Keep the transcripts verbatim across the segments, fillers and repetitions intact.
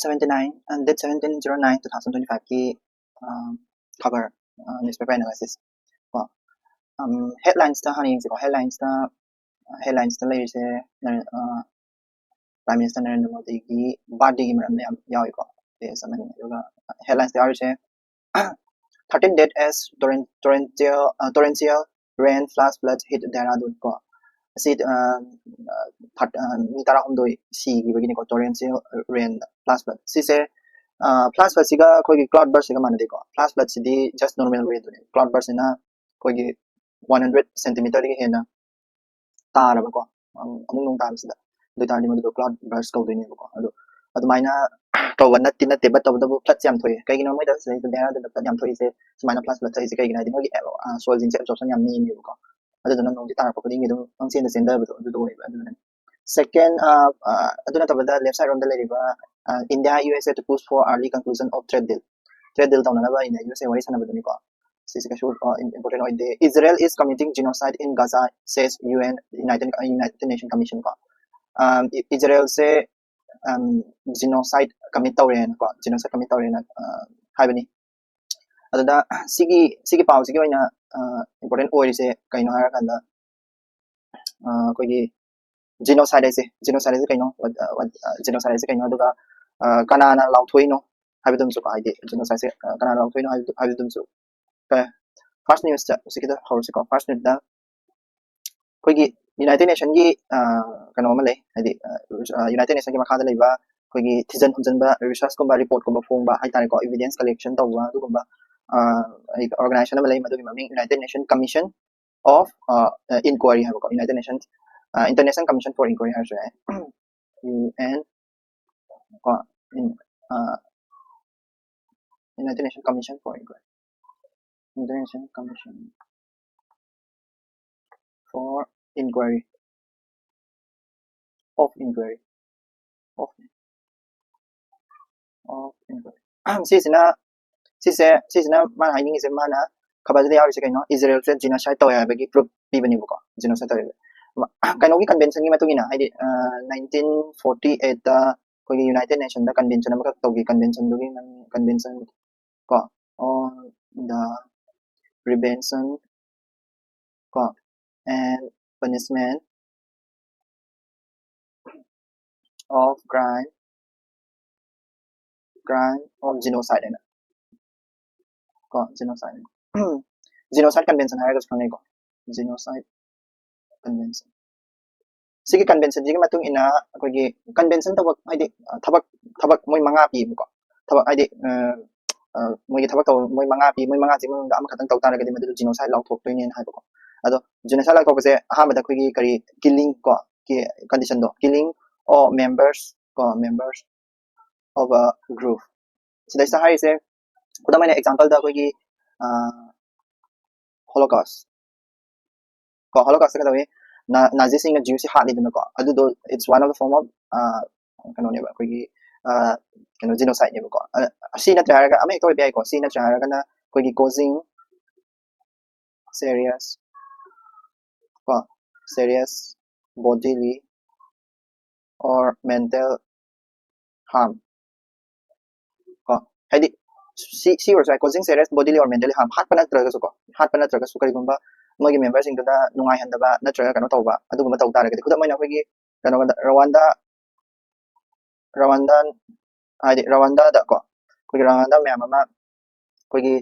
seventy nine, uh, date seventeen zero nine two thousand twenty five ꯀꯤ cover, newspaper analysis ꯀꯣ꯫ Headlinesꯇ ꯍꯥꯟꯅ ꯌꯦꯡꯁꯤꯀꯣ꯫ Headlinesꯇ headlinesꯇ ꯂꯩꯔꯤꯁꯦ Prime Minister Narendra ꯃꯣꯗꯤꯒꯤ birthdayꯒꯤ ꯃꯔꯝꯗ ꯌꯥꯝ ꯌꯥꯎꯏꯀꯣ꯫ Page ꯑꯃꯅꯤ꯫ ꯑꯗꯨꯒ headlinesꯇ ꯌꯥꯎꯔꯤꯁꯦ thirteen dead as torrential, torrential rain flash flood hit Dehradun ꯀꯣ꯫ ꯑꯁꯤ ꯃꯤ ꯇꯔꯥꯍꯨꯝꯗꯣꯏ ꯁꯤꯈꯤꯕꯒꯤꯅꯤꯀꯣ, torrential rain flash flood꯫ ꯁꯤꯁꯦ flash floodꯁꯤꯒ ꯑꯩꯈꯣꯏꯒꯤ cloud burstꯁꯤꯒ ꯃꯥꯟꯅꯗꯦꯀꯣ꯫ Flash floodꯁꯤꯗꯤ just normal rainꯗꯨꯅꯦ꯫ Cloud burstꯁꯤꯅ ꯑꯩꯈꯣꯏꯒꯤ one hundred centimeterꯗꯒꯤ ꯍꯦꯟꯅ ꯇꯥꯔꯕꯀꯣ, ꯑꯃꯨꯛ ꯅꯣꯡ ꯇꯥꯕꯁꯤꯗ, ꯑꯗꯨ ꯑꯣꯏꯇꯥꯔꯗꯤ ꯃꯗꯨꯗꯣ cloud burst ꯀꯧꯗꯣꯏꯅꯦꯕꯀꯣ꯫ ꯑꯗꯣ ꯑꯗꯨꯃꯥꯏꯅ ꯇꯧꯕ ꯅꯠꯇꯤ ꯅꯠꯇꯦ, but ꯇꯧꯕꯇꯕꯨ floods ꯌꯥꯝ ꯊꯣꯛꯑꯦ꯫ ꯀꯩꯒꯤꯅꯣ ꯃꯣꯏꯗ ꯁꯤꯗꯩꯗ ꯗꯦꯍꯔꯥꯗꯨꯟꯗ flood ꯌꯥꯝ ꯊꯣꯛꯏꯁꯦ, ꯁꯨꯃꯥꯏꯅ flash flood ꯊꯣꯛꯏꯁꯦ ꯀꯩꯒꯤꯅꯣ ꯍꯥꯏꯗꯤ ꯃꯣꯏꯒꯤ soilꯁꯤꯡꯁꯦ absorption ꯌꯥꯝ ꯅꯦꯝꯃꯦꯕꯀꯣ꯫ ꯑꯗꯨꯗꯨꯅ ꯅꯣꯡꯁꯦ ꯇꯥꯔꯛꯄ ꯈꯨꯗꯤꯡꯒꯤ ꯑꯗꯨꯝ ꯄꯪꯆꯦꯟꯗ ꯆꯦꯟꯊꯕꯗꯣ ꯑꯗꯨꯗꯣ ꯑꯣꯏꯌꯦꯕ꯫ ꯑꯗꯨꯅ second, ꯑꯗꯨ ꯅꯠꯇꯕꯗ left side ꯔꯣꯝꯗ ꯂꯩꯔꯤꯕ India U S A to push for early conclusion of trade deal꯫ Trade deal ꯇꯧꯅꯅꯕ India U S A ꯋꯥꯔꯤ ꯁꯥꯟꯅꯕꯗꯨꯅꯤꯀꯣ꯫ ꯁꯤꯁꯦ ꯀꯩꯁꯨ important ꯑꯣꯏꯗꯦ꯫ Israel is committing genocide in Gaza, says U N, United, United Nation Commission ꯀꯣ꯫ ꯏꯖꯔꯦꯜꯁꯦ genocide commit ꯇꯧꯔꯦꯅꯀꯣ, genocide commit ꯇꯧꯔꯦꯅ ꯍꯥꯏꯕꯅꯤ꯫ ꯑꯗꯨꯗ ꯁꯤꯒꯤ ꯁꯤꯒꯤ ꯄꯥꯎꯁꯤꯒꯤ ꯑꯣꯏꯅ important ꯑꯣꯏꯔꯤꯁꯦ ꯀꯩꯅꯣ ꯍꯥꯏꯔꯀꯥꯟꯗ, ꯑꯩꯈꯣꯏꯒꯤ genocide ꯍꯥꯏꯁꯦ, genocide ꯍꯥꯏꯁꯦ ꯀꯩꯅꯣ, genocide ꯍꯥꯏꯁꯦ ꯀꯩꯅꯣ, ꯑꯗꯨꯒ ꯀꯅꯥꯅ ꯂꯥꯎꯊꯣꯛꯏꯅꯣ ꯍꯥꯏꯕꯗꯨꯝꯁꯨꯀꯣ, ꯍꯥꯏꯗꯤ genocideꯁꯦ ꯀꯅꯥꯅ ꯂꯥꯎꯊꯣꯛꯏꯅꯣ ꯍꯥꯏꯕꯗꯨꯝꯁꯨ꯫ First newsꯇ ꯍꯧꯖꯤꯛꯀꯤꯗ ꯍꯧꯔꯁꯤꯀꯣ꯫ First newsꯇ ꯑꯩꯈꯣꯏꯒꯤ United Nationꯒꯤ ꯀꯩꯅꯣ ꯑꯃ ꯂꯩ, ꯍꯥꯏꯗꯤ United Nationꯒꯤ ꯃꯈꯥꯗ ꯂꯩꯕ ꯑꯩꯈꯣꯏꯒꯤ ꯊꯤꯖꯤꯟ ꯍꯨꯝꯖꯤꯟꯕ, researchꯀꯨꯝꯕ, reportꯀꯨꯝꯕ ꯐꯣꯡꯕ ꯍꯥꯏꯇꯥꯔꯦꯀꯣ, evidence collection ꯇꯧꯕ ꯑꯗꯨꯒꯨꯝꯕ organization ꯑꯃ ꯂꯩ, ꯃꯗꯨꯒꯤ ꯃꯃꯤꯡ United Nation Commission of Inquiry ꯍꯥꯏꯕꯀꯣ, United Nations International Commission for Inquiry ꯍꯥꯏꯔꯁꯨ ꯌꯥꯏ꯫ UN ꯀꯣ, United Nation Commission for Inquiry, International Commission for Inquiry, of Inquiry, of, of Inquiry꯫ ꯁꯤꯁꯤꯅ ꯁꯤꯁꯦ ꯁꯤꯁꯤꯅ ꯃꯥꯅ ꯍꯥꯏꯅꯤꯡꯉꯤꯁꯦ, ꯃꯥꯅ ꯈꯕꯔꯁꯤꯗ ꯌꯥꯎꯔꯤꯁꯦ ꯀꯩꯅꯣ, ꯏꯖꯔꯦꯜꯁꯦ genocide ꯇꯧꯋꯦ ꯍꯥꯏꯕꯒꯤ proof ꯄꯤꯕꯅꯦꯕꯀꯣ, genocide ꯇꯧꯋꯦ꯫ ꯀꯩꯅꯣꯒꯤ conventionꯒꯤ ꯃꯇꯨꯡ ꯏꯟꯅ, ꯍꯥꯏꯗꯤ nineteen forty eightꯇ ꯑꯩꯈꯣꯏꯒꯤ United Nation ꯗ convention ꯑꯃꯈꯛ ꯇꯧꯈꯤ꯫ Convention ꯗꯨꯒꯤ ꯃꯃꯤꯡ convention ꯀꯣ on the prevention ꯀꯣ and punishment of crime crime of genocide ꯍꯥꯏꯅ ꯀꯣ genocide genocide convention ꯍꯥꯏꯔꯒꯁꯨ ꯈꯪꯅꯩꯀꯣ genocide convention꯫ ꯁꯤꯒꯤ convention ꯁꯤꯒꯤ ꯃꯇꯨꯡ ꯏꯟꯅ ꯑꯩꯈꯣꯏꯒꯤ convention ꯇꯧꯕ ꯍꯥꯏꯗꯤ ꯊꯕꯛ ꯊꯕꯛ ꯃꯣꯏ ꯃꯉꯥ ꯄꯤꯕꯀꯣ ꯊꯕꯛ ꯍꯥꯏꯗꯤ ꯃꯣꯏꯒꯤ ꯊꯕꯛ ꯇꯧꯕ ꯃꯣꯏ ꯃꯉꯥ ꯄꯤ ꯃꯣꯏ ꯃꯉꯥꯁꯤꯒꯤ ꯃꯅꯨꯡꯗ ꯑꯃꯈꯛꯇꯪ ꯇꯧ ꯇꯥꯔꯒꯗꯤ ꯃꯗꯨꯗ genocide ꯂꯥꯎꯊꯣꯛꯇꯣꯏꯅꯦꯅ ꯍꯥꯏꯕꯀꯣ꯫ ꯑꯗꯣ genocide ꯂꯥꯎꯊꯣꯛꯄꯁꯦ ꯑꯍꯥꯟꯕꯗ ꯑꯩꯈꯣꯏꯒꯤ ꯀꯔꯤ killing ꯀꯣ condition ꯗꯣ killing of members ꯀꯣ members of a group ꯁꯤꯗꯩꯁꯤꯗ ꯍꯥꯏꯔꯤꯁꯦ ꯈꯨꯗꯝ ꯑꯣꯏꯅ example ꯗ ꯑꯩꯈꯣꯏꯒꯤ Holocaust ꯀꯣ Holocaust ꯀꯩꯗꯧꯏ ꯅꯥꯖꯤꯁꯤꯡꯅ Jews ꯁꯤ ꯍꯥꯠꯂꯤꯗꯅꯀꯣ ꯑꯗꯨꯗꯣ it's one of the form of ꯀꯩꯅꯣꯅꯦꯕ ꯑꯩꯈꯣꯏꯒꯤ ꯀꯩꯅꯣ genocide ꯅꯦꯕꯀꯣ꯫ ꯁꯤ ꯅꯠꯇ꯭ꯔꯦ ꯍꯥꯏꯔꯒ ꯑꯃ ꯍꯦꯛꯇ ꯑꯣꯏꯕ ꯌꯥꯏꯀꯣ꯫ ꯁꯤ ꯅꯠꯇ꯭ꯔꯦ ꯍꯥꯏꯔꯒꯅ ꯑꯩꯈꯣꯏꯒꯤ causing serious ꯀꯣ serious bodily or mental harm ꯀꯣ ꯍꯥꯏꯗꯤ ꯁꯤ ꯁꯤ ꯑꯣꯏꯔꯁꯨ ꯌꯥꯏ causing serious bodily or mental harm ꯍꯥꯠꯄ ꯅꯠꯇ꯭ꯔꯒꯁꯨ ꯀꯣ ꯍꯥꯠꯄ ꯅꯠꯇ꯭ꯔꯒꯁꯨ ꯀꯔꯤꯒꯨꯝꯕ ꯃꯣꯏꯒꯤ member ꯁꯤꯡꯗꯨꯗ ꯅꯨꯡꯉꯥꯏꯍꯟꯗꯕ ꯅꯠꯇ꯭ꯔꯒ ꯀꯩꯅꯣ ꯇꯧꯕ ꯑꯗꯨꯒꯨꯝꯕ ꯇꯧ ꯇꯥꯔꯒꯗꯤ ꯈꯨꯗꯝ ꯑꯣꯏꯅ ꯑꯩꯈꯣꯏꯒꯤ ꯀꯩꯅꯣꯗ Rwanda Rwandan ꯍꯥꯏꯗꯤ Rwanda ꯗ ꯀꯣ ꯑꯩꯈꯣꯏꯒꯤ Rwanda ꯃꯌꯥꯝ ꯑꯃ ꯑꯩꯈꯣꯏꯒꯤ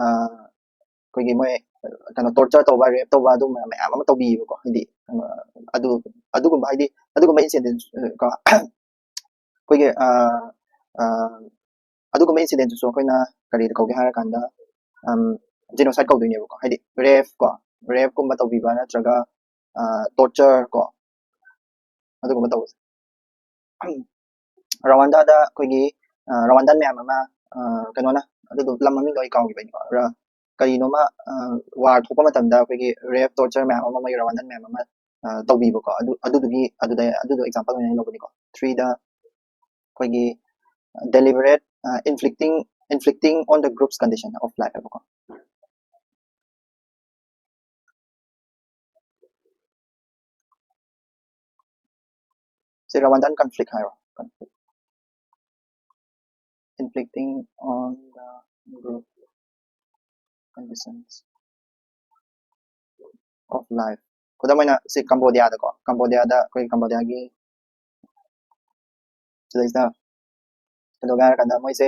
ꯑꯩꯈꯣꯏꯒꯤ ꯃꯣꯏ ꯀꯩꯅꯣ torture ꯇꯧꯕ rape ꯇꯧꯕ ꯑꯗꯨꯒꯨꯝꯕ ꯃꯌꯥꯝ ꯑꯃ ꯇꯧꯕꯤꯌꯦꯕꯀꯣ ꯍꯥꯏꯗꯤ ꯑꯗꯨ ꯑꯗꯨꯒꯨꯝꯕ ꯍꯥꯏꯗꯤ ꯑꯗꯨꯒꯨꯝꯕ incident ꯀꯣ ꯑꯩꯈꯣꯏꯒꯤ ꯑꯗꯨꯒꯨꯝꯕ incident ꯇꯨꯁꯨ ꯑꯩꯈꯣꯏꯅ ꯀꯔꯤꯗ ꯀꯧꯒꯦ ꯍꯥꯏꯔꯀꯥꯟꯗ genocide ꯀꯧꯗꯣꯏꯅꯦꯕꯀꯣ ꯍꯥꯏꯗꯤ rape ꯀꯣ rape ꯀꯨꯝꯕ ꯇꯧꯕꯤꯕ ꯅꯠꯇ꯭ꯔꯒ torture ꯀꯣ ꯑꯗꯨꯒꯨꯝꯕ ꯇꯧꯕꯁꯦ꯫ Rwanda ꯗ ꯑꯩꯈꯣꯏꯒꯤ Rwandan ꯃꯌꯥꯝ ꯑꯃ ꯀꯩꯅꯣꯅ ꯑꯗꯨꯗꯣ ꯂꯝ ꯃꯃꯤꯡꯗꯣ ꯑꯩ ꯀꯥꯎꯈꯤꯕꯩꯅꯤꯀꯣ ꯀꯔꯤꯅꯣꯃ war ꯊꯣꯛꯄ ꯃꯇꯝꯗ ꯑꯩꯈꯣꯏꯒꯤ rape torture ꯃꯌꯥꯝ ꯑꯃ ꯃꯣꯏꯒꯤ Rwandan ꯃꯌꯥꯝ ꯑꯃ ꯇꯧꯕꯤꯕꯀꯣ ꯑꯗꯨ ꯑꯗꯨꯗꯨꯒꯤ ꯑꯗꯨꯗ ꯑꯗꯨꯗꯣ example ꯑꯣꯏꯅ ꯂꯧꯕꯅꯤꯀꯣ꯫ Three ꯗ ꯑꯩꯈꯣꯏꯒꯤ deliberate inflicting inflicting on the group's condition of life ꯍꯥꯏꯕꯀꯣ꯫ ꯁꯤ Rwandan conflict ꯍꯥꯏꯔꯣ conflict inflicting on the group conditions of life. ꯈꯨꯗꯝ ꯑꯣꯏꯅ ꯁꯤ ꯀꯝꯕꯣꯗꯤꯌꯥꯗꯀꯣ, ꯀꯝꯕꯣꯗꯤꯌꯥꯗ ꯑꯩꯈꯣꯏ ꯀꯝꯕꯣꯗꯤꯌꯥꯒꯤ ꯁꯤꯗꯩꯁꯤꯗ ꯀꯩꯗꯧꯒꯦ ꯍꯥꯏꯔ ꯀꯥꯟꯗ ꯃꯣꯏꯁꯦ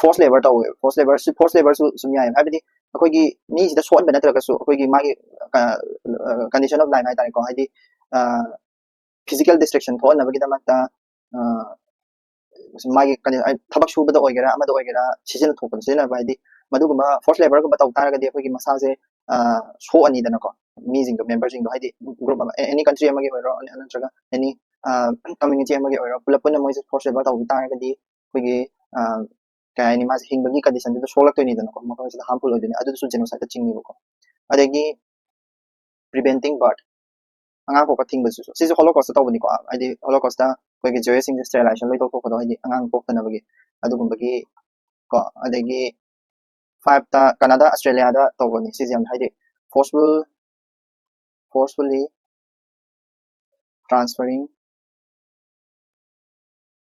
forced labour ꯇꯧꯋꯦ꯫ Forced labour, forced labourꯁꯨ ꯁꯨꯝ ꯌꯥꯏ, ꯍꯥꯏꯕꯗꯤ ꯑꯩꯈꯣꯏꯒꯤ ꯃꯤꯁꯤꯗ ꯁꯣꯛꯍꯟꯕ ꯅꯠꯇ꯭ꯔꯒꯁꯨ ꯑꯩꯈꯣꯏꯒꯤ ꯃꯥꯒꯤ condition of life ꯍꯥꯏꯇꯥꯔꯦꯀꯣ, ꯍꯥꯏꯗꯤ physical destruction ꯊꯣꯛꯍꯟꯅꯕꯒꯤꯗꯃꯛꯇ ꯃꯥꯒꯤ ꯊꯕꯛ ꯁꯨꯕꯗ ꯑꯣꯏꯒꯦꯔꯥ, ꯑꯃꯗ ꯑꯣꯏꯒꯦꯔꯥ, ꯁꯤꯖꯤꯟꯅ ꯊꯣꯛꯄꯗ ꯁꯤꯖꯤꯟꯅꯕ, ꯍꯥꯏꯗꯤ ꯃꯗꯨꯒꯨꯝꯕ forced labourꯒꯨꯝꯕ ꯇꯧ ꯇꯥꯔꯒꯗꯤ ꯑꯩꯈꯣꯏꯒꯤ ꯃꯁꯥꯁꯦ ꯁꯣꯛꯑꯅꯤꯗꯅꯀꯣ꯫ ꯃꯤꯁꯤꯡꯗꯣ, memberꯁꯤꯡꯗꯣ, ꯍꯥꯏꯗꯤ group ꯑꯃ, any country ꯑꯃꯒꯤ ꯑꯣꯏꯔꯣ, ꯅꯠꯇ꯭ꯔꯒ any community ꯑꯃꯒꯤ ꯑꯣꯏꯔꯣ, ꯄꯨꯂꯞ ꯄꯨꯟꯅ ꯃꯣꯏꯁꯦ forced labour ꯇꯧꯕ ꯇꯥꯔꯒꯗꯤ ꯑꯩꯈꯣꯏꯒꯤ ꯀꯩ ꯍꯥꯏꯅꯤ, ꯃꯥꯁꯦ ꯍꯤꯡꯕꯒꯤ conditionꯗꯨꯗ ꯁꯣꯛꯂꯛꯇꯣꯏꯅꯤꯗꯅꯀꯣ, ꯃꯈꯣꯏꯁꯤꯗ harmful ꯑꯣꯏꯗꯣꯏꯅꯤ꯫ ꯑꯗꯨꯗꯁꯨ genocideꯇ ꯆꯤꯡꯉꯦꯕꯀꯣ꯫ ꯑꯗꯒꯤ preventing birth, ꯑꯉꯥꯡ ꯄꯣꯛꯄ ꯊꯤꯡꯕꯁꯤꯁꯨ, ꯁꯤꯁꯨ Holocaustꯇ ꯇꯧꯕꯅꯤꯀꯣ, ꯍꯥꯏꯗꯤ Holocaustꯇ ꯑꯩꯈꯣꯏꯒꯤ Jewishꯁꯤꯡꯁꯦ sterilization ꯂꯣꯏ ꯇꯧꯊꯣꯛꯄꯗꯣ, ꯍꯥꯏꯗꯤ ꯑꯉꯥꯡ ꯄꯣꯛꯇꯅꯕꯒꯤ, ꯑꯗꯨꯒꯨꯝꯕꯒꯤ ꯀꯣ꯫ ꯑꯗꯒꯤ fiveꯇ ꯀꯅꯥꯗꯥ, Australiaꯗ ꯇꯧꯕꯅꯤ ꯁꯤꯁꯦ ꯌꯥꯝ, ꯍꯥꯏꯗꯤ forceful forcefully transferring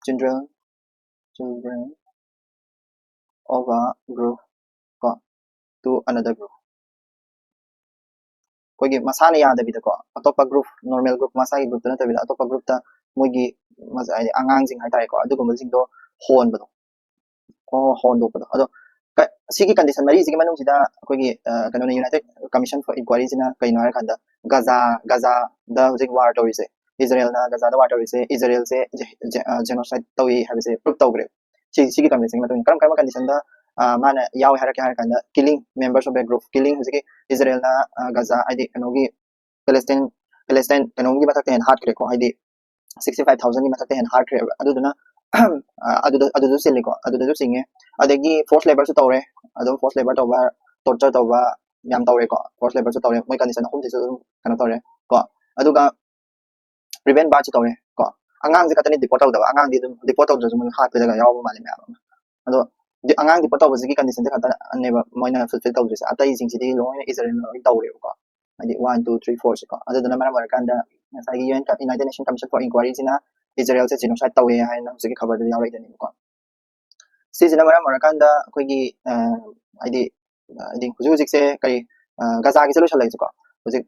children children of a group ꯀꯣ to another group꯫ ꯑꯩꯈꯣꯏꯒꯤ ꯃꯁꯥꯅ ꯌꯥꯗꯕꯤꯗꯀꯣ, ꯑꯇꯣꯞꯄ group, normal group, ꯃꯁꯥꯒꯤ groupꯇ ꯅꯠꯇꯕꯤꯗ ꯑꯇꯣꯞꯄ groupꯇ ꯃꯣꯏꯒꯤ ꯍꯥꯏꯗꯤ ꯑꯉꯥꯡꯁꯤꯡ ꯍꯥꯏꯇꯥꯔꯦꯀꯣ, ꯑꯗꯨꯒꯨꯝꯕꯁꯤꯡꯗꯣ ꯍꯣꯟꯕꯗꯣ, ꯍꯣꯟꯗꯣꯛꯄꯗꯣ꯫ ꯑꯗꯣ ꯁꯤꯒꯤ condition ꯃꯔꯤꯁꯤꯒꯤ ꯃꯅꯨꯡꯁꯤꯗ ꯑꯩꯈꯣꯏꯒꯤ ꯀꯩꯅꯣꯅ, United Commission for Inquiryꯁꯤꯅ ꯀꯩꯅꯣ ꯍꯥꯏꯔꯀꯥꯟꯗ, ꯒꯖꯥ ꯒꯖꯥꯗ ꯍꯧꯖꯤꯛ war ꯇꯧꯔꯤꯁꯦ, ꯏꯖꯔꯦꯜꯅ ꯒꯖꯥꯗ war ꯇꯧꯔꯤꯁꯦ, ꯏꯖꯔꯦꯜꯁꯦ genocide ꯇꯧꯏ ꯍꯥꯏꯕꯁꯦ prove ꯇꯧꯈ꯭ꯔꯦ꯫ ꯁꯤ ꯁꯤꯒꯤ conventionꯒꯤ ꯃꯇꯨꯡ ꯏꯟꯅ ꯀꯔꯝ ꯀꯔꯝꯕ conditionꯗ ꯃꯥꯅ ꯌꯥꯎꯏ ꯍꯥꯏꯔꯛꯀꯦ ꯍꯥꯏꯔ ꯀꯥꯟꯗ, killing members of a group, killing, ꯍꯧꯖꯤꯛꯀꯤ ꯏꯖꯔꯦꯜꯅ ꯒꯖꯥ, ꯍꯥꯏꯗꯤ ꯀꯩꯅꯣꯒꯤ Palestine Palestine ꯀꯩꯅꯣꯒꯤ ꯃꯊꯛꯇ ꯍꯦꯟꯅ ꯍꯥꯠꯈ꯭ꯔꯦꯀꯣ, ꯍꯥꯏꯗꯤ sixty five thousandꯒꯤ ꯃꯊꯛꯇ ꯍꯦꯟꯅ ꯍꯥꯠꯈ꯭ꯔꯦꯕ꯫ ꯑꯗꯨꯗꯨꯅ ꯑꯗꯨꯗ ꯑꯗꯨꯗꯁꯨ ꯆꯤꯜꯂꯤꯀꯣ, ꯑꯗꯨꯗꯁꯨ ꯆꯤꯡꯉꯦ꯫ ꯑꯗꯒꯤ forced labourꯁꯨ ꯇꯧꯔꯦ, ꯑꯗꯨꯝ forced labour ꯇꯧꯕ, torture ꯇꯧꯕ ꯌꯥꯝ ꯇꯧꯔꯦꯀꯣ꯫ Forced labourꯁꯨ ꯇꯧꯔꯦ, ꯃꯣꯏ condition ꯑꯍꯨꯝꯁꯤꯁꯨ ꯑꯗꯨꯝ ꯀꯩꯅꯣ ꯇꯧꯔꯦ ꯀꯣ꯫ ꯑꯗꯨꯒ prevent birthꯁꯨ ꯇꯧꯔꯦ ꯀꯣ꯫ ꯑꯉꯥꯡꯁꯦ ꯈꯛꯇꯅꯤ deport ꯇꯧꯗꯕ, ꯑꯉꯥꯡꯗꯤ ꯑꯗꯨꯝ deport ꯇꯧꯗ꯭ꯔꯁꯨ ꯃꯣꯏ ꯍꯥꯠꯄꯗꯒ ꯌꯥꯎꯕ ꯃꯥꯜꯂꯦ ꯃꯌꯥꯝ ꯑꯃ꯫ ꯑꯗꯣ ꯑꯉꯥꯡ deport ꯇꯧꯕꯁꯤꯒꯤ conditionꯁꯦ ꯈꯛꯇꯅꯦꯕ ꯃꯣꯏꯅ fulfill ꯇꯧꯗ꯭ꯔꯤꯁꯦ, ꯑꯇꯩꯁꯤꯡꯁꯤꯗꯤ ꯂꯣꯏꯅ ꯏꯖꯔꯦꯜꯅ ꯂꯣꯏ ꯇꯧꯔꯦꯕꯀꯣ꯫ ꯍꯥꯏꯗꯤ one, two, three, fourꯁꯦꯀꯣ꯫ ꯑꯗꯨꯗꯨꯅ ꯃꯔꯝ ꯑꯣꯏꯔꯀꯥꯟꯗ ꯉꯁꯥꯏꯒꯤ UN, United Nation Commission for Inquiryꯁꯤꯅ ꯏꯖꯔꯦꯜꯁꯦ genocide ꯇꯧꯋꯦ ꯍꯥꯏꯅ ꯍꯧꯖꯤꯛꯀꯤ ꯈꯕꯔꯗꯨꯗ ꯌꯥꯎꯔꯛꯏꯗꯅꯦꯕꯀꯣ꯫ ꯁꯤꯁꯤꯅ ꯃꯔꯝ ꯑꯣꯏꯔꯀꯥꯟꯗ ꯑꯩꯈꯣꯏꯒꯤ ꯍꯥꯏꯗꯤ ꯍꯥꯏꯗꯤ ꯍꯧꯖꯤꯛ ꯍꯧꯖꯤꯛꯁꯦ ꯀꯔꯤ ꯒꯖꯥꯒꯤꯁꯦ ꯂꯣꯏꯁꯜꯂꯛꯏꯁꯦꯀꯣ꯫ ꯍꯧꯖꯤꯛ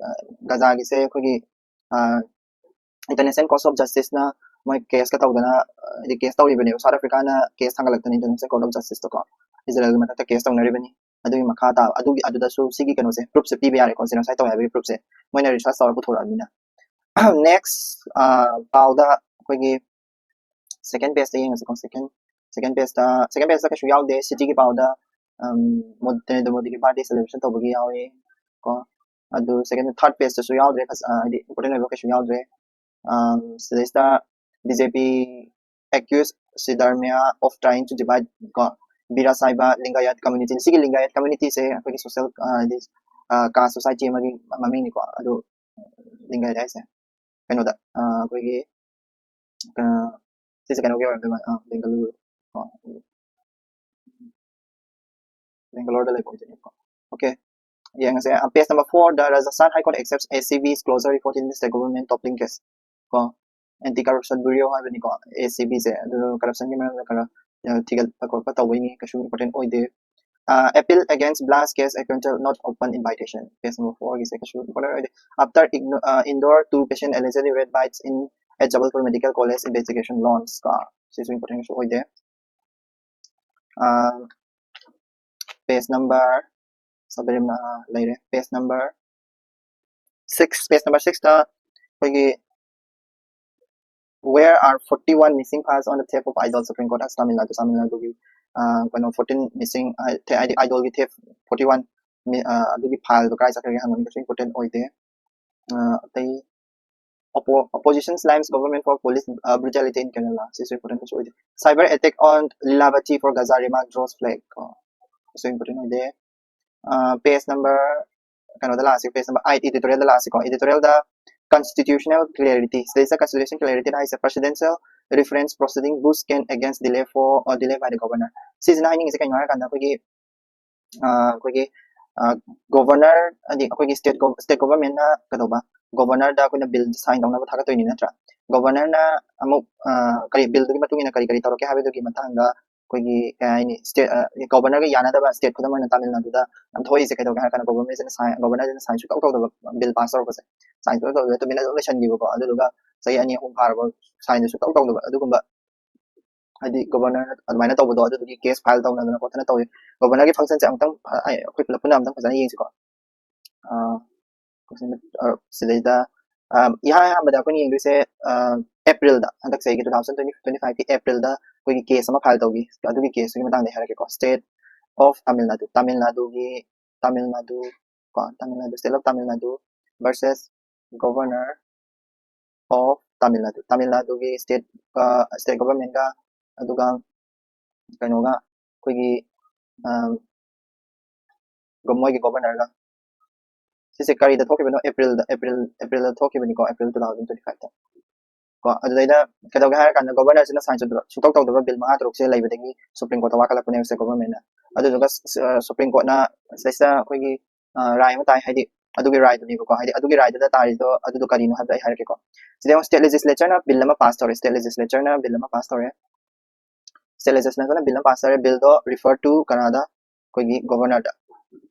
ꯒꯖꯥꯒꯤꯁꯦ ꯑꯩꯈꯣꯏꯒꯤ International Court of Justice ꯅ ꯃꯣꯏ ꯀꯦꯁꯀ ꯇꯧꯗꯅ ꯍꯥꯏꯗꯤ ꯀꯦꯁ ꯇꯧꯔꯤꯕꯅꯦꯕ꯫ ꯁꯥꯎꯠ ꯑꯐ꯭ꯔꯤꯀꯥꯅ ꯀꯦꯁ ꯊꯥꯡꯒꯠꯂꯛꯇꯅ International Court of Justice ꯇꯀꯣ, ꯏꯖꯔꯦꯜꯒꯤ ꯃꯊꯛꯇ ꯀꯦꯁ ꯇꯧꯅꯔꯤꯕꯅꯤ꯫ ꯑꯗꯨꯒꯤ ꯃꯈꯥ ꯇꯥꯕ ꯑꯗꯨꯒꯤ ꯑꯗꯨꯗꯁꯨ ꯁꯤꯒꯤ ꯀꯩꯅꯣꯁꯦ, ꯄ꯭ꯔꯨꯐꯁꯦ ꯄꯤꯕ ꯌꯥꯔꯦꯀꯣ, ꯖꯦꯅꯣꯁꯥꯏꯠ ꯇꯧꯋꯦ ꯍꯥꯏꯕꯒꯤ ꯄ꯭ꯔꯨꯐꯁꯦ ꯃꯣꯏꯅ ꯔꯤꯁꯔꯁ ꯇꯧꯔꯒ ꯄꯨꯊꯣꯔꯛꯑꯕꯅꯤꯅ꯫ ꯅꯦꯛꯁ ꯄꯥꯎꯗ ꯑꯩꯈꯣꯏꯒꯤ ꯁꯦꯀꯦꯟ ꯄꯦꯖꯇ ꯌꯦꯡꯉꯁꯤꯀꯣ꯫ ꯁꯦꯀꯦꯟ ꯁꯦꯀꯦꯟ ꯄꯦꯖꯇ ꯁꯦꯀꯦꯟ ꯄꯦꯖꯇ ꯀꯩꯁꯨ ꯌꯥꯎꯗꯦ꯫ ꯁꯤꯇꯤꯒꯤ ꯄꯥꯎꯗ ꯅꯔꯦꯟꯗ꯭ꯔ ꯃꯣꯗꯤꯒꯤ ꯕꯥꯔꯗꯦ ꯁꯦꯂꯦꯕ꯭ꯔꯦꯁꯟ ꯇꯧꯕꯒꯤ ꯌꯥꯎꯋꯦ ꯀꯣ꯫ ꯑꯗꯨ ꯁꯦꯀꯦꯟ ꯊꯥꯔꯠ ꯄꯦꯖꯇꯁꯨ ꯌꯥꯎꯗ꯭ꯔꯦ, ꯍꯥꯏꯗꯤ ꯏꯝꯄꯣꯔꯇꯦꯟ ꯑꯣꯏꯕ ꯀꯩꯁꯨ ꯌꯥꯎꯗ꯭ꯔꯦ꯫ ꯁꯤꯗꯩꯁꯤꯗ B J P accused Siddaramaiah of trying to divide ꯀꯣ, ꯕꯤꯔꯥꯁꯥꯏꯕ ꯂꯤꯡꯒꯥꯌꯠ ꯀꯝꯃ꯭ꯌꯨꯅꯤꯇꯤ꯫ ꯁꯤꯒꯤ ꯂꯤꯡꯒꯥꯌꯠ ꯀꯝꯃ꯭ꯌꯨꯅꯤꯇꯤꯁꯦ ꯑꯩꯈꯣꯏꯒꯤ ꯁꯣꯁꯦꯜ ꯍꯥꯏꯗꯤ ꯀꯥꯁ ꯁꯣꯁꯥꯏꯇꯤ ꯑꯃꯒꯤ ꯃꯃꯤꯡꯅꯤꯀꯣ꯫ ꯑꯗꯨ ꯂꯤꯡꯒꯥꯌꯠ ꯍꯥꯏꯁꯦ ꯀꯩꯅꯣꯗ ꯑꯩꯈꯣꯏꯒꯤ ꯁꯤꯁꯦ ꯀꯩꯅꯣꯒꯤ ꯑꯣꯏꯔꯝꯗꯣꯏ ꯃꯥꯜꯂꯦ, ꯕꯦꯡꯒꯂꯨꯔꯨ ꯀꯣ, ꯕꯦꯡꯒꯂꯣꯔꯗ ꯂꯩꯕ ꯑꯣꯏꯗꯣꯏꯅꯦꯀꯣ꯫ ꯑꯣꯀꯦ, ꯌꯦꯡꯉꯁꯦ꯫ Page number four, the Rajasthan High Court accepts A C B's closure report in the state government toppling case ꯀꯣ꯫ Anti Corruption Bureau ꯍꯥꯏꯕꯅꯤꯀꯣ, A C B ꯁꯦ꯫ ꯑꯗꯨ ꯀꯔꯞꯁꯟꯒꯤ ꯃꯔꯝꯗ ꯈꯔ ꯊꯤꯒꯠꯄ ꯈꯣꯠꯄ ꯇꯧꯕꯩꯅꯤ, ꯀꯩꯁꯨ ꯏꯝꯄꯣꯔꯇꯦꯟ ꯑꯣꯏꯗꯦ꯫ Appeal against blast case acquittal not open invitation, page number four ꯒꯤꯁꯦ ꯀꯩꯁꯨ ꯏꯝꯄꯣꯔꯇꯦꯟ ꯑꯣꯏꯗꯦ꯫ After Indore two patient allegedly raped bites in at Jabalpur Medical College, investigation launch ꯀꯣ, ꯁꯤꯁꯨ ꯏꯝꯄꯣꯔꯇꯦꯟ ꯀꯩꯁꯨ ꯑꯣꯏꯗꯦ꯫ Page number ꯁꯕꯔꯤꯃ ꯂꯩꯔꯦ꯫ Page number six, page number sixꯇ ꯑꯩꯈꯣꯏꯒꯤ Where are forty-one missing files on the theft of idol? Supreme Court has Tamil Nadu, Tamil Naduꯒꯤ ꯀꯩꯅꯣ fourteen missing ꯍꯥꯏꯗꯤ idolꯒꯤ theft forty one ꯑꯗꯨꯒꯤ fileꯗꯣ ꯀꯥꯏ ꯆꯠꯈ꯭ꯔꯒꯦ ꯍꯪꯕꯅꯤ, ꯀꯩꯁꯨ important ꯑꯣꯏꯗꯦ꯫ ꯑꯇꯩ opposition slams government for police brutality in Kerala, ꯁꯤꯁꯨ important ꯀꯩꯁꯨ ꯑꯣꯏꯗꯦ꯫ Cyber attack on Lilavati for Gaza remark draws flag, ꯀꯣ, ꯀꯩꯁꯨ important ꯑꯣꯏꯗꯦ꯫ Page number ꯀꯩꯅꯣꯗ ꯂꯥꯛꯑꯁꯤ, page number eight editorialꯗ ꯂꯥꯛꯑꯁꯤꯀꯣ꯫ Editorialꯗ constitutional clarity, ꯁꯤꯗꯩꯁꯤꯗ constitutional clarity ꯍꯥꯏꯁꯦ presidential reference proceeding boots can against delay for or delay by the governor꯫ ꯁꯤꯁꯤꯅ ꯍꯥꯏꯅꯤꯡꯉꯤꯁꯦ ꯀꯩꯅꯣ ꯍꯥꯏꯔꯀꯥꯟꯗ ꯑꯩꯈꯣꯏꯒꯤ ꯑꯩꯈꯣꯏꯒꯤ governor ꯍꯥꯏꯗꯤ ꯑꯩꯈꯣꯏꯒꯤ state state governmentꯅ ꯀꯩꯗꯧꯕ, governorꯗ ꯑꯩꯈꯣꯏꯅ bill sign ꯇꯧꯅꯕ ꯊꯥꯒꯠꯇꯣꯏꯅꯤ ꯅꯠꯇ꯭ꯔꯥ? Governorꯅ ꯑꯃꯨꯛ ꯀꯔꯤ billꯗꯨꯒꯤ ꯃꯇꯨꯡ ꯏꯟꯅ ꯀꯔꯤ ꯀꯔꯤ ꯇꯧꯔꯛꯀꯦ ꯍꯥꯏꯕꯗꯨꯒꯤ ꯃꯇꯥꯡꯗ ꯑꯩꯈꯣꯏꯒꯤ ꯀꯩ ꯍꯥꯏꯅꯤ, ꯁ꯭ꯇꯦꯠ ꯒꯣꯕꯔꯅꯔꯒ ꯌꯥꯅꯗꯕ ꯁ꯭ꯇꯦꯠ, ꯈꯨꯗꯝ ꯑꯣꯏꯅ ꯇꯥꯃꯤꯜ ꯅꯥꯗꯨꯗ ꯌꯥꯝ ꯊꯣꯛꯏꯁꯦ ꯀꯩꯗꯧꯒꯦ ꯍꯥꯏꯔ ꯀꯥꯟꯗ ꯒꯣꯕꯔꯅꯔꯁꯤꯅ ꯁꯥꯏꯟ ꯒꯣꯕꯔꯅꯔꯁꯤꯅ ꯁꯥꯏꯟ ꯁꯨꯡꯇꯧ ꯇꯧꯗꯕ, ꯕꯤꯜ ꯄꯥꯁ ꯇꯧꯔꯛꯄꯁꯦ ꯁꯥꯏꯟ ꯁꯨꯡꯇꯧ ꯇꯧꯗꯕ ꯇꯨꯃꯤꯟꯅ ꯑꯗꯨꯝ ꯂꯩꯁꯟꯈꯤꯕꯀꯣ꯫ ꯑꯗꯨꯗꯨꯒ ꯆꯍꯤ ꯑꯅꯤ ꯑꯍꯨꯝ ꯐꯥꯔꯕ ꯁꯥꯏꯟꯁꯨ ꯁꯨꯡꯇꯧ ꯇꯧꯗꯕ ꯑꯗꯨꯒꯨꯝꯕ ꯍꯥꯏꯗꯤ ꯒꯣꯕꯔꯅꯔ ꯑꯗꯨꯃꯥꯏꯅ ꯇꯧꯕꯗꯣ ꯑꯗꯨꯗꯨꯒꯤ ꯀꯦꯁ ꯐꯥꯏꯜ ꯇꯧꯅꯗꯅ ꯈꯣꯠꯇꯅ ꯇꯧꯏ꯫ ꯒꯣꯕꯔꯅꯔꯒꯤ ꯐꯪꯁꯟꯁꯦ ꯑꯃꯨꯛꯇꯪ ꯑꯩꯈꯣꯏ ꯄꯨꯂꯞ ꯄꯨꯟꯅ ꯑꯃꯨꯛꯇꯪ ꯐꯖꯅ ꯌꯦꯡꯁꯤꯀꯣ꯫ ꯁꯤꯗꯩꯗ ꯏꯍꯥꯟ ꯑꯍꯥꯟꯕꯗ ꯑꯩꯈꯣꯏꯅ ꯌꯦꯡꯗꯣꯏꯁꯦ ꯑꯦꯄ꯭ꯔꯤꯜꯗ, ꯍꯟꯗꯛ ꯆꯍꯤꯒꯤ two thousand twenty twenty five ꯀꯤ ꯑꯦꯄ꯭ꯔꯤꯜꯗ ꯑꯩꯈꯣꯏꯒꯤ ꯀꯦꯁ ꯑꯃ ꯐꯥꯏꯜ ꯇꯧꯈꯤ꯫ ꯑꯗꯨꯒꯤ ꯀꯦꯁꯇꯨꯒꯤ ꯃꯇꯥꯡꯗ ꯑꯩ ꯍꯥꯏꯔꯛꯀꯦꯀꯣ꯫ State of Tamil Nadu, Tamil ꯅꯥꯗꯨꯒꯤ, ꯇꯥꯃꯤꯜ ꯅꯥꯗꯨ ꯀꯣ, Tamil Nadu, State of Tamil Nadu versus Governor of Tamil Nadu, Tamil ꯅꯥꯗꯨꯒꯤ ꯁ꯭ꯇꯦꯠ ꯁ꯭ꯇꯦꯠ ꯒꯣꯕꯔꯃꯦꯟꯒ, ꯑꯗꯨꯒ ꯀꯩꯅꯣꯒ, ꯑꯩꯈꯣꯏꯒꯤ ꯃꯣꯏꯒꯤ ꯒꯣꯕꯔꯅꯔꯒ꯫ ꯁꯤꯁꯦ ꯀꯔꯤꯗ ꯊꯣꯛꯈꯤꯕꯅꯣ? ꯑꯦꯄ꯭ꯔꯤꯜꯗ, ꯑꯦꯄ꯭ꯔꯤꯜ ꯑꯦꯄ꯭ꯔꯤꯜꯗ ꯊꯣꯛꯈꯤꯕꯅꯤꯀꯣ, April two thousand twenty five ꯇ ꯀꯣ꯫ ꯑꯗꯨꯗꯩꯗ ꯀꯩꯗꯧꯒꯦ ꯍꯥꯏꯔ ꯀꯥꯟꯗ ꯒꯣꯕꯔꯅꯔꯁꯤꯅ ꯁꯥꯏꯟ ꯁꯨꯡꯇꯧ ꯇꯧꯗꯕ ꯕꯤꯜ ꯃꯉꯥ ꯇꯔꯨꯛꯁꯦ ꯂꯩꯕꯗꯒꯤ ꯁꯨꯄ꯭ꯔꯤꯝ ꯀꯣꯔꯠꯇ ꯋꯥꯀꯠꯂꯛꯄꯅꯦꯕ ꯁ꯭ꯇꯦꯠ ꯒꯣꯕꯔꯃꯦꯟꯅ꯫ ꯑꯗꯨꯗꯨꯒ ꯁꯨꯄ꯭ꯔꯤꯝ ꯀꯣꯔꯠꯅ ꯁꯤꯗꯩꯁꯤꯗ ꯑꯩꯈꯣꯏꯒꯤ ꯔꯥꯏ ꯑꯃ ꯇꯥꯏ, ꯍꯥꯏꯗꯤ ꯑꯗꯨꯒꯤ ꯔꯥꯏꯗꯨꯅꯦꯕꯀꯣ, ꯍꯥꯏꯗꯤ ꯑꯗꯨꯒꯤ ꯔꯥꯏꯗꯨꯗ ꯇꯥꯔꯤꯗꯣ ꯑꯗꯨꯗꯣ ꯀꯔꯤꯅꯣ ꯍꯥꯏꯕꯗꯣ ꯑꯩ ꯍꯥꯏꯔꯛꯀꯦꯀꯣ꯫ ꯁꯤꯗ ꯌꯦꯡꯉꯣ, ꯁ꯭ꯇꯦꯠ ꯂꯦꯖꯤꯁꯂꯦꯆꯔꯅ ꯕꯤꯜ ꯑꯃ ꯄꯥꯁ ꯇꯧꯔꯦ, ꯁ꯭ꯇꯦꯠ ꯂꯦꯖꯤꯁꯂꯦꯆꯔꯅ ꯕꯤꯜ ꯑꯃ ꯄꯥꯁ ꯇꯧꯔꯦ, ꯁ꯭ꯇꯦꯠ ꯂꯦꯖꯤꯁꯂꯦꯆꯔꯅ ꯕꯤꯜ ꯑꯃ ꯄꯥꯁ ꯇꯧꯔꯦ, ꯕꯤꯜꯗꯣ ꯔꯤꯐꯔ ꯇꯨ ꯀꯅꯥꯗ? ꯑꯩꯈꯣꯏꯒꯤ ꯒꯣꯕꯔꯅꯔꯗ꯫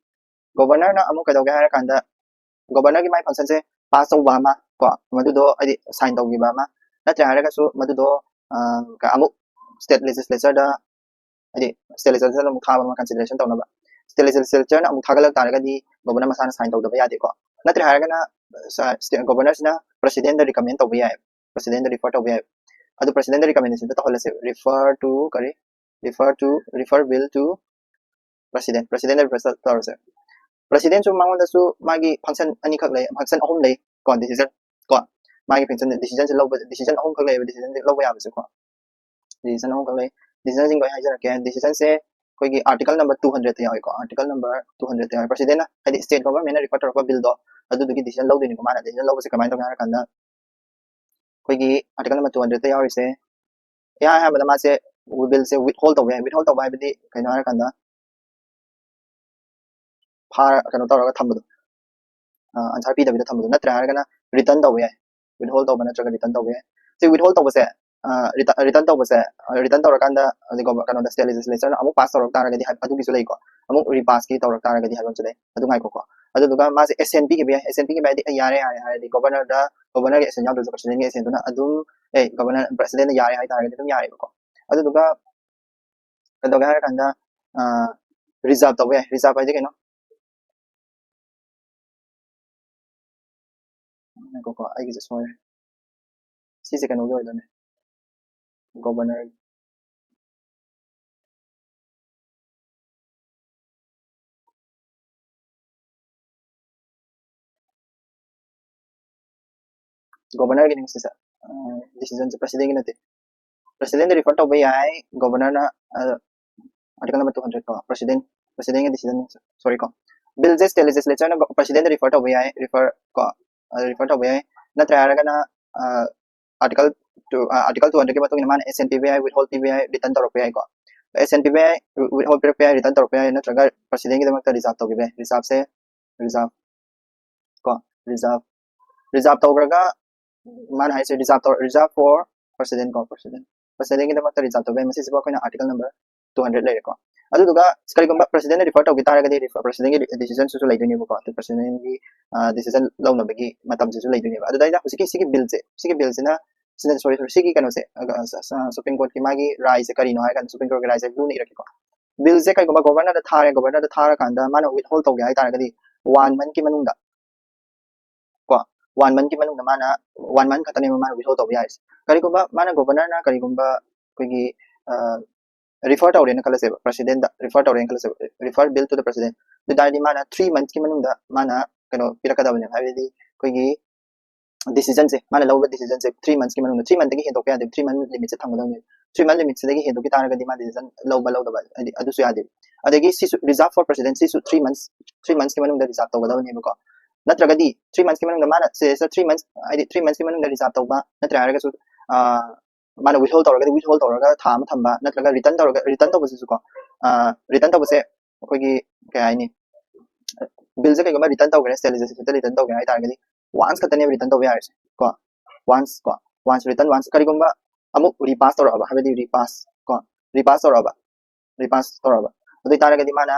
ꯒꯣꯕꯔꯅꯔꯅ ꯑꯃꯨꯛ ꯀꯩꯗꯧꯒꯦ ꯍꯥꯏꯔ ꯀꯥꯟꯗ, ꯒꯣꯕꯔꯅꯔꯒꯤ ꯃꯥꯏ ꯐꯪꯁꯟꯁꯦ ꯄꯥꯁ ꯇꯧꯕ ꯑꯃ ꯀꯣ, ꯃꯗꯨꯗꯣ ꯍꯥꯏꯗꯤ ꯁꯥꯏꯟ ꯇꯧꯈꯤꯕ ꯑꯃ, ꯅꯠꯇ꯭ꯔꯦ ꯍꯥꯏꯔꯒꯁꯨ ꯃꯗꯨꯗꯣ ꯑꯃꯨꯛ ꯁ꯭ꯇꯦꯠ ꯂꯦꯖꯤꯁꯂꯦꯆꯔꯗ ꯍꯥꯏꯗꯤ ꯁ꯭ꯇꯦꯠ ꯂꯦꯖꯤꯁꯂꯦꯆꯔꯗ ꯑꯃꯨꯛ ꯊꯥꯕ ꯑꯃ ꯀꯟꯁꯤꯗꯔꯦꯁꯟ ꯇꯧꯅꯕ꯫ ꯁ꯭ꯇꯦꯠ ꯂꯦꯖꯤꯁꯂꯦꯆꯔꯅ ꯑꯃꯨꯛ ꯊꯥꯒꯠꯂꯛ ꯇꯥꯔꯒꯗꯤ ꯒꯣꯕꯔꯅꯔ ꯃꯁꯥꯅ ꯁꯥꯏꯟ ꯇꯧꯗꯕ ꯌꯥꯗꯦꯀꯣ꯫ ꯅꯠꯇ꯭ꯔꯦ ꯍꯥꯏꯔꯒꯅ ꯁ꯭ꯇꯦꯠ ꯒꯣꯕꯔꯅꯔꯁꯤꯅ ꯄ꯭ꯔꯁꯤꯗꯦꯟꯗ ꯔꯤꯀꯃꯦꯟ ꯇꯧꯕ ꯌꯥꯏ, ꯄ꯭ꯔꯁꯤꯗꯦꯟꯗ ꯔꯤꯐꯔ ꯇꯧꯕ ꯌꯥꯏ꯫ ꯑꯗꯨ ꯄ꯭ꯔꯁꯤꯗꯦꯟꯗ ꯔꯤꯀꯃꯦꯟꯗꯦꯁꯟꯗ ꯇꯧꯍꯜꯂꯁꯦ, ꯔꯤꯐꯔ ꯇꯨ ꯀꯔꯤ, refer to, refer bill to president, ꯄ꯭ꯔꯁꯤꯗꯦꯟꯗ ꯔꯤꯐꯔ ꯇꯧꯔꯁꯦ꯫ ꯄ꯭ꯔꯁꯤꯗꯦꯟꯁꯨ ꯃꯉꯣꯟꯗꯁꯨ ꯃꯥꯒꯤ ꯐꯪꯁꯟ ꯑꯅꯤꯈꯛ ꯂꯩ, ꯐꯪꯁꯟ ꯑꯍꯨꯝ ꯂꯩ ꯀꯣ, ꯗꯤꯁꯤꯖꯟ ꯀꯣ, ꯃꯥꯒꯤ ꯐꯪꯁꯟ, ꯗꯤꯁꯤꯖꯟꯁꯦ ꯂꯧꯕ, ꯗꯤꯁꯤꯖꯟ ꯑꯍꯨꯝꯈꯛ ꯂꯩꯌꯦꯕ ꯗꯤꯁꯤꯖꯟꯁꯦ ꯂꯧꯕ ꯌꯥꯕꯁꯦꯀꯣ꯫ ꯗꯤꯁꯤꯖꯟ ꯑꯍꯨꯝꯈꯛ ꯂꯩ꯫ ꯗꯤꯁꯤꯖꯟꯁꯤꯡꯗꯣ ꯑꯩ ꯍꯥꯏꯖꯔꯛꯀꯦ꯫ ꯗꯤꯁꯤꯖꯟꯁꯦ ꯑꯩꯈꯣꯏꯒꯤ ꯑꯥꯔꯇꯤꯀꯜ ꯅꯝꯕꯔ two hundred ꯇ ꯌꯥꯎꯏꯀꯣ, ꯑꯥꯔꯇꯤꯀꯜ ꯅꯝꯕꯔ two hundred ꯇ ꯌꯥꯎꯏ꯫ ꯄ꯭ꯔꯁꯤꯗꯦꯟꯅ ꯍꯥꯏꯗꯤ ꯁ꯭ꯇꯦꯠ ꯒꯣꯕꯔꯃꯦꯟꯅ ꯔꯤꯐꯔ ꯇꯧꯔꯛꯄ ꯕꯤꯜꯗꯣ ꯑꯗꯨꯗꯨꯒꯤ ꯗꯤꯁꯤꯖꯟ ꯂꯧꯗꯣꯏꯅꯤꯀꯣ꯫ ꯃꯥꯅ ꯗꯤꯁꯤꯖꯟ ꯂꯧꯕꯁꯦ ꯀꯃꯥꯏꯅ ꯇꯧꯒꯦ ꯍꯥꯏꯔ ꯀꯥꯟꯗ ꯑꯩꯈꯣꯏꯒꯤ ꯑꯥꯔꯇꯤꯀꯜ ꯅꯝꯕꯔ two hundred ꯇ ꯌꯥꯎꯔꯤꯁꯦ, ꯏꯍꯥꯟ ꯑꯍꯥꯟꯕꯗ ꯃꯥꯁꯦ ꯕꯤꯜꯁꯦ ꯋꯤꯠꯍꯣꯜ ꯇꯧꯕ ꯌꯥꯏ꯫ ꯋꯤꯠꯍꯣꯜ ꯇꯧꯕ ꯍꯥꯏꯕꯗꯤ ꯀꯩꯅꯣ ꯍꯥꯏꯔꯀꯥꯟꯗ ꯐꯥꯔ ꯀꯩꯅꯣ ꯇꯧꯔꯒ ꯊꯝꯕꯗꯣ, ꯑꯟꯁꯔ ꯄꯤꯗꯕꯤꯗ ꯊꯝꯕꯗꯣ, ꯅꯠꯇ꯭ꯔꯦ ꯍꯥꯏꯔꯒꯅ ꯔꯤꯇꯔꯟ ꯇꯧꯕ ꯌꯥꯏ꯫ ꯋꯤꯠꯍꯣꯜ ꯇꯧꯕ ꯅꯠꯇ꯭ꯔꯒ ꯔꯤꯇꯔꯟ ꯇꯧꯕ ꯌꯥꯏ꯫ ꯁꯤ ꯋꯤꯠꯍꯣꯜ ꯇꯧꯕꯁꯦ return ꯇꯧꯕꯁꯦ, ꯔꯤꯇꯔꯟ ꯇꯧꯔꯀꯥꯟꯗ ꯑꯗꯩ ꯀꯩꯅꯣꯗ ꯁ꯭ꯇꯦꯠ ꯂꯦꯖꯤꯁꯂꯦꯆꯔꯅ ꯑꯃꯨꯛ ꯄꯥꯁ ꯇꯧꯔꯛ ꯇꯥꯔꯒꯗꯤ ꯍꯥꯏ-, ꯑꯗꯨꯒꯤꯁꯨ ꯂꯩꯀꯣ꯫ ꯑꯃꯨꯛ ꯔꯤꯄꯥꯁꯀꯤ ꯇꯧꯔꯛ ꯇꯥꯔꯒꯗꯤ ꯍꯥꯏꯕ ꯑꯃꯁꯨ ꯂꯩ꯫ ꯑꯗꯨ ꯉꯥꯏꯈꯣꯀꯣ꯫ ꯑꯗꯨꯗꯨꯒ ꯃꯥꯁꯦ ꯑꯦꯁꯦꯟ ꯄꯤꯈꯤꯕ ꯌꯥꯏ꯫ ꯑꯦꯁꯦꯟ ꯄꯤꯈꯤꯕ ꯍꯥꯏꯗꯤ ꯑꯦ, ꯌꯥꯔꯦ, ꯌꯥꯔꯦ ꯍꯥꯏꯔꯗꯤ ꯒꯣꯕꯔꯅꯔꯗ, ꯒꯣꯕꯔꯅꯔꯒꯤ ꯑꯦꯁꯦꯟ ꯌꯥꯎꯗ꯭ꯔꯁꯨ ꯄ꯭ꯔꯁꯤꯗꯦꯟꯒꯤ ꯑꯦꯁꯦꯟꯗꯨꯅ ꯑꯗꯨꯝ, ꯑꯦ, ꯒꯣꯕꯔꯅꯔ, ꯄ꯭ꯔꯁꯤꯗꯦꯟꯅ ꯌꯥꯔꯦ ꯍꯥꯏ ꯇꯥꯔꯒꯗꯤ ꯑꯗꯨꯝ ꯌꯥꯔꯦꯕꯀꯣ꯫ ꯑꯗꯨꯗꯨꯒ ꯀꯩꯗꯧꯒꯦ ꯍꯥꯏꯔꯀꯥꯟꯗ, ꯔꯤꯖꯥꯔꯚ ꯇꯧꯕ ꯌꯥꯏ꯫ ꯔꯤꯖꯥꯔꯚ ꯍꯥꯏꯗꯤ ꯀꯩꯅꯣ? ꯉꯥꯏꯈꯣꯀꯣ, ꯑꯩꯒꯤꯁꯦ ꯁꯣꯏꯔꯦ꯫ ꯁꯤꯁꯦ ꯀꯩꯅꯣꯒꯤ ꯑꯣꯏꯗꯣꯏꯅꯦ, ꯒꯣꯕꯔꯅꯔ꯫ ꯒꯣꯕꯔꯅꯔꯒꯤꯅꯤ ꯁꯤꯁꯦ꯫ ꯗꯤꯁꯤꯖꯟꯁꯦ ꯄ꯭ꯔꯁꯤꯗꯦꯟꯒꯤ ꯅꯠꯇꯦ꯫ ꯄ꯭ꯔꯁꯤꯗꯦꯟꯗ ꯔꯤꯐꯔ ꯇꯧꯕ ꯌꯥꯏ ꯒꯣꯕꯔꯅꯔꯅ꯫ ꯑꯥꯔꯇꯤꯀꯜ ꯅꯝꯕꯔ ꯇꯨ ꯍꯟꯗ꯭ꯔꯦꯗ ꯀꯣ, ꯄ꯭ꯔꯁꯤꯗꯦꯟ, ꯄ꯭ꯔꯁꯤꯗꯦꯟꯒꯤ ꯗꯤꯁꯤꯖꯟ, ꯁꯣꯔꯤ ꯀꯣ꯫ ꯕꯤꯜꯁꯦ ꯁ꯭ꯇꯦꯠ ꯂꯦꯖꯤꯁꯂꯦꯆꯔꯅ ꯄ꯭ꯔꯁꯤꯗꯦꯟꯗ ꯔꯤꯐꯔ ꯇꯧꯕ ꯌꯥꯏ, ꯔꯤꯐꯔ ꯀꯣ, ꯔꯤꯐꯔ ꯇꯧꯕ ꯌꯥꯏ꯫ ꯅꯠꯇ꯭ꯔꯦ ꯍꯥꯏꯔꯒꯅ ꯑꯥꯔꯇꯤꯀꯜ ꯇꯨ, ꯑꯥꯔꯇꯤꯀꯜ ꯇꯨ ꯍꯟꯗ꯭ꯔꯦꯗꯀꯤ ꯃꯇꯨꯡ ꯏꯟꯅ ꯃꯥꯅ ꯑꯦꯁꯦꯟ ꯄꯤꯕ ꯌꯥꯏ, ꯋꯤꯠꯍꯣꯜ ꯄꯤꯕ ꯌꯥꯏ, ꯔꯤꯇꯔꯟ ꯇꯧꯔꯛꯄ ꯌꯥꯏꯀꯣ꯫ ꯑꯦꯁꯦꯟ ꯄꯤꯕ ꯌꯥꯏ, ꯋꯤꯠꯍꯣꯜ ꯄꯤꯔꯛꯄ ꯌꯥꯏ, ꯔꯤꯇꯔꯟ ꯇꯧꯔꯛꯄ ꯌꯥꯏ, ꯅꯠꯇ꯭ꯔꯒ ꯄ꯭ꯔꯁꯤꯗꯦꯟꯒꯤꯗꯃꯛꯇ ꯔꯤꯖꯥꯔꯚ ꯇꯧꯈꯤꯕ ꯌꯥꯏ꯫ ꯔꯤꯖꯥꯔꯚꯁꯦ, ꯔꯤꯖꯥꯔꯚ ꯀꯣ, ꯔꯤꯖꯥꯔꯚ, ꯔꯤꯖꯥꯔꯚ ꯇꯧꯈ꯭ꯔꯒ ꯃꯥꯅ ꯍꯥꯏꯁꯦ ꯔꯤꯖꯥꯔꯚ ꯇꯧ, reserve for president ꯀꯣ, ꯄ꯭ꯔꯁꯤꯗꯦꯟ, ꯄ꯭ꯔꯁꯤꯗꯦꯟꯒꯤꯗꯃꯛꯇ ꯔꯤꯖꯥꯔꯚ ꯇꯧꯕ ꯌꯥꯏ꯫ ꯃꯁꯤꯁꯤꯕꯨ ꯑꯩꯈꯣꯏꯅ ꯑꯥꯔꯇꯤꯀꯜ ꯅꯝꯕꯔ ꯇꯨ ꯍꯟꯗ꯭ꯔꯦꯗ ꯂꯩꯔꯦꯀꯣ꯫ ꯑꯗꯨꯗꯨꯒ ꯀꯔꯤꯒꯨꯝꯕ ꯄ꯭ꯔꯁꯤꯗꯦꯟꯅ ꯔꯤꯐꯔ ꯇꯧꯈꯤ ꯇꯥꯔꯒꯗꯤ ꯔꯤꯐ-, ꯄ꯭ꯔꯁꯤꯗꯦꯟꯒꯤ ꯗꯤꯁꯤꯖꯟꯁꯤꯁꯨ ꯂꯩꯗꯣꯏꯅꯦꯕꯀꯣ꯫ ꯑꯗꯨ ꯄ꯭ꯔꯁꯤꯗꯦꯟꯒꯤ ꯗꯤꯁꯤꯖꯟ ꯂꯧꯅꯕꯒꯤ ꯃꯇꯝꯁꯤꯁꯨ ꯂꯩꯗꯣꯏꯅꯦꯕ꯫ ꯑꯗꯨꯗ ꯑꯩꯅ ꯍꯧꯖꯤꯛꯀꯤ ꯁꯤꯒꯤ ꯕꯤꯜꯁꯦ, ꯁꯤꯒꯤ ꯕꯤꯜꯁꯤꯅ, ꯁꯤꯅ, ꯁꯣꯔꯤ, ꯁꯣꯔꯤ, ꯁꯤꯒꯤ ꯀꯩꯅꯣꯁꯦ, ꯁꯨꯄ꯭ꯔꯤꯝ ꯀꯣꯔꯠꯀꯤ ꯃꯥꯒꯤ ꯔꯥꯏꯁꯦ ꯀꯔꯤꯅꯣ ꯍꯥꯏꯔ ꯀꯥꯟꯗ ꯁꯨꯄ꯭ꯔꯤꯝ ꯀꯣꯔꯠꯀꯤ ꯔꯥꯏꯁꯦ ꯕ꯭ꯂꯨꯅ ꯏꯔꯛꯀꯦꯀꯣ꯫ ꯕꯤꯜꯁꯦ ꯀꯩꯒꯨꯝꯕ ꯒꯣꯕꯔꯅꯔꯗ ꯊꯥꯔꯦ, ꯒꯣꯕꯔꯅꯔꯗ ꯊꯥꯔꯀꯥꯟꯗ ꯃꯥꯅ ꯋꯤꯠꯍꯣꯜ ꯇꯧꯒꯦ ꯍꯥꯏ ꯇꯥꯔꯒꯗꯤ ꯋꯥꯟ ꯃꯟꯊꯀꯤ ꯃꯅꯨꯡꯗ ꯀꯣ, ꯋꯥꯟ ꯃꯟꯊꯀꯤ ꯃꯅꯨꯡꯗ ꯃꯥꯅ, ꯋꯥꯟ ꯃꯟꯊ ꯈꯛꯇꯅꯦꯕ ꯃꯥꯅ ꯋꯤꯠꯍꯣꯜ ꯇꯧꯕ ꯌꯥꯔꯤꯁꯦ꯫ ꯀꯔꯤꯒꯨꯝꯕ ꯃꯥꯅ, ꯒꯣꯕꯔꯅꯔꯅ ꯀꯔꯤꯒꯨꯝꯕ ꯑꯩꯈꯣꯏꯒꯤ ꯔꯤꯐꯔ ꯇꯧꯔꯦꯅ ꯈꯜꯂꯁꯦꯕ, ꯄ꯭ꯔꯁꯤꯗꯦꯟꯗ ꯔꯤꯐꯔ ꯇꯧꯔꯦꯅ ꯈꯜꯂꯁꯦꯕ, refer bill to the president, ꯑꯗꯨ ꯇꯥꯔꯗꯤ ꯃꯥꯅ ꯊ꯭ꯔꯤ ꯃꯟꯊꯀꯤ ꯃꯅꯨꯡꯗ ꯃꯥꯅ ꯀꯩꯅꯣ ꯄꯤꯔꯛꯀꯗꯕꯅꯦꯕ, ꯍꯥꯏꯕꯗꯤ ꯑꯩꯈꯣꯏꯒꯤ ꯗꯤꯁꯤꯖꯟꯁꯦ, ꯃꯥꯅ ꯂꯧꯕ ꯗꯤꯁꯤꯖꯟꯁꯦ ꯊ꯭ꯔꯤ ꯃꯟꯊꯀꯤ ꯃꯅꯨꯡꯗ, ꯊ꯭ꯔꯤ ꯃꯟꯊꯇꯒꯤ ꯍꯦꯟꯗꯣꯛꯄ ꯌꯥꯗꯦꯕ, ꯊ꯭ꯔꯤ ꯃꯟꯊ ꯂꯤꯃꯤꯠꯁꯦ ꯊꯝꯒꯗꯕꯅꯦꯕ꯫ ꯊ꯭ꯔꯤ ꯃꯟꯊ ꯂꯤꯃꯤꯠꯁꯤꯗꯒꯤ ꯍꯦꯟꯗꯣꯛꯈꯤ ꯇꯥꯔꯒꯗꯤ ꯃꯥ ꯗꯤꯁꯤꯖꯟ ꯂꯧꯕ ꯂꯧꯗꯕ ꯍꯥꯏꯗꯤ ꯑꯗꯨꯁꯨ ꯌꯥꯗꯦꯕ꯫ ꯑꯗꯒꯤ ꯁꯤꯁꯨ reserve for president, ꯁꯤꯁꯨ ꯊ꯭ꯔꯤ ꯃꯟꯊ, ꯊ꯭ꯔꯤ ꯃꯟꯊꯀꯤ ꯃꯅꯨꯡꯗ ꯔꯤꯖꯥꯔꯚ ꯇꯧꯒꯗꯕꯅꯦꯕꯀꯣ꯫ ꯅꯠꯇ꯭ꯔꯒꯗꯤ ꯊ꯭ꯔꯤ ꯃꯟꯊꯀꯤ ꯃꯅꯨꯡꯗ ꯃꯥꯅ ꯁꯤꯗꯩꯁꯤꯗ ꯊ꯭ꯔꯤ ꯃꯟꯊ, ꯍꯥꯏꯗꯤ ꯊ꯭ꯔꯤ ꯃꯟꯊꯀꯤ ꯃꯅꯨꯡꯗ ꯔꯤꯖꯥꯔꯚ ꯇꯧꯕ, ꯅꯠꯇ꯭ꯔꯦ ꯍꯥꯏꯔꯒꯁꯨ ꯃꯥꯅ ꯋꯤꯠꯍꯣꯜ ꯇꯧꯔꯒꯗꯤ ꯋꯤꯠꯍꯣꯜ ꯇꯧꯔꯒ ꯊꯥ ꯑꯃ ꯊꯝꯕ, ꯅꯠꯇ꯭ꯔꯒ ꯔꯤꯇꯔꯟ ꯇꯧꯔꯒ, ꯔꯤꯇꯔꯟ ꯇꯧꯕꯁꯤꯁꯨꯀꯣ, ꯔꯤꯇꯔꯟ ꯇꯧꯕꯁꯦ ꯑꯩꯈꯣꯏꯒꯤ ꯀꯩ ꯍꯥꯏꯅꯤ, ꯕꯤꯜꯁꯦ ꯀꯩꯒꯨꯝꯕ ꯔꯤꯇꯔꯟ ꯇꯧꯈ꯭ꯔꯦ, ꯁ꯭ꯇꯦꯠ ꯂꯦꯖꯤꯁꯂꯦꯆꯔꯗ ꯔꯤꯇꯔꯟ ꯇꯧꯈ꯭ꯔꯦ ꯍꯥꯏ ꯇꯥꯔꯒꯗꯤ ꯋꯥꯟꯁ ꯈꯛꯇꯅꯦꯕ ꯔꯤꯇꯔꯟ ꯇꯧꯕ ꯌꯥꯔꯤꯁꯦ ꯀꯣ꯫ ꯋꯥꯟꯁ ꯀꯣ, ꯋꯥꯟꯁ ꯔꯤꯇꯔꯟ, ꯋꯥꯟꯁ꯫ ꯀꯔꯤꯒꯨꯝꯕ ꯑꯃꯨꯛ ꯔꯤꯄꯥꯁ ꯇꯧꯔꯛꯑꯕ, ꯍꯥꯏꯕꯗꯤ ꯔꯤꯄꯥꯁ ꯀꯣ, ꯔꯤꯄꯥꯁ ꯇꯧꯔꯛꯑꯕ, ꯔꯤꯄꯥꯁ ꯇꯧꯔꯛꯑꯕ, ꯑꯗꯨ ꯑꯣꯏꯇꯥꯔꯒꯗꯤ ꯃꯥꯅ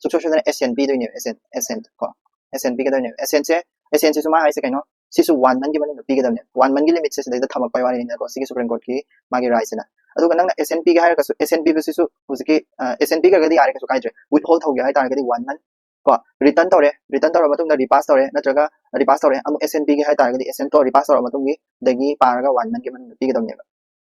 ꯁꯨꯡꯁꯣꯏ ꯁꯣꯏꯗꯅ ꯑꯦꯁ ꯑꯦꯟ ꯄꯤꯗꯣꯏꯅꯦꯕ, ꯑꯦꯁ ꯑꯦꯟ, ꯑꯦꯁ ꯑꯦꯟ ꯀꯣ, ꯑꯦꯁ ꯑꯦꯟ ꯄꯤꯒꯗꯣꯏꯅꯦꯕ꯫ ꯑꯦꯁ ꯑꯦꯟꯁꯦ, ꯑꯦꯁ ꯑꯦꯟꯁꯤꯁꯨ ꯃꯥ ꯍꯥꯏꯁꯦ ꯀꯩꯅꯣ, ꯁꯤꯁꯨ ꯋꯥꯟ ꯃꯟꯒꯤ ꯃꯅꯨꯡꯗ ꯄꯤꯒꯗꯕꯅꯦ꯫ ꯋꯥꯟ ꯃꯟꯒꯤ ꯂꯤꯃꯤꯠꯁꯦ ꯁꯤꯗꯩꯗ ꯊꯝꯃꯛꯄꯩ ꯋꯥꯔꯤꯅꯤꯅꯀꯣ, ꯁꯤꯒꯤ ꯁꯨꯄ꯭ꯔꯤꯝ ꯀꯣꯔꯠꯀꯤ ꯃꯥꯒꯤ ꯔꯥꯏꯠꯁꯤꯅ꯫ ꯑꯗꯨꯒ ꯅꯪꯅ ꯑꯦꯁ ꯑꯦꯟ ꯄꯤꯒꯦ ꯍꯥꯏꯔꯒꯁꯨ, ꯑꯦꯁ ꯑꯦꯟ ꯄꯤꯕꯁꯤꯁꯨ ꯍꯧꯖꯤꯛꯀꯤ, ꯑ, ꯑꯦꯁ ꯑꯦꯟ ꯄꯤꯈ꯭ꯔꯒꯗꯤ ꯌꯥꯔꯦ, ꯀꯩꯁꯨ ꯀꯥꯏꯗ꯭ꯔꯦ꯫ ꯋꯤꯠꯍꯣꯜ ꯇꯧꯒꯦ ꯍꯥꯏꯇꯥꯔꯒꯗꯤ ꯋꯥꯟ ꯃꯟ ꯀꯣ, ꯔꯤꯇꯔꯟ ꯇꯧꯔꯦ, ꯔꯤꯇꯔꯟ ꯇꯧꯔ ꯃꯇꯨꯡꯗ ꯔꯤꯄꯥꯁ ꯇꯧꯔꯦ, ꯅꯠꯇ꯭ꯔꯒ ꯔꯤꯄꯥꯁ ꯇꯧꯔꯦ, ꯑꯃꯨꯛ ꯑꯦꯁ ꯑꯦꯟ ꯄꯤꯒꯦ ꯍꯥꯏꯇꯥꯔꯒꯗꯤ ꯑꯦꯁ ꯑꯦꯟ ꯇꯣ ꯔꯤꯄꯥꯁ ꯇꯧꯔ ꯃꯇꯨꯡꯒꯤꯗꯒꯤ ꯄꯥꯔꯒ ꯋꯥꯟ ꯃꯟꯒꯤ ꯃꯅꯨꯡꯗ ꯄꯤꯒꯗꯕꯅꯦꯕ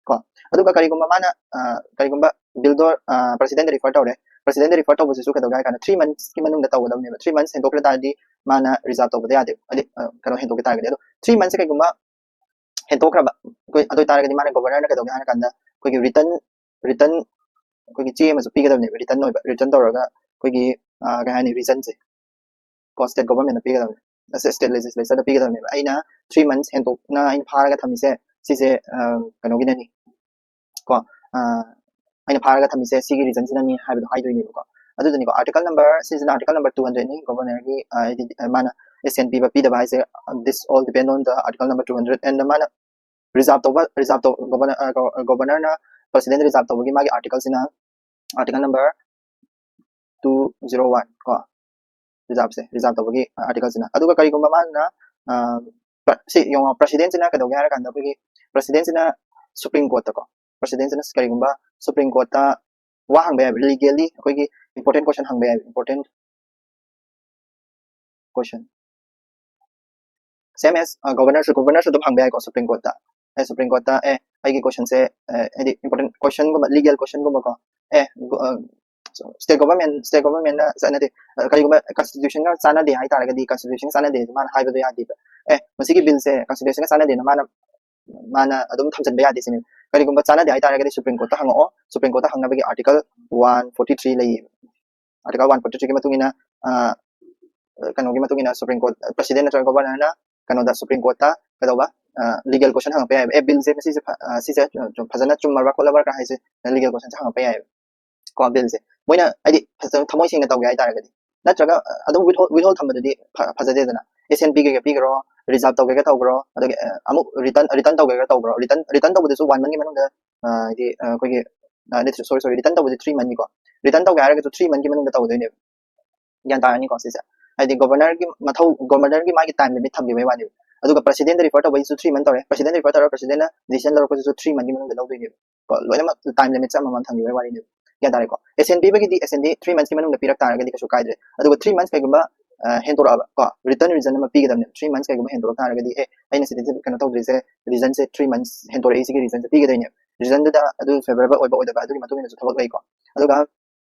ꯀꯣ꯫ ꯑꯗꯨꯒ ꯀꯔꯤꯒꯨꯝꯕ ꯃꯥꯅ, ꯑ, ꯀꯔꯤꯒꯨꯝꯕ ꯕꯤꯜꯗꯣ, ꯑ, ꯄ꯭ꯔꯁꯤꯗꯦꯟꯗ ꯔꯤꯐꯔ ꯇꯧꯔꯦ, ꯄ꯭ꯔꯁꯤꯗꯦꯟꯗ ꯔꯤꯐꯔ ꯇꯧꯕꯁꯤꯁꯨ ꯀꯩꯗꯧꯒꯦ ꯍꯥꯏ ꯀꯥꯟꯗ ꯊ꯭ꯔꯤ ꯃꯟꯊꯁꯀꯤ ꯃꯅꯨꯡꯗ ꯇꯧꯒꯗꯕꯅꯦꯕ꯫ ꯊ꯭ꯔꯤ ꯃꯟꯊꯁ ꯍꯦꯟꯗꯣꯛꯈ꯭ꯔ ꯇꯥꯔꯗꯤ ꯃꯥꯅ ꯔꯤꯖꯥꯔꯕ ꯇꯧꯕꯗ ꯌꯥꯗꯦꯕ, ꯍꯥꯏꯗꯤ, ꯑ, ꯀꯩꯅꯣ ꯍꯦꯟꯗꯣꯛꯈꯤ ꯇꯥꯔꯒꯗꯤ꯫ ꯑꯗꯣ ꯊ꯭ꯔꯤ ꯃꯟꯊꯁꯁꯦ ꯀꯩꯒꯨꯝꯕ ꯍꯦꯟꯗꯣꯛꯈ꯭ꯔꯕ, ꯑꯩꯈꯣꯏ ꯑꯗꯨ ꯑꯣꯏꯇꯥꯔꯒꯗꯤ ꯃꯥꯅ ꯒꯣꯕꯔꯅꯔꯅ ꯀꯩꯗꯧꯒꯦ ꯍꯥꯏꯔ ꯀꯥꯟꯗ ꯑꯩꯈꯣꯏꯒꯤ ꯔꯤꯇꯟ, ꯔꯤꯇꯟ, ꯑꯩꯈꯣꯏꯒꯤ ꯆꯦ ꯑꯃꯁꯨ ꯄꯤꯒꯗꯕꯅꯦꯕ, ꯔꯤꯇꯟ ꯑꯣꯏꯕ, ꯔꯤꯇꯟ ꯇꯧꯔꯒ ꯑꯩꯈꯣꯏꯒꯤ, ꯑ, ꯀꯩ ꯍꯥꯏꯅꯤ, ꯔꯤꯖꯟꯁꯦ ꯀꯣ ꯁ꯭ꯇꯦꯠ ꯒꯣꯕꯔꯃꯦꯟꯠꯅ ꯄꯤꯒꯗꯕꯅꯦ, ꯁ꯭ꯇꯦꯠ ꯂꯦꯖꯤꯁꯂꯦꯆꯔꯗ ꯄꯤꯒꯗꯕꯅꯦꯕ꯫ ꯑꯩꯅ ꯊ꯭ꯔꯤ ꯃꯟꯊꯁ ꯍꯦꯟꯗꯣꯛꯅ ꯑꯩꯅ ꯐꯥꯔꯒ ꯊꯝꯃꯤꯁꯦ ꯁꯤꯁꯦ, ꯑ, ꯀꯩꯅꯣꯒꯤꯅꯅꯤ ꯀꯣ, ꯑ, ꯑꯩꯅ ꯐꯥꯔꯒ ꯊꯝꯃꯤꯁꯦ ꯁꯤꯒꯤ ꯔꯤꯖꯟꯁꯤꯅꯅꯤ ꯍꯥꯏꯕꯗꯣ ꯍꯥꯏꯗꯣꯏꯅꯦꯕꯀꯣ꯫ ꯑꯗꯨꯗꯨꯅꯤꯀꯣ, ꯑꯥꯔꯇꯤꯀꯜ ꯅꯝꯕꯔ, ꯁꯤꯁꯤꯅ ꯑꯥꯔꯇꯤꯀꯜ ꯅꯝꯕꯔ ꯇꯨ ꯍꯟꯗ꯭ꯔꯦꯗꯅꯤ, ꯒꯣꯕꯔꯅꯔꯒꯤ, ꯑ, ꯍꯥꯏꯗꯤ, ꯑ, ꯃꯥꯅ ꯑꯦꯁ ꯑꯦꯟ ꯄꯤꯕ ꯄꯤꯗꯕ ꯍꯥꯏꯁꯦ, this all depend on the article number two hundred, and ꯃꯥꯅ ꯔꯤꯖꯥꯔꯕ ꯇꯧꯕ, ꯔꯤꯖꯥꯔꯕ ꯇꯧ, ꯒꯣꯕꯔꯅꯔ, ꯑ, ꯒꯣ-, ꯒꯣꯕꯔꯅꯔꯅ ꯄ꯭ꯔꯁꯤꯗꯦꯟꯠ ꯔꯤꯖꯥꯔꯕ ꯇꯧꯕꯒꯤ ꯃꯥꯒꯤ ꯑꯥꯔꯇꯤꯀꯜꯁꯤꯅ article number two zero one ꯀꯣ, ꯔꯤꯖꯥꯔꯕꯁꯦ, ꯔꯤꯖꯥꯔꯕ ꯇꯧꯕꯒꯤ ꯑꯥꯔꯇꯤꯀꯜꯁꯤꯅ꯫ ꯑꯗꯨꯒ ꯀꯔꯤꯒꯨꯝꯕ ꯃꯥꯅ, ꯑ, ꯄ꯭ꯔ-, ꯁꯤ ꯌꯦꯡꯉꯣ, ꯄ꯭ꯔꯁꯤꯗꯦꯟꯠꯁꯤꯅ ꯀꯩꯗꯧꯒꯦ ꯍꯥꯏꯔ ꯀꯥꯟꯗ ꯑꯩꯈꯣꯏꯒꯤ ꯄ꯭ꯔꯁꯤꯗꯦꯟꯠꯁꯤꯅ ꯁꯨꯄ꯭ꯔꯤꯝ ꯀꯣꯔꯠꯇꯀꯣ, ꯄ꯭ꯔꯁꯤꯗꯦꯟꯠꯁꯤꯅ ꯀꯔꯤꯒꯨꯝꯕ ꯁꯨꯄ꯭ꯔꯤꯝ ꯀꯣꯔꯠꯇ ꯋꯥ ꯍꯪꯕ ꯌꯥꯏꯕ, ꯂꯤꯒꯦꯜꯂꯤ ꯑꯩꯈꯣꯏꯒꯤ ꯏꯝꯄꯣꯔꯇꯦꯟ ꯀꯣꯏꯁꯟ ꯍꯪꯕ ꯌꯥꯏꯕ, ꯏꯝꯄꯣꯔꯇꯦꯟ ꯀꯣꯏꯁꯟ꯫ Same as, ꯑ, ꯒꯣꯕꯔꯅꯔꯁꯨ, ꯒꯣꯕꯔꯅꯔꯁꯨ ꯑꯗꯨꯝ ꯍꯪꯕ ꯌꯥꯏꯀꯣ ꯁꯨꯄ꯭ꯔꯤꯝ ꯀꯣꯔꯠꯇ꯫ ꯑꯦ, ꯁꯨꯄ꯭ꯔꯤꯝ ꯀꯣꯔꯠꯇ, ꯑꯦ, ꯑꯩꯒꯤ ꯀꯣꯏꯁꯟꯁꯦ, ꯑ, ꯍꯥꯏꯗꯤ ꯏꯝꯄꯣꯔꯇꯦꯟ ꯀꯣꯏꯁꯟꯒꯨꯝꯕ, ꯂꯤꯒꯦꯜ ꯀꯣꯏꯁꯟꯒꯨꯝꯕꯀꯣ, ꯑꯦ, ꯒꯣ-, ꯑ, ꯁ꯭ꯇꯦꯠ ꯒꯣꯕꯔꯃꯦꯟꯠ, ꯁ꯭ꯇꯦꯠ ꯒꯣꯕꯔꯃꯦꯟꯠꯅ ꯆꯠꯅꯗꯦ, ꯑ, ꯀꯔꯤꯒꯨꯝꯕ ꯀꯟꯁꯇꯤꯇ꯭ꯌꯨꯁꯟꯒ ꯆꯥꯟꯅꯗꯦ ꯍꯥꯏꯇꯥꯔꯒꯗꯤ, ꯀꯟꯁꯇꯤꯇ꯭ꯌꯨꯁꯟꯒ ꯆꯥꯟꯅꯗꯦ ꯃꯥꯅ ꯍꯥꯏꯕꯗꯣ ꯌꯥꯗꯦꯕ꯫ ꯑꯦ, ꯃꯁꯤꯒꯤ ꯕꯤꯜꯁꯦ ꯀꯟꯁꯇꯤꯇ꯭ꯌꯨꯁꯟꯒ ꯆꯥꯟꯅꯗꯦꯅ ꯃꯥꯅ, ꯃꯥꯅ ꯑꯗꯨꯝ ꯊꯝꯖꯤꯟꯕ ꯌꯥꯗꯦ ꯁꯤꯅꯤ꯫ ꯀꯔꯤꯒꯨꯝꯕ ꯆꯥꯟꯅꯗꯦ ꯍꯥꯏꯇꯥꯔꯒꯗꯤ ꯁꯨꯄ꯭ꯔꯤꯝ ꯀꯣꯔꯠꯇ ꯍꯪꯉꯛꯑꯣ꯫ ꯁꯨꯄ꯭ꯔꯤꯝ ꯀꯣꯔꯠꯇ ꯍꯪꯅꯕꯒꯤ ꯑꯥꯔꯇꯤꯀꯜ ꯋꯥꯟ ꯐꯣꯔꯇꯤ ꯊ꯭ꯔꯤ ꯂꯩꯌꯦꯕ꯫ ꯑꯥꯔꯇꯤꯀꯜ ꯋꯥꯟ ꯐꯣꯔꯇꯤ ꯊ꯭ꯔꯤꯒꯤ ꯃꯇꯨꯡ ꯏꯟꯅ, ꯑ, ꯀꯩꯅꯣꯒꯤ ꯃꯇꯨꯡ ꯏꯟꯅ ꯁꯨꯄ꯭ꯔꯤꯝ ꯀꯣꯔꯠ, ꯄ꯭ꯔꯁꯤꯗꯦꯟꯠ ꯅꯠꯇ꯭ꯔꯒ ꯒꯣꯕꯔꯅꯔꯅ ꯀꯩꯅꯣꯗ, ꯁꯨꯄ꯭ꯔꯤꯝ ꯀꯣꯔꯠꯇ ꯀꯩꯗꯧꯕ, ꯑ, ꯂꯤꯒꯦꯜ ꯀꯣꯏꯁꯟ ꯍꯪꯉꯛꯄ ꯌꯥꯏꯑꯕ꯫ ꯑꯦ, ꯕꯤꯜꯁꯦ ꯃꯁꯤꯁꯦ ꯐ-, ꯑ, ꯁꯤꯁꯦ ꯐꯖꯅ ꯆꯨꯝꯃꯕ꯭ꯔꯥ ꯈꯣꯠꯂꯕ꯭ꯔꯥ ꯀ ꯍꯥꯏꯁꯦ ꯂꯤꯒꯦꯜ ꯀꯣꯏꯁꯟꯁꯦ ꯍꯪꯉꯛꯄ ꯌꯥꯏꯑꯕ꯫ ꯀꯣ, ꯕꯤꯜꯁꯦ ꯃꯣꯏꯅ ꯍꯥꯏꯗꯤ ꯐꯖꯅ ꯊꯃꯣꯏ ꯁꯦꯡꯅ ꯇꯧꯒꯦ ꯍꯥꯏꯇꯥꯔꯒꯗꯤ, ꯅꯠꯇ꯭ꯔꯒ, ꯑ, ꯑꯗꯨꯝ ꯋꯤꯠꯍꯣꯜ, ꯋꯤꯠꯍꯣꯜ ꯊꯝꯕꯗꯨꯗꯤ ꯐ-, ꯐꯖꯗꯦꯗꯅ꯫ ꯑꯦꯁ ꯑꯦꯟ ꯄꯤꯒꯦꯒ ꯄꯤꯈ꯭ꯔꯣ, ꯔꯤꯖꯥꯔꯚ ꯇꯧꯒꯦꯒ ꯇꯧꯕ꯭ꯔꯣ, ꯑꯗꯒꯤ ꯑ, ꯑꯃꯨꯛ ꯔꯤꯇꯔꯟ ꯔꯤꯇꯔꯟ ꯇꯧꯒꯦꯒ ꯇꯧꯕ꯭ꯔꯣ? ꯔꯤꯇꯔꯟ ꯔꯤꯇꯔꯟ ꯇꯧꯕꯗꯁꯨ ꯋꯥꯟ ꯃꯟꯒꯤ ꯃꯅꯨꯡꯗ ꯑ, ꯍꯥꯏꯗꯤ ꯑ, ꯑꯩꯈꯣꯏꯒꯤ ꯁꯣꯔꯤ ꯁꯣꯔꯤ ꯔꯤꯇꯔꯟ ꯇꯧꯕꯗꯤ ꯊ꯭ꯔꯤ ꯃꯟꯒꯤꯀꯣ, ꯔꯤꯇꯔꯟ ꯇꯧꯒꯦ ꯍꯥꯏꯔꯒꯁꯨ ꯊ꯭ꯔꯤ ꯃꯟꯒꯤ ꯃꯅꯨꯡꯗ ꯇꯧꯗꯣꯏꯅꯦꯕ꯫ ꯒ꯭ꯌꯥꯟ ꯇꯥꯔꯅꯤꯀꯣ ꯁꯤꯁꯦ? ꯍꯥꯏꯗꯤ ꯒꯣꯕꯔꯅꯔꯒꯤ ꯃꯊꯧ, ꯒꯣꯕꯔꯅꯔꯒꯤ ꯃꯥꯒꯤ ꯇꯥꯏꯝ ꯂꯤꯃꯤꯠ ꯊꯝꯈꯤꯕꯒꯤ ꯋꯥꯅꯦꯕ꯫ ꯑꯗꯨꯒ ꯄ꯭ꯔꯁꯤꯗꯦꯟꯗ ꯔꯤꯐꯔ ꯇꯧꯕꯩꯁꯨ ꯊ꯭ꯔꯤ ꯃꯟ ꯇꯧꯔꯦ, ꯄ꯭ꯔꯁꯤꯗꯦꯟꯗ ꯔꯤꯐꯔ ꯇꯧꯔꯒ ꯄ꯭ꯔꯁꯤꯗꯦꯟꯅ ꯗꯤꯁꯤꯖꯟ ꯂꯧꯔꯛꯄꯁꯤꯁꯨ ꯊ꯭ꯔꯤ ꯃꯟꯒꯤ ꯃꯅꯨꯡꯗ ꯂꯧꯗꯣꯏꯅꯦꯕ꯫ ꯀꯣ, ꯂꯣꯏꯅꯃꯛ ꯇꯥꯏꯝ ꯂꯤꯃꯤꯠꯁꯦ ꯑꯃꯃꯝ ꯊꯝꯈꯤꯕꯒꯤ ꯋꯥꯔꯤꯅꯦꯕ꯫ ꯒ꯭ꯌꯥꯟ ꯇꯥꯔꯦꯀꯣ? ꯑꯦꯁ ꯑꯦꯟ ꯄꯤꯕꯒꯤꯗꯤ ꯑꯦꯁ ꯑꯦꯟ ꯗꯤ ꯊ꯭ꯔꯤ ꯃꯟꯁꯀꯤ ꯃꯅꯨꯡꯗ ꯄꯤꯔꯛ ꯇꯥꯔꯒꯗꯤ ꯀꯩꯁꯨ ꯀꯥꯏꯗ꯭ꯔꯦ꯫ ꯑꯗꯨꯒ ꯊ꯭ꯔꯤ ꯃꯟꯁ ꯀꯩꯒꯨꯝꯕ ꯑ, ꯍꯦꯟꯗꯣꯔꯛꯑꯕ ꯀꯣ, ꯔꯤꯇꯔꯟ ꯔꯤꯖꯟ ꯑꯃ ꯄꯤꯒꯗꯕꯅꯦ꯫ ꯊ꯭ꯔꯤ ꯃꯟꯁ ꯀꯩꯒꯨꯝꯕ ꯍꯦꯟꯗꯣꯔꯛ ꯇꯥꯔꯒꯗꯤ, ꯑꯦ, ꯑꯩꯅ ꯁꯤꯗ ꯀꯩꯅꯣ ꯇꯧꯗ꯭ꯔꯤꯁꯦ, ꯔꯤꯖꯟꯁꯦ ꯊ꯭ꯔꯤ ꯃꯟꯁ ꯍꯦꯟꯗꯣꯔꯛꯏꯁꯤꯒꯤ ꯔꯤꯖꯟꯁꯦ ꯄꯤꯒꯗꯣꯏꯅꯦ꯫ ꯔꯤꯖꯟꯗꯨꯗ ꯑꯗꯨ ꯐꯦꯕꯔꯦꯕꯜ ꯑꯣꯏꯕ ꯑꯣꯏꯗꯕ ꯑꯗꯨꯒꯤ ꯃꯇꯨꯡ ꯏꯟꯅꯁꯨ ꯊꯕꯛ ꯂꯩꯀꯣ꯫ ꯑꯗꯨꯒ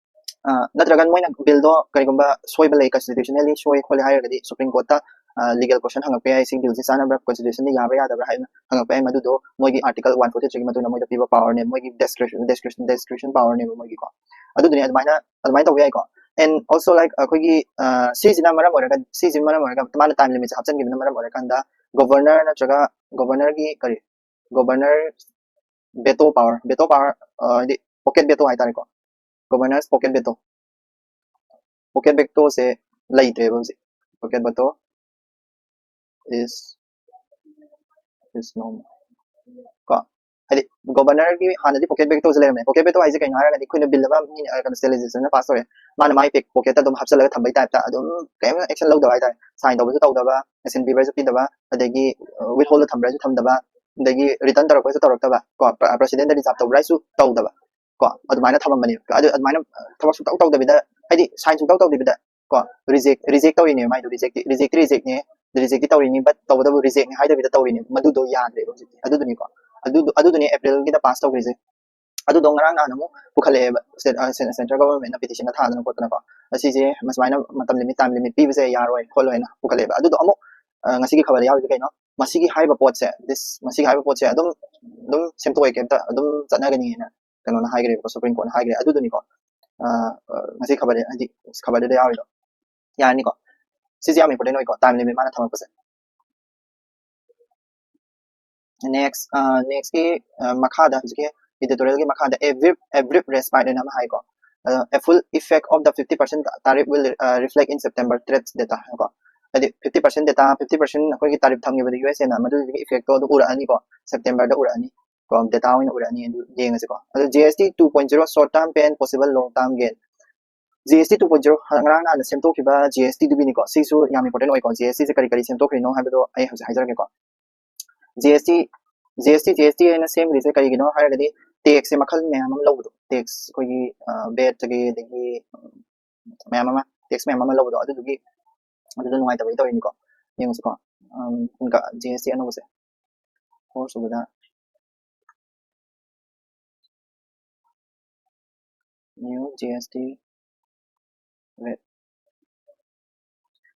ꯑ, ꯅꯠꯇ꯭ꯔꯒ ꯃꯣꯏꯅ ꯕꯤꯜꯗꯣ ꯀꯔꯤꯒꯨꯝꯕ ꯁꯣꯏꯕ ꯂꯩ, ꯀꯟꯁꯇꯤꯇ꯭ꯌꯨꯁꯅꯦꯜꯂꯤ ꯁꯣꯏ ꯈꯣꯠꯂꯦ ꯍꯥꯏꯔꯒꯗꯤ ꯁꯨꯄ꯭ꯔꯤꯝ ꯀꯣꯔꯠꯇ ꯂꯤꯒꯦꯜ ꯀꯣꯏꯁꯟ ꯍꯪꯉꯛꯄ ꯌꯥꯏ, ꯁꯤ ꯕꯤꯜꯁꯦ ꯆꯥꯟꯅꯕ꯭ꯔꯥ, ꯀꯟꯁꯇꯤꯇ꯭ꯌꯨꯁꯟꯗ ꯌꯥꯕ꯭ꯔꯥ ꯌꯥꯗꯕ꯭ꯔꯥ ꯍꯥꯏꯅ ꯍꯪꯉꯛꯄ ꯌꯥꯏ꯫ ꯃꯗꯨꯗꯣ ꯃꯣꯏꯒꯤ ꯑꯥꯔꯇꯤꯀꯜ ꯋꯥꯟ ꯐꯣꯔꯇꯤ ꯊ꯭ꯔꯤꯒꯤ ꯃꯇꯨꯡ ꯏꯟꯅ ꯃꯣꯏꯗ ꯄꯤꯕ ꯄꯋꯥꯔꯅꯦ, ꯃꯣꯏꯒꯤ ꯗꯤꯁꯀ꯭ꯔꯤꯁꯟ ꯗꯤꯁꯀ꯭ꯔꯤꯁꯟ ꯄꯋꯥꯔꯅꯦꯕ ꯃꯣꯏꯒꯤꯀꯣ꯫ ꯑꯗꯨꯗꯨꯅꯦ, ꯑꯗꯨꯃꯥꯏꯅ ꯑꯗꯨꯃꯥꯏꯅ ꯇꯧꯕ ꯌꯥꯏꯀꯣ꯫ ꯑꯦꯟ ꯑꯣꯜꯁꯣ, ꯂꯥꯏꯛ, ꯑꯩꯈꯣꯏꯒꯤ ꯑ, ꯁꯤꯁꯤꯅ ꯃꯔꯝ ꯑꯣꯏꯔꯒ ꯁꯤꯁꯤꯅ ꯃꯔꯝ ꯑꯣꯏꯔꯒ ꯃꯥꯅ ꯇꯥꯏꯝ ꯂꯤꯃꯤꯠꯁꯦ ꯍꯥꯞꯆꯤꯟꯈꯤꯕꯅ ꯃꯔꯝ ꯑꯣꯏꯔꯀꯥꯟꯗ ꯒꯣꯕꯔꯅꯔ ꯅꯠꯇ꯭ꯔꯒ ꯒꯣꯕꯔꯅꯔꯒꯤ ꯀꯔꯤ ꯒꯣꯕꯔꯅꯔ ꯚꯦꯇꯣ ꯄꯋꯥꯔ, ꯚꯦꯇꯣ ꯄꯋꯥꯔ, ꯍꯥꯏꯗꯤ ꯄꯣꯀꯦꯠ ꯚꯦꯇꯣ ꯍꯥꯏꯇꯥꯔꯦꯀꯣ, ꯒꯣꯕꯔꯅꯔꯁ ꯄꯣꯀꯦꯠ ꯚꯦꯇꯣ, ꯄꯣꯀꯦꯠ ꯚꯦꯇꯣꯁꯦ ꯂꯩꯇ꯭ꯔꯦꯕ ꯍꯧꯖꯤꯛ꯫ ꯄꯣꯀꯦꯠ ꯚꯦꯇꯣ ꯏꯁ ꯏꯁ ꯅꯣ ꯀꯣ, ꯍꯥꯏꯗꯤ ꯒꯣꯕꯔꯅꯔꯒꯤ ꯍꯥꯟꯅꯗꯤ ꯄꯣꯀꯦꯠ ꯚꯦꯇꯣꯁꯦ ꯂꯩꯔꯝꯃꯦ꯫ ꯄꯣꯀꯦꯠ ꯚꯦꯇꯣ ꯍꯥꯏꯁꯦ ꯀꯩꯅꯣ ꯍꯥꯏꯔꯒꯗꯤ ꯑꯩꯈꯣꯏꯅ ꯕꯤꯜ ꯑꯃ ꯃꯤ, ꯑ, ꯀꯩꯅꯣ, ꯁ꯭ꯇꯦꯠ ꯂꯦꯖꯤꯁꯂꯦꯆꯔꯅ ꯄꯥꯁ ꯇꯧꯔꯦ, ꯃꯥꯅ ꯃꯥꯏ ꯄꯣꯀꯦꯠꯇ ꯑꯗꯨꯝ ꯍꯥꯞꯆꯜꯂꯒ ꯊꯝꯕꯩ ꯇꯥꯏꯞꯇ ꯑꯗꯨꯝ ꯀꯩꯝ ꯑꯦꯛꯁꯟ ꯂꯧꯗꯕ ꯍꯥꯏꯇꯥꯔꯦ, ꯁꯥꯏꯟ ꯇꯧꯕꯁꯨ ꯇꯧꯗꯕ, ꯑꯦꯁ ꯑꯦꯟ ꯄꯤꯕꯔꯁꯨ ꯄꯤꯗꯕ, ꯑꯗꯒꯤ ꯋꯤꯠ ꯍꯣꯜꯗ ꯊꯝꯕ꯭ꯔꯁꯨ ꯊꯝꯗꯕ, ꯑꯗꯒꯤ ꯔꯤꯇꯔꯟ ꯇꯧꯔꯛꯄꯁꯨ ꯇꯧꯔꯛꯇꯕ ꯀꯣ, ꯄ꯭ꯔꯁꯤꯗꯦꯟꯗ ꯔꯤꯖꯥꯔꯚ ꯇꯧꯕ꯭ꯔꯁꯨ ꯇꯧꯗꯕ ꯀꯣ, ꯑꯗꯨꯃꯥꯏꯅ ꯊꯝꯃꯝꯕꯅꯦꯕ꯫ ꯑꯗꯨ ꯑꯗꯨꯃꯥꯏꯅ ꯊꯕꯛ ꯁꯨꯡꯇꯧ ꯇꯧꯗꯕꯤꯗ, ꯍꯥꯏꯗꯤ ꯁꯥꯏꯟ ꯁꯨꯡꯇꯧ ꯇꯧꯗꯕꯤꯗ ꯀꯣ, ꯔꯤꯖꯦꯛ ꯔꯤꯖꯦꯛ ꯇꯧꯔꯤꯅꯦꯕ ꯃꯥꯏꯗꯣ, ꯔꯤꯖꯦꯛꯇꯤ ꯔꯤꯖꯦꯛꯇꯤ ꯔꯤꯖꯦꯛꯅꯦ, ꯔꯤꯖꯦꯛꯇꯤ ꯇꯧꯔꯤꯅꯤ, ꯕꯠ ꯇꯧꯕꯇꯕꯨ ꯔꯤꯖꯦꯛꯅꯦ ꯍꯥꯏꯗꯕꯤꯗ ꯇꯧꯔꯤꯅꯦꯕ꯫ ꯃꯗꯨꯗꯣ ꯌꯥꯗ꯭ꯔꯦꯕ ꯍꯧꯖꯤꯛꯇꯤ꯫ ꯑꯗꯨꯗꯨꯅꯤꯀꯣ, ꯑꯗꯨꯗꯣ ꯑꯗꯨꯗꯨꯅꯦ ꯑꯦꯄ꯭ꯔꯤꯜꯒꯤꯗ ꯄꯥꯁ ꯇꯧꯈ꯭ꯔꯤꯁꯦ꯫ ꯑꯗꯨꯗꯣ ꯉꯔꯥꯡ ꯅꯍꯥꯟ ꯑꯃꯨꯛ ꯄꯨꯈꯠꯂꯛꯑꯦꯕ, ꯁꯦꯟꯇ꯭ꯔꯦꯜ ꯒꯣꯕꯔꯃꯦꯟꯅ ꯄꯤꯇꯤꯁꯟꯗ ꯊꯥꯗꯅ ꯈꯣꯠꯇꯅꯀꯣ, ꯑꯁꯤꯁꯦ ꯁꯨꯃꯥꯏꯅ ꯃꯇꯝ ꯂꯤꯃꯤꯠ, ꯇꯥꯏꯝ ꯂꯤꯃꯤꯠ ꯄꯤꯕꯁꯦ ꯌꯥꯔꯣꯏ ꯈꯣꯠꯂꯣꯏꯅ ꯄꯨꯈꯠꯂꯛꯑꯦꯕ꯫ ꯑꯗꯨꯗꯣ ꯑꯃꯨꯛ ꯑ, ꯉꯁꯤꯒꯤ ꯈꯕꯔꯗ ꯌꯥꯎꯔꯤꯁꯦ ꯀꯩꯅꯣ? ꯃꯁꯤꯒꯤ ꯍꯥꯏꯔꯤꯕ ꯄꯣꯠꯁꯦ, ꯗꯤꯁ ꯃꯁꯤꯒꯤ ꯍꯥꯏꯔꯤꯕ ꯄꯣꯠꯁꯦ ꯑꯗꯨꯝ ꯑꯗꯨꯝ ꯁꯦꯝꯗꯣꯛꯑꯣꯏ, ꯀꯩꯝꯇ ꯑꯗꯨꯝ ꯆꯠꯅꯒꯅꯤꯅ ꯀꯩꯅꯣꯅ ꯍꯥꯏꯈ꯭ꯔꯦꯕꯀꯣ, ꯁꯨꯄ꯭ꯔꯤꯝ ꯀꯣꯔꯠꯅ ꯍꯥꯏꯈ꯭ꯔꯦ꯫ ꯑꯗꯨꯗꯨꯅꯤꯀꯣ, ꯑ, ꯑ, ꯉꯁꯤ ꯈꯕꯔ, ꯍꯥꯏꯗꯤ ꯈꯕꯔꯗꯨꯗ ꯌꯥꯎꯔꯤꯗꯣ꯫ ꯌꯥꯔꯅꯤꯀꯣ? ꯁꯤꯁꯦ ꯌꯥꯝ ꯏꯝꯄꯣꯔꯇꯦꯟ ꯑꯣꯏꯀꯣ, ꯇꯥꯏꯝ ꯂꯤꯃꯤꯠ ꯃꯥꯅ ꯊꯝꯃꯛꯄꯁꯦ꯫ ꯅꯦꯛꯁ ꯅꯦꯛꯁꯀꯤ ꯃꯈꯥꯗ ꯍꯧꯖꯤꯛꯀꯤ ꯏꯗꯤꯇꯣꯔꯤꯌꯦꯜꯒꯤ ꯃꯈꯥꯗ a brief a brief respite ꯍꯥꯏꯅ ꯑꯃ ꯍꯥꯏꯀꯣ꯫ A full effect of the fifty percent tariff will reflect in September trade data ꯀꯣ꯫ ꯍꯥꯏꯗꯤ fifty percent data, fifty percent ꯑꯩꯈꯣꯏꯒꯤ tariff ꯊꯝꯈꯤꯕꯗ ꯌꯨ ꯑꯦꯁ ꯑꯦꯅ, ꯃꯗꯨꯗꯨꯒꯤ effectꯇꯣ ꯑꯗꯨ ꯎꯔꯛꯑꯅꯤꯀꯣ, Septemberꯗ ꯎꯔꯛꯑꯅꯤ ꯀꯣ, data ꯑꯣꯏꯅ ꯎꯔꯛꯑꯅꯤ꯫ ꯑꯗꯨ ꯌꯦꯡꯉꯁꯤꯀꯣ꯫ ꯑꯗꯨ G S T two point zero short term pay and possible long term gain꯫ G S T two point zero, ꯉꯔꯥꯡ ꯅꯍꯥꯟꯅ ꯁꯦꯝꯗꯣꯛꯈꯤꯕ G S T ꯗꯨꯒꯤꯅꯤꯀꯣ꯫ ꯁꯤꯁꯨ ꯌꯥꯝ important ꯑꯣꯏꯀꯣ꯫ G S Tꯁꯦ ꯀꯔꯤ ꯀꯔꯤ ꯁꯦꯝꯗꯣꯛꯈ꯭ꯔꯤꯅꯣ ꯍꯥꯏꯕꯗꯣ ꯑꯩ ꯍꯧꯖꯤꯛ ꯍꯥꯏꯖꯔꯛꯀꯦꯀꯣ꯫ G S T, G S T, G S T ꯍꯥꯏꯅ ꯁꯦꯝꯈ꯭ꯔꯤꯁꯦ ꯀꯔꯤꯒꯤꯅꯣ ꯍꯥꯏꯔꯒꯗꯤ, taxꯁꯦ ꯃꯈꯜ ꯃꯌꯥꯝ ꯑꯃ ꯂꯧꯕꯗꯣ, tax ꯑꯩꯈꯣꯏꯒꯤ, ꯑ, vatꯇꯒꯤ, ꯑꯗꯒꯤ, ꯎꯝ, ꯃꯌꯥꯝ ꯑꯃ, tax ꯃꯌꯥꯝ ꯑꯃ ꯂꯧꯕꯗꯣ, ꯑꯗꯨꯗꯨꯒꯤ, ꯑꯗꯨꯗꯣ ꯅꯨꯡꯉꯥꯏꯇꯕꯒꯤ ꯇꯧꯔꯤꯅꯤꯀꯣ꯫ ꯌꯦꯡꯉꯁꯤꯀꯣ꯫ ꯎꯝ, G S T ꯑꯅꯧꯕꯁꯦ꯫ Four ꯁꯨꯕꯗ new G S T rate꯫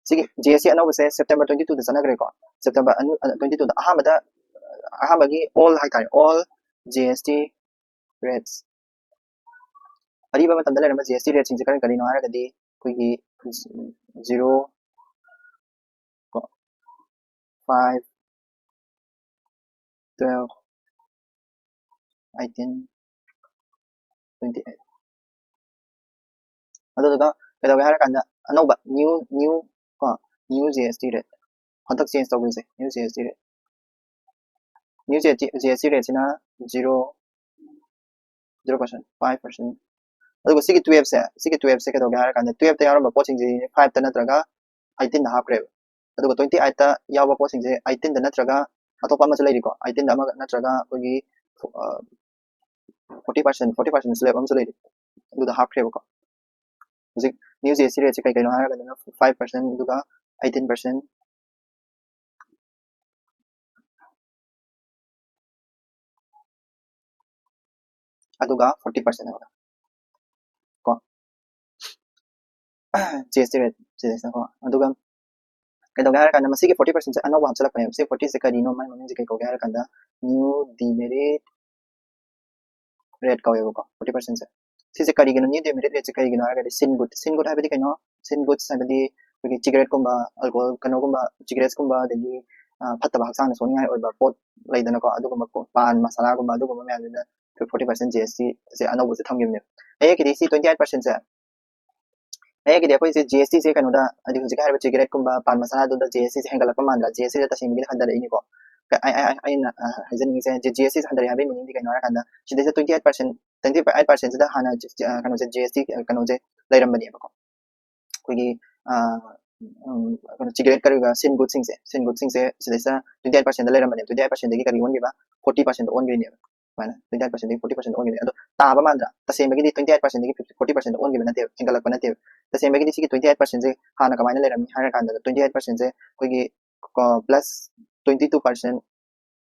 ꯁꯤꯒꯤ G S T ꯑꯅꯧꯕꯁꯦ September twenty twoꯗ ꯆꯠꯅꯈ꯭ꯔꯦꯀꯣ꯫ September Anu-, ꯑ, twenty twoꯗ ꯑꯍꯥꯟꯕꯗ, ꯑꯍꯥꯟꯕꯒꯤ all ꯍꯥꯏꯇꯥꯔꯦ, all G S T rates꯫ ꯑꯔꯤꯕ ꯃꯇꯝꯗ ꯂꯩꯔꯝꯕ G S T rateꯁꯤꯡꯁꯦ ꯀꯔꯤ ꯀꯔꯤꯅꯣ ꯍꯥꯏꯔꯒꯗꯤ, ꯑꯩꯈꯣꯏꯒꯤ zero, ꯀꯣ, five, twelve, eighteen, twenty eight꯫ ꯑꯗꯨꯗꯨꯒ ꯀꯩꯗꯧꯒꯦ ꯍꯥꯏꯔꯀꯥꯟꯗ, ꯑꯅꯧꯕ new, new, ꯀꯣ, new G S T rate, ꯍꯟꯗꯛ change ꯇꯧꯈꯤꯕꯁꯦ, new G S T rate꯫ New G S T, G S T rateꯁꯤꯅ zero, zero percent, five percent꯫ ꯑꯗꯨꯒ ꯁꯤꯒꯤ twelveꯁꯦ, ꯁꯤꯒꯤ twelveꯁꯦ ꯀꯩꯗꯧꯒꯦ ꯍꯥꯏꯔꯀꯥꯟꯗ, twelveꯇ ꯌꯥꯎꯔꯝꯕ ꯄꯣꯠꯁꯤꯡꯁꯤ fiveꯇ ꯅꯠꯇ꯭ꯔꯒ eighteenꯗ ꯍꯥꯞꯈ꯭ꯔꯦꯕ꯫ ꯑꯗꯨꯒ twenty eightꯇ ꯌꯥꯎꯕ ꯄꯣꯠꯁꯤꯡꯁꯦ eighteenꯗ ꯅꯠꯇ꯭ꯔꯒ ꯑꯇꯣꯞꯄ ꯑꯃꯁꯨ ꯂꯩꯔꯤꯀꯣ, eighteenꯗ ꯑꯃꯒ ꯅꯠꯇ꯭ꯔꯒ ꯑꯩꯈꯣꯏꯒꯤ, ꯑ, forty percent, forty percent slab ꯑꯃꯁꯨ ꯂꯩꯔꯤ, ꯑꯗꯨꯗ ꯍꯥꯞꯈ꯭ꯔꯦꯕꯀꯣ꯫ ꯍꯧꯖꯤꯛ new G S T rateꯁꯦ ꯀꯩ ꯀꯩꯅꯣ ꯍꯥꯏꯔꯒꯅ five percent, ꯑꯗꯨꯒ eighteen percent, ꯑꯗꯨꯒ forty percent ꯍꯥꯏꯕ ꯀꯣ꯫ G S T rate ꯁꯤꯗꯩꯁꯤꯗꯀꯣ꯫ ꯑꯗꯨꯒ ꯀꯩꯗꯧꯒꯦ ꯍꯥꯏꯔꯀꯥꯟꯗ, ꯃꯁꯤꯒꯤ forty percentꯁꯦ ꯑꯅꯧꯕ ꯍꯥꯞꯆꯤꯜꯂꯛꯄꯅꯦꯕ꯫ ꯁꯤ fortyꯁꯦ ꯀꯔꯤꯅꯣ? ꯃꯥꯏ ꯃꯃꯤꯡꯁꯦ ꯀꯩ ꯀꯧꯒꯦ ꯍꯥꯏꯔꯀꯥꯟꯗ, new demerit rate ꯀꯧꯋꯦꯕꯀꯣ, forty percentꯁꯦ꯫ ꯁꯤꯁꯦ ꯀꯔꯤꯒꯤꯅꯣ? New demerit rateꯁꯦ ꯀꯔꯤꯒꯤꯅꯣ ꯍꯥꯏꯔꯒꯗꯤ, sin good, sin good ꯍꯥꯏꯕꯗꯤ ꯀꯩꯅꯣ? Sin goods ꯍꯥꯏꯕꯗꯤ ꯑꯩꯈꯣꯏꯒꯤ cigaretteꯀꯨꯝꯕ, alcohol, ꯀꯩꯅꯣꯒꯨꯝꯕ, cigarettesꯀꯨꯝꯕ, ꯑꯗꯒꯤ, ꯑ, ꯐꯠꯇꯕ, ꯍꯛꯆꯥꯡꯗ ꯁꯣꯛꯅꯤꯡꯉꯥꯏ ꯑꯣꯏꯕ ꯄꯣꯠ ꯂꯩꯗꯅꯀꯣ, ꯑꯗꯨꯒꯨꯝꯕ ꯄꯣꯠ, ꯄꯥꯟ ꯃꯁꯥꯂꯥꯒꯨꯝꯕ, ꯑꯗꯨꯒꯨꯝꯕ ꯃꯌꯥꯝꯗꯨꯗ forty percent G S Tꯁꯦ ꯑꯅꯧꯕꯁꯦ ꯊꯝꯈꯤꯕꯅꯦꯕ꯫ ꯃꯌꯦꯛꯀꯤꯗꯤ ꯁꯤ twenty eight percentꯁꯦ ꯃꯌꯦꯛꯀꯤꯗꯤ ꯑꯩꯈꯣꯏꯁꯦ ꯖꯤ ꯑꯦꯁ ꯇꯤꯁꯦ ꯀꯩꯅꯣꯗ, ꯍꯥꯏꯗꯤ ꯍꯧꯖꯤꯛꯀꯤ ꯍꯥꯏꯔꯤꯕ ꯁꯤꯒꯔꯦꯠꯀꯨꯝꯕ ꯄꯥꯟ ꯃꯁꯥꯂꯥꯗꯨꯗ ꯖꯤ ꯑꯦꯁ ꯇꯤꯁꯦ ꯍꯦꯟꯒꯠꯂꯛꯄ ꯃꯥꯟꯗ꯭ꯔꯥ? ꯖꯤ ꯑꯦꯁ ꯇꯤꯁꯦ ꯇꯁꯦꯡꯕꯒꯤꯗꯤ ꯍꯟꯊꯔꯛꯏꯅꯤꯀꯣ꯫ ꯑꯩꯅ ꯍꯥꯏꯖꯅꯤꯡꯉꯤꯁꯦ, ꯖꯤ ꯑꯦꯁ ꯇꯤꯁꯦ ꯍꯟꯊꯔꯛꯏ ꯍꯥꯏꯕꯒꯤ ꯃꯤꯅꯤꯡꯗꯤ ꯀꯩꯅꯣ ꯍꯥꯏꯔꯀꯥꯟꯗ, ꯁꯤꯗꯩꯁꯤꯗ twenty eight percent, twenty eight percentꯁꯤꯗ ꯍꯥꯟꯅ ꯀꯩꯅꯣꯁꯦ, ꯖꯤ ꯑꯦꯁ ꯇꯤ ꯀꯩꯅꯣꯁꯦ ꯂꯩꯔꯝꯕꯅꯦꯕꯀꯣ꯫ ꯑꯩꯈꯣꯏꯒꯤ ꯀꯩꯅꯣ, ꯁꯤꯒꯔꯦꯠ ꯀꯔꯤꯒ ꯁꯤꯟ ꯒꯨꯗꯁꯤꯡꯁꯦ, ꯁꯤꯟ ꯒꯨꯗꯁꯤꯡꯁꯦ ꯁꯤꯗꯩꯁꯤꯗ twenty eight percentꯗ ꯂꯩꯔꯝꯕꯅꯦ, twenty eight percentꯗꯒꯤ ꯀꯔꯤ ꯑꯣꯟꯈꯤꯕ? Forty percent ꯑꯣꯟꯈꯤꯕꯅꯦꯕ꯫ ꯁꯨꯃꯥꯏꯅ twenty eight percentꯗꯒꯤ forty percent ꯑꯣꯟꯈꯤꯕꯅꯦ꯫ ꯑꯗꯣ ꯇꯥꯕ ꯃꯥꯟꯗ꯭ꯔꯥ? ꯇꯁꯦꯡꯕꯒꯤꯗꯤ twenty eight percentꯗꯒꯤ forty percent ꯑꯣꯟꯈꯤꯕ ꯅꯠꯇꯦꯕ, ꯍꯦꯟꯒꯠꯂꯛꯄ ꯅꯠꯇꯦꯕ꯫ ꯇꯁꯦꯡꯕꯒꯤꯗꯤ ꯁꯤꯒꯤ twenty eight percentꯁꯦ ꯍꯥꯟꯅ ꯀꯃꯥꯏꯅ ꯂꯩꯔꯝꯃꯤ ꯍꯥꯏꯔ ꯀꯥꯟꯗ, twenty eight percentꯁꯦ ꯑꯩꯈꯣꯏꯒꯤ plus twenty two percent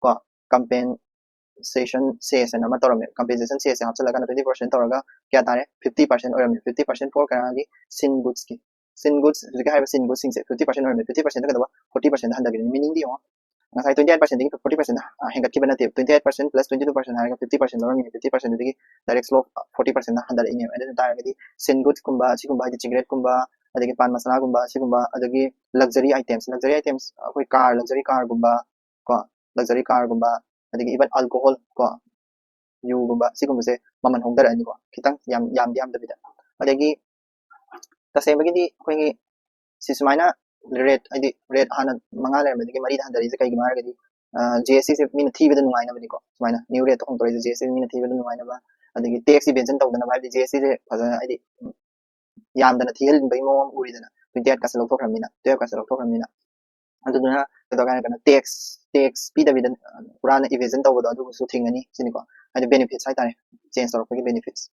ꯀꯣ, compensation cess ꯍꯥꯏꯅ ꯑꯃ ꯇꯧꯔꯝꯃꯦ꯫ Compensation cessꯁꯦ ꯍꯥꯞꯆꯤꯜꯂꯒꯅ twenty percent ꯇꯧꯔꯒ ꯀꯌꯥ ꯇꯥꯔꯦ? Fifty percent ꯑꯣꯏꯔꯝꯃꯦ꯫ Fifty percent for ꯀꯅꯥꯒꯤ? ꯁꯤꯟ ꯒꯨꯗꯁꯀꯤ꯫ ꯁꯤꯟ ꯒꯨꯗꯁ, ꯍꯧꯖꯤꯛꯀꯤ ꯍꯥꯏꯔꯤꯕ ꯁꯤꯟ ꯒꯨꯗꯁꯤꯡꯁꯦ fifty percent ꯑꯣꯏꯔꯝꯃꯦ, forty percentꯗ ꯀꯩꯗꯧꯕ? Forty percentꯗ ꯍꯟꯊꯈꯤꯕꯅꯤ꯫ ꯃꯤꯅꯤꯡꯗꯤ ꯌꯦꯡꯉꯣ, ꯉꯁꯥꯏ twenty eight percentꯗꯒꯤ forty percent ꯍꯦꯟꯒꯠꯈꯤꯕ ꯅꯠꯇꯦꯕ꯫ Twenty eight percent plus twenty two percent ꯍꯥꯏꯔꯒ fifty percent ꯂꯧꯔꯝꯃꯤꯅꯦ, fifty percentꯗꯒꯤ direct slope forty percentꯗ ꯍꯟꯊꯔꯛꯏꯅꯦꯕ꯫ ꯑꯗꯨ ꯇꯥꯔꯒꯗꯤ ꯁꯤꯟ ꯒꯨꯗꯁꯀꯨꯝꯕ, ꯁꯤꯒꯨꯝꯕ ꯍꯥꯏꯗꯤ ꯁꯤꯒꯔꯦꯠꯀꯨꯝꯕ, ꯑꯗꯒꯤ ꯄꯥꯟ ꯃꯁꯥꯂꯥꯒꯨꯝꯕ, ꯁꯤꯒꯨꯝꯕ, ꯑꯗꯒꯤ luxury items, luxury items ꯑꯩꯈꯣꯏ car, luxury carꯒꯨꯝꯕ ꯀꯣ, luxury carꯒꯨꯝꯕ, ꯑꯗꯒꯤ even alcohol ꯀꯣ, ꯌꯨꯒꯨꯝꯕ, ꯁꯤꯒꯨꯝꯕꯁꯦ ꯃꯃꯜ ꯍꯣꯡꯊꯔꯛꯑꯅꯤꯀꯣ, ꯈꯤꯇꯪ, ꯌꯥꯝ, ꯌꯥꯝꯗꯤ ꯌꯥꯝꯗꯕꯤꯗ꯫ ꯑꯗꯒꯤ ꯇꯁꯦꯡꯕꯒꯤꯗꯤ ꯑꯩꯈꯣꯏꯒꯤ ꯁꯤ ꯁꯨꯃꯥꯏꯅ rate, ꯍꯥꯏꯗꯤ rate ꯍꯥꯟꯅ ꯃꯉꯥ ꯂꯩꯔꯝꯕꯗꯒꯤ ꯃꯔꯤꯗ ꯍꯟꯊꯔꯛꯏꯁꯦ ꯀꯩꯒꯤꯅꯣ ꯍꯥꯏꯔꯒꯗꯤ, ꯖꯤ ꯑꯦꯁ ꯇꯤꯁꯦ ꯃꯤꯅ ꯊꯤꯕꯗ ꯅꯨꯡꯉꯥꯏꯅꯕꯅꯤꯀꯣ, ꯁꯨꯃꯥꯏꯅ new rateꯇ ꯍꯣꯡꯗꯣꯔꯛꯏꯁꯦ, ꯖꯤ ꯑꯦꯁ ꯇꯤ ꯃꯤꯅ ꯊꯤꯕꯗ ꯅꯨꯡꯉꯥꯏꯅꯕ, ꯑꯗꯒꯤ tax evasion ꯇꯧꯗꯅꯕ, ꯍꯥꯏꯕꯗꯤ ꯖꯤ ꯑꯦꯁ ꯇꯤꯁꯦ ꯐꯖꯅ, ꯍꯥꯏꯗꯤ ꯌꯥꯝꯗꯅ ꯊꯤꯍꯟꯕꯒꯤ ꯃꯑꯣꯡ ꯑꯃ ꯎꯔꯤꯗꯅ, twenty eight ꯀꯥꯁꯦ ꯂꯧꯊꯣꯛꯈ꯭ꯔꯕꯅꯤꯅ, twelve ꯀꯥꯁꯦ ꯂꯧꯊꯣꯛꯈ꯭ꯔꯕꯅꯤꯅ꯫ ꯑꯗꯨꯗꯨꯅ ꯀꯩꯗꯧꯒꯦ ꯍꯥꯏꯔꯒꯅ tax, tax ꯄꯤꯗꯕꯤꯗ ꯍꯨꯔꯥꯟꯅ evasion ꯇꯧꯕꯗꯣ, ꯑꯗꯨꯒꯤꯁꯨ ꯊꯤꯡꯒꯅꯤ ꯁꯤꯅꯤꯀꯣ꯫ ꯍꯥꯏꯗꯤ benefits ꯍꯥꯏꯇꯥꯔꯦ, change ꯇꯧꯔꯛꯄꯒꯤ benefits꯫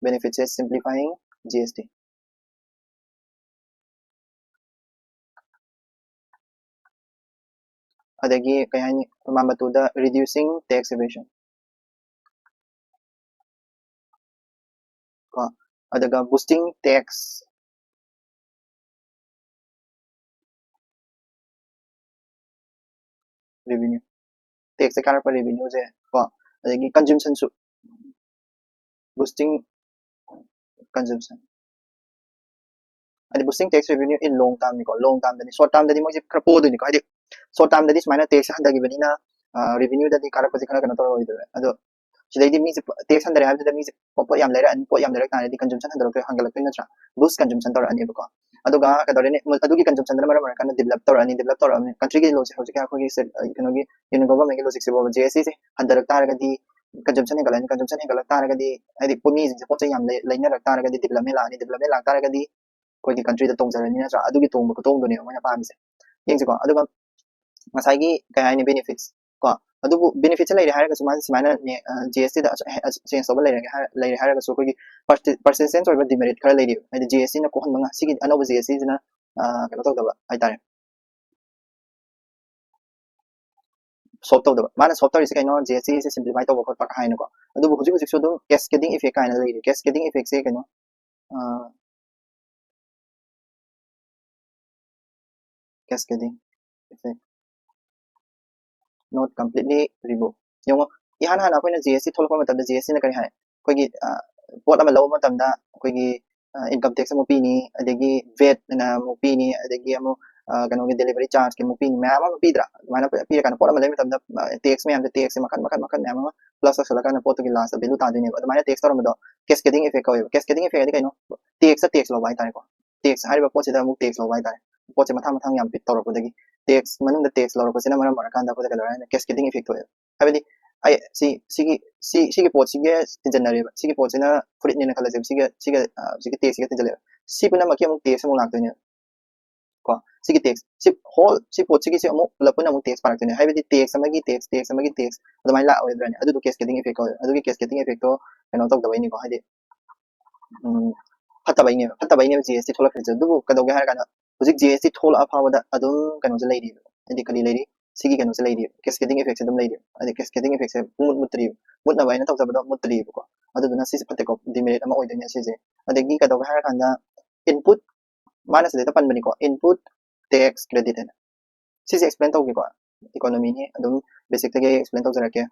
Benefits is simplifying G S T꯫ ꯑꯗꯒꯤ ꯀꯩ ꯍꯥꯏꯅꯤ, ꯃꯥꯝꯕꯇꯨꯗ reducing tax evasion ꯀꯣ, ꯑꯗꯨꯒ boosting tax revenue, taxꯁꯦ ꯀꯥꯔꯛꯄ revenueꯁꯦ ꯀꯣ, ꯑꯗꯒꯤ consumptionꯁꯨ, boosting consumption꯫ ꯍꯥꯏꯗꯤ boosting tax revenue in long termꯅꯤꯀꯣ, long termꯗꯗꯤ, short termꯗꯗꯤ ꯃꯣꯏꯁꯦ ꯈꯔ ꯄꯣꯗꯣꯏꯅꯤꯀꯣ, ꯍꯥꯏꯗꯤ short termꯗꯗꯤ ꯁꯨꯃꯥꯏꯅ tax ꯍꯟꯊꯈꯤꯕꯅꯤꯅ revenueꯗꯗꯤ ꯀꯥꯔꯛꯄꯁꯦ ꯈꯔ ꯀꯩꯅꯣ ꯇꯧꯔꯣꯏꯗꯣꯏꯅꯦ꯫ ꯑꯗꯣ ꯁꯤꯗꯩꯗꯤ ꯃꯤꯁꯦ tax ꯍꯟꯊꯔꯦ ꯍꯥꯏꯕꯗꯨꯗ ꯃꯤꯁꯦ ꯄꯣꯠ ꯌꯥꯝ ꯂꯩꯔꯛꯑꯅꯤ, ꯄꯣꯠ ꯌꯥꯝ ꯂꯩꯔꯛ ꯇꯥꯔꯗꯤ consumption ꯍꯟꯊꯔꯛꯇꯣꯏ, ꯍꯟꯒꯠꯂꯛꯇꯣꯏ ꯅꯠꯇ꯭ꯔꯥ? Boost consumption ꯇꯧꯔꯛꯑꯅꯦꯕꯀꯣ꯫ ꯑꯗꯨꯒ ꯀꯩꯗꯧꯔꯦꯅꯦ, ꯑꯗꯨꯒꯤ consumptionꯗꯨꯅ ꯃꯔꯝ ꯑꯣꯏꯔꯀꯥꯟꯗ develop ꯇꯧꯔꯛꯑꯅꯤ, develop ꯇꯧꯔꯛꯑꯅꯤ꯫ Countryꯒꯤ ꯂꯣꯁꯦ ꯍꯧꯖꯤꯛꯀꯤ ꯑꯩꯈꯣꯏꯒꯤ ꯁꯦ-, ꯀꯩꯅꯣꯒꯤ Union Governmentꯀꯤ logicꯁꯤꯕꯨ GSTꯁꯦ ꯍꯟꯊꯔꯛ ꯇꯥꯔꯒꯗꯤ consumption ꯍꯦꯟꯒꯠꯂꯛꯑꯅꯤ, consumption ꯍꯦꯟꯒꯠꯂꯛ ꯇꯥꯔꯒꯗꯤ ꯍꯥꯏꯗꯤ ꯄꯣꯠ ꯃꯤꯁꯤꯡꯁꯦ ꯄꯣꯠ ꯆꯩ ꯌꯥꯝ ꯂꯩ-, ꯂꯩꯅꯔꯛ ꯇꯥꯔꯒꯗꯤ development ꯂꯥꯛꯑꯅꯤ, development ꯂꯥꯛ ꯇꯥꯔꯒꯗꯤ ꯑꯩꯈꯣꯏꯒꯤ countryꯗ ꯇꯣꯡꯖꯔꯅꯤ ꯅꯠꯇ꯭ꯔꯥ? ꯑꯗꯨꯒꯤ ꯇꯣꯡꯕ ꯈꯨꯇꯣꯡꯗꯨꯅꯦꯕ ꯃꯣꯏꯅ ꯄꯥꯝꯃꯤꯁꯦ꯫ ꯌꯦꯡꯁꯤꯀꯣ, ꯑꯗꯨꯒ ꯉꯁꯥꯏꯒꯤ ꯀꯩ ꯍꯥꯏꯅꯤ benefits ꯀꯣ, ꯑꯗꯨꯕꯨ benefitsꯁꯦ ꯂꯩꯔꯦ ꯍꯥꯏꯔꯒꯁꯨ ꯃꯥꯁꯦ ꯁꯨꯃꯥꯏꯅ GSTꯗ change ꯇꯧꯕ ꯂꯩꯔꯒꯦ ꯍꯥꯏ-, ꯂꯩꯔꯦ ꯍꯥꯏꯔꯒꯁꯨ ꯑꯩꯈꯣꯏꯒꯤ persi-, persistence ꯑꯣꯏꯕ demerit ꯈꯔ ꯂꯩꯔꯤꯕ, ꯍꯥꯏꯗꯤ GSTꯅ ꯀꯣꯛꯍꯟꯕ ꯉ-, ꯁꯤꯒꯤ ꯑꯅꯧꯕ GSTꯁꯤꯅ ꯀꯩꯅꯣ ꯇꯧꯗꯕ ꯍꯥꯏꯇꯥꯔꯦ, solve ꯇꯧꯗꯕ꯫ ꯃꯥꯅ solve ꯇꯧꯔꯤꯁꯦ ꯀꯩꯅꯣ, GSTꯁꯦ simplify ꯇꯧꯕ ꯈꯣꯠꯄ ꯍꯥꯏꯅꯀꯣ꯫ ꯑꯗꯨꯕꯨ ꯍꯧꯖꯤꯛ ꯍꯧꯖꯤꯛꯁꯨ ꯑꯗꯨꯝ cascading effect ꯀꯥꯏꯅ ꯂꯩꯔꯤ꯫ Cascading effectꯁꯦ ꯀꯩꯅꯣ, cascading effect not completely removed꯫ ꯌꯦꯡꯉꯣ, ꯏꯍꯥꯟ ꯍꯥꯟꯅ ꯑꯩꯈꯣꯏꯅ GST ꯊꯣꯛꯂꯛꯄ ꯃꯇꯝꯗ GSTꯅ ꯀꯔꯤ ꯍꯥꯏ? ꯑꯩꯈꯣꯏꯒꯤ ꯄꯣꯠ ꯑꯃ ꯂꯧꯕ ꯃꯇꯝꯗ ꯑꯩꯈꯣꯏꯒꯤ income tax ꯑꯃꯨꯛ ꯄꯤꯅꯤ, ꯑꯗꯒꯤ vatꯅ ꯑꯃꯨꯛ ꯄꯤꯅꯤ, ꯑꯗꯒꯤ ꯑꯃꯨꯛ ꯀꯩꯅꯣꯒꯤ delivery chargeꯀꯤ ꯑꯃꯨꯛ ꯄꯤꯅꯤ, ꯃꯌꯥꯝ ꯑꯃ ꯄꯤꯗ꯭ꯔꯥ? ꯑꯗꯨꯃꯥꯏꯅ ꯄꯤꯔꯀꯥꯟꯗ ꯄꯣꯠ ꯑꯃ ꯂꯩꯕ ꯃꯇꯝꯗ tax ꯃꯌꯥꯝꯁꯦ, taxꯁꯦ ꯃꯈꯟ ꯃꯈꯟ ꯃꯈꯟ ꯃꯌꯥꯝ ꯑꯃ plus ꯇꯧꯁꯜꯂꯀꯥꯟꯗ ꯄꯣꯠꯇꯨꯒꯤ lastꯇ value ꯇꯥꯗꯣꯏꯅꯦꯕ꯫ ꯑꯗꯨꯃꯥꯏꯅ tax ꯇꯧꯔꯝꯕꯗꯣ cascading effect ꯀꯧꯋꯦꯕ꯫ Cascading effect ꯍꯥꯏꯗꯤ ꯀꯩꯅꯣ? Taxꯇ tax ꯂꯧꯕ ꯍꯥꯏꯇꯥꯔꯦꯀꯣ꯫ Tax ꯍꯥꯏꯔꯤꯕ ꯄꯣꯠꯁꯤꯗ ꯑꯃꯨꯛ tax ꯂꯧꯕ ꯍꯥꯏꯇꯥꯔꯦ꯫ ꯄꯣꯠꯁꯦ ꯃꯊꯪ ꯃꯊꯪ ꯌꯥꯝ ꯄꯤ-, ꯇꯧꯔꯛꯄꯗꯒꯤ tax ꯃꯅꯨꯡꯗ tax ꯂꯧꯔꯛꯄꯁꯤꯅ ꯃꯔꯝ ꯑꯣꯏꯔꯀꯥꯟꯗ ꯑꯩꯈꯣꯏꯗ ꯀꯩꯗꯧꯔꯦ ꯍꯥꯏꯅ cascading effect ꯊꯣꯛꯑꯦꯕ꯫ ꯍꯥꯏꯕꯗꯤ ꯑꯩ ꯁꯤ, ꯁꯤꯒꯤ, ꯁꯤ, ꯁꯤꯒꯤ ꯄꯣꯠꯁꯤꯒ ꯇꯤꯟꯖꯟꯅꯔꯦꯕ꯫ ꯁꯤꯒꯤ ꯄꯣꯠꯁꯤꯅ ꯐꯨꯔꯤꯠꯅꯦꯅ ꯈꯜꯂꯁꯦꯕ꯫ ꯁꯤꯒ, ꯁꯤꯒ, ꯑ, ꯁꯤꯒꯤ taxꯁꯤꯒ ꯇꯤꯟꯖꯜꯂꯦꯕ꯫ ꯁꯤ ꯄꯨꯝꯅꯃꯛꯀꯤ ꯑꯃꯨꯛ tax ꯑꯃꯨꯛ ꯂꯥꯛꯇꯣꯏꯅꯦꯕ꯫ ꯀꯣ, ꯁꯤꯒꯤ tax, ꯁꯤ whole, ꯁꯤ ꯄꯣꯠꯁꯤꯒꯤꯁꯦ ꯑꯃꯨꯛ ꯄꯨꯂꯞ ꯄꯨꯟꯅ ꯑꯃꯨꯛ tax ꯄꯥꯔꯛꯇꯣꯏꯅꯦ꯫ ꯍꯥꯏꯕꯗꯤ tax ꯑꯃꯒꯤ tax, tax ꯑꯃꯒꯤ tax ꯑꯗꯨꯃꯥꯏꯅ ꯂꯥꯛꯑꯣꯏꯗ꯭ꯔꯅꯦ? ꯑꯗꯨꯗꯣ cascading effect ꯀꯧꯋꯦ꯫ ꯑꯗꯨꯒꯤ cascading effectꯇꯣ ꯀꯩꯅꯣ ꯇꯧꯗꯕꯩꯅꯤꯀꯣ, ꯍꯥꯏꯗꯤ, ꯎꯝ, ꯐꯠꯇꯕꯩꯅꯦꯕ, ꯐꯠꯇꯕꯩꯅꯦꯕ GST ꯊꯣꯛꯂꯛꯈ꯭ꯔꯤꯁꯦ꯫ ꯑꯗꯨꯕꯨ ꯀꯩꯗꯧꯒꯦ ꯍꯥꯏꯔ ꯀꯥꯟꯗ ꯍꯧꯖꯤꯛ GST ꯊꯣꯛꯂꯛꯑ ꯐꯥꯎꯕꯗ ꯑꯗꯨꯝ ꯀꯩꯅꯣꯁꯦ ꯂꯩꯔꯤꯕ, ꯍꯥꯏꯗꯤ ꯀꯔꯤ ꯂꯩꯔꯤ? ꯁꯤꯒꯤ ꯀꯩꯅꯣꯁꯦ ꯂꯩꯔꯤꯕ, cascading effectꯁꯦ ꯑꯗꯨꯝ ꯂꯩꯔꯤꯕ꯫ ꯍꯥꯏꯗꯤ cascading effectꯁꯦ ꯄꯨꯡꯃꯨꯠ ꯃꯨꯠꯇ꯭ꯔꯤꯕ꯫ ꯃꯨꯠꯅꯕ ꯍꯥꯏꯅ ꯇꯧꯖꯕꯗꯣ ꯃꯨꯠꯇ꯭ꯔꯤꯕꯀꯣ꯫ ꯑꯗꯨꯗꯨꯅ ꯁꯤꯁꯦ ꯐꯠꯇꯦꯀꯣ, demerit ꯑꯃ ꯑꯣꯏꯗꯣꯏꯅꯦ ꯁꯤꯁꯦ꯫ ꯑꯗꯒꯤ ꯀꯩꯗꯧꯒꯦ ꯍꯥꯏꯔ ꯀꯥꯟꯗ input, ꯃꯥꯅ ꯁꯤꯗꯩꯗ ꯄꯟꯕꯅꯤꯀꯣ, input tax credit ꯍꯥꯏꯅ꯫ ꯁꯤꯁꯦ explain ꯇꯧꯒꯦꯀꯣ, economyꯅꯤ, ꯑꯗꯨꯝ basicꯇꯒꯤ explain ꯇꯧꯖꯔꯛꯀꯦ꯫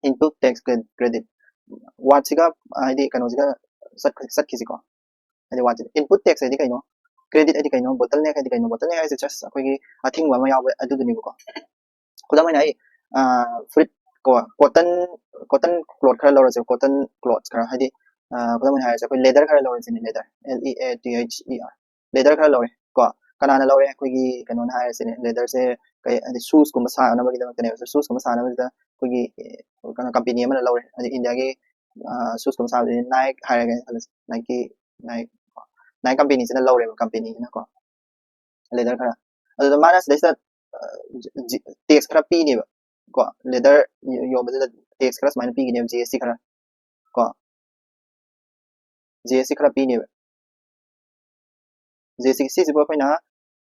Input tax cre-, credit wordꯁꯤꯒ, ꯍꯥꯏꯗꯤ ꯀꯩꯅꯣꯁꯤꯒ ꯆꯠ-, ꯆꯠꯈꯤꯁꯤꯀꯣ꯫ ꯍꯥꯏꯗꯤ wordꯁꯤꯗ input tax ꯍꯥꯏꯗꯤ ꯀꯩꯅꯣ, credit ꯍꯥꯏꯗꯤ ꯀꯩꯅꯣ, bottleneck ꯍꯥꯏꯗꯤ ꯀꯩꯅꯣ? Bottleneck ꯍꯥꯏꯁꯦ just ꯑꯩꯈꯣꯏꯒꯤ ꯑꯊꯤꯡꯕ ꯑꯃ ꯌꯥꯎꯕ ꯑꯗꯨꯗꯨꯅꯦꯕꯀꯣ꯫ ꯈꯨꯗꯝ ꯑꯣꯏꯅ ꯑꯩ, ꯑ, ꯐꯨꯔꯤꯠ ꯀꯣ, cotton cotton cloth ꯈꯔ ꯂꯧꯔꯁꯦ, cotton cloth ꯈꯔ, ꯍꯥꯏꯗꯤ ꯈꯨꯗꯝ ꯑꯣꯏꯅ ꯍꯥꯏꯔꯁꯦ, ꯑꯩꯈꯣꯏ leather ꯈꯔ ꯂꯧꯔꯁꯤꯅꯦ, leather, L E A T H E R, leather ꯈꯔ ꯂꯧꯔꯦ ꯀꯣ꯫ ꯀꯅꯥꯅ ꯂꯧꯔꯦ? ꯑꯩꯈꯣꯏꯒꯤ ꯀꯩꯅꯣꯅ ꯍꯥꯏꯔꯁꯤꯅꯦ, leatherꯁꯦ ꯀꯩ, ꯍꯥꯏꯗꯤ shoesꯀꯨꯝꯕ ꯁꯥꯅꯕꯒꯤꯗꯃꯛꯇꯅꯦꯕ꯫ Shoesꯀꯨꯝꯕ ꯁꯥꯅꯕꯁꯤꯗ ꯑꯩꯈꯣꯏꯒꯤ ꯀꯩꯅꯣ company ꯑꯃꯅ ꯂꯧꯔꯦ, ꯍꯥꯏꯗꯤ Indiaꯒꯤ shoesꯀꯨꯝꯕ ꯁꯥꯕꯗꯤ Nike ꯍꯥꯏꯔꯒꯦ ꯈꯜꯂꯁꯤ, Nike, Nike, Nike companyꯁꯤꯅ ꯂꯧꯔꯦꯕ, companyꯁꯤꯅꯀꯣ, leather ꯈꯔ꯫ ꯑꯗꯨꯗ ꯃꯥꯅ ꯁꯤꯗꯩꯁꯤꯗ tax ꯈꯔ ꯄꯤꯅꯦꯕ ꯀꯣ, leather ꯌꯣꯟꯕꯗꯨꯗ tax ꯈꯔ ꯁꯨꯃꯥꯏꯅ ꯄꯤꯒꯅꯦꯕ, G S T ꯈꯔ ꯀꯣ, G S T ꯈꯔ ꯄꯤꯅꯦꯕ꯫ G S T ꯁꯤꯁꯤꯕꯨ ꯑꯩꯈꯣꯏꯅ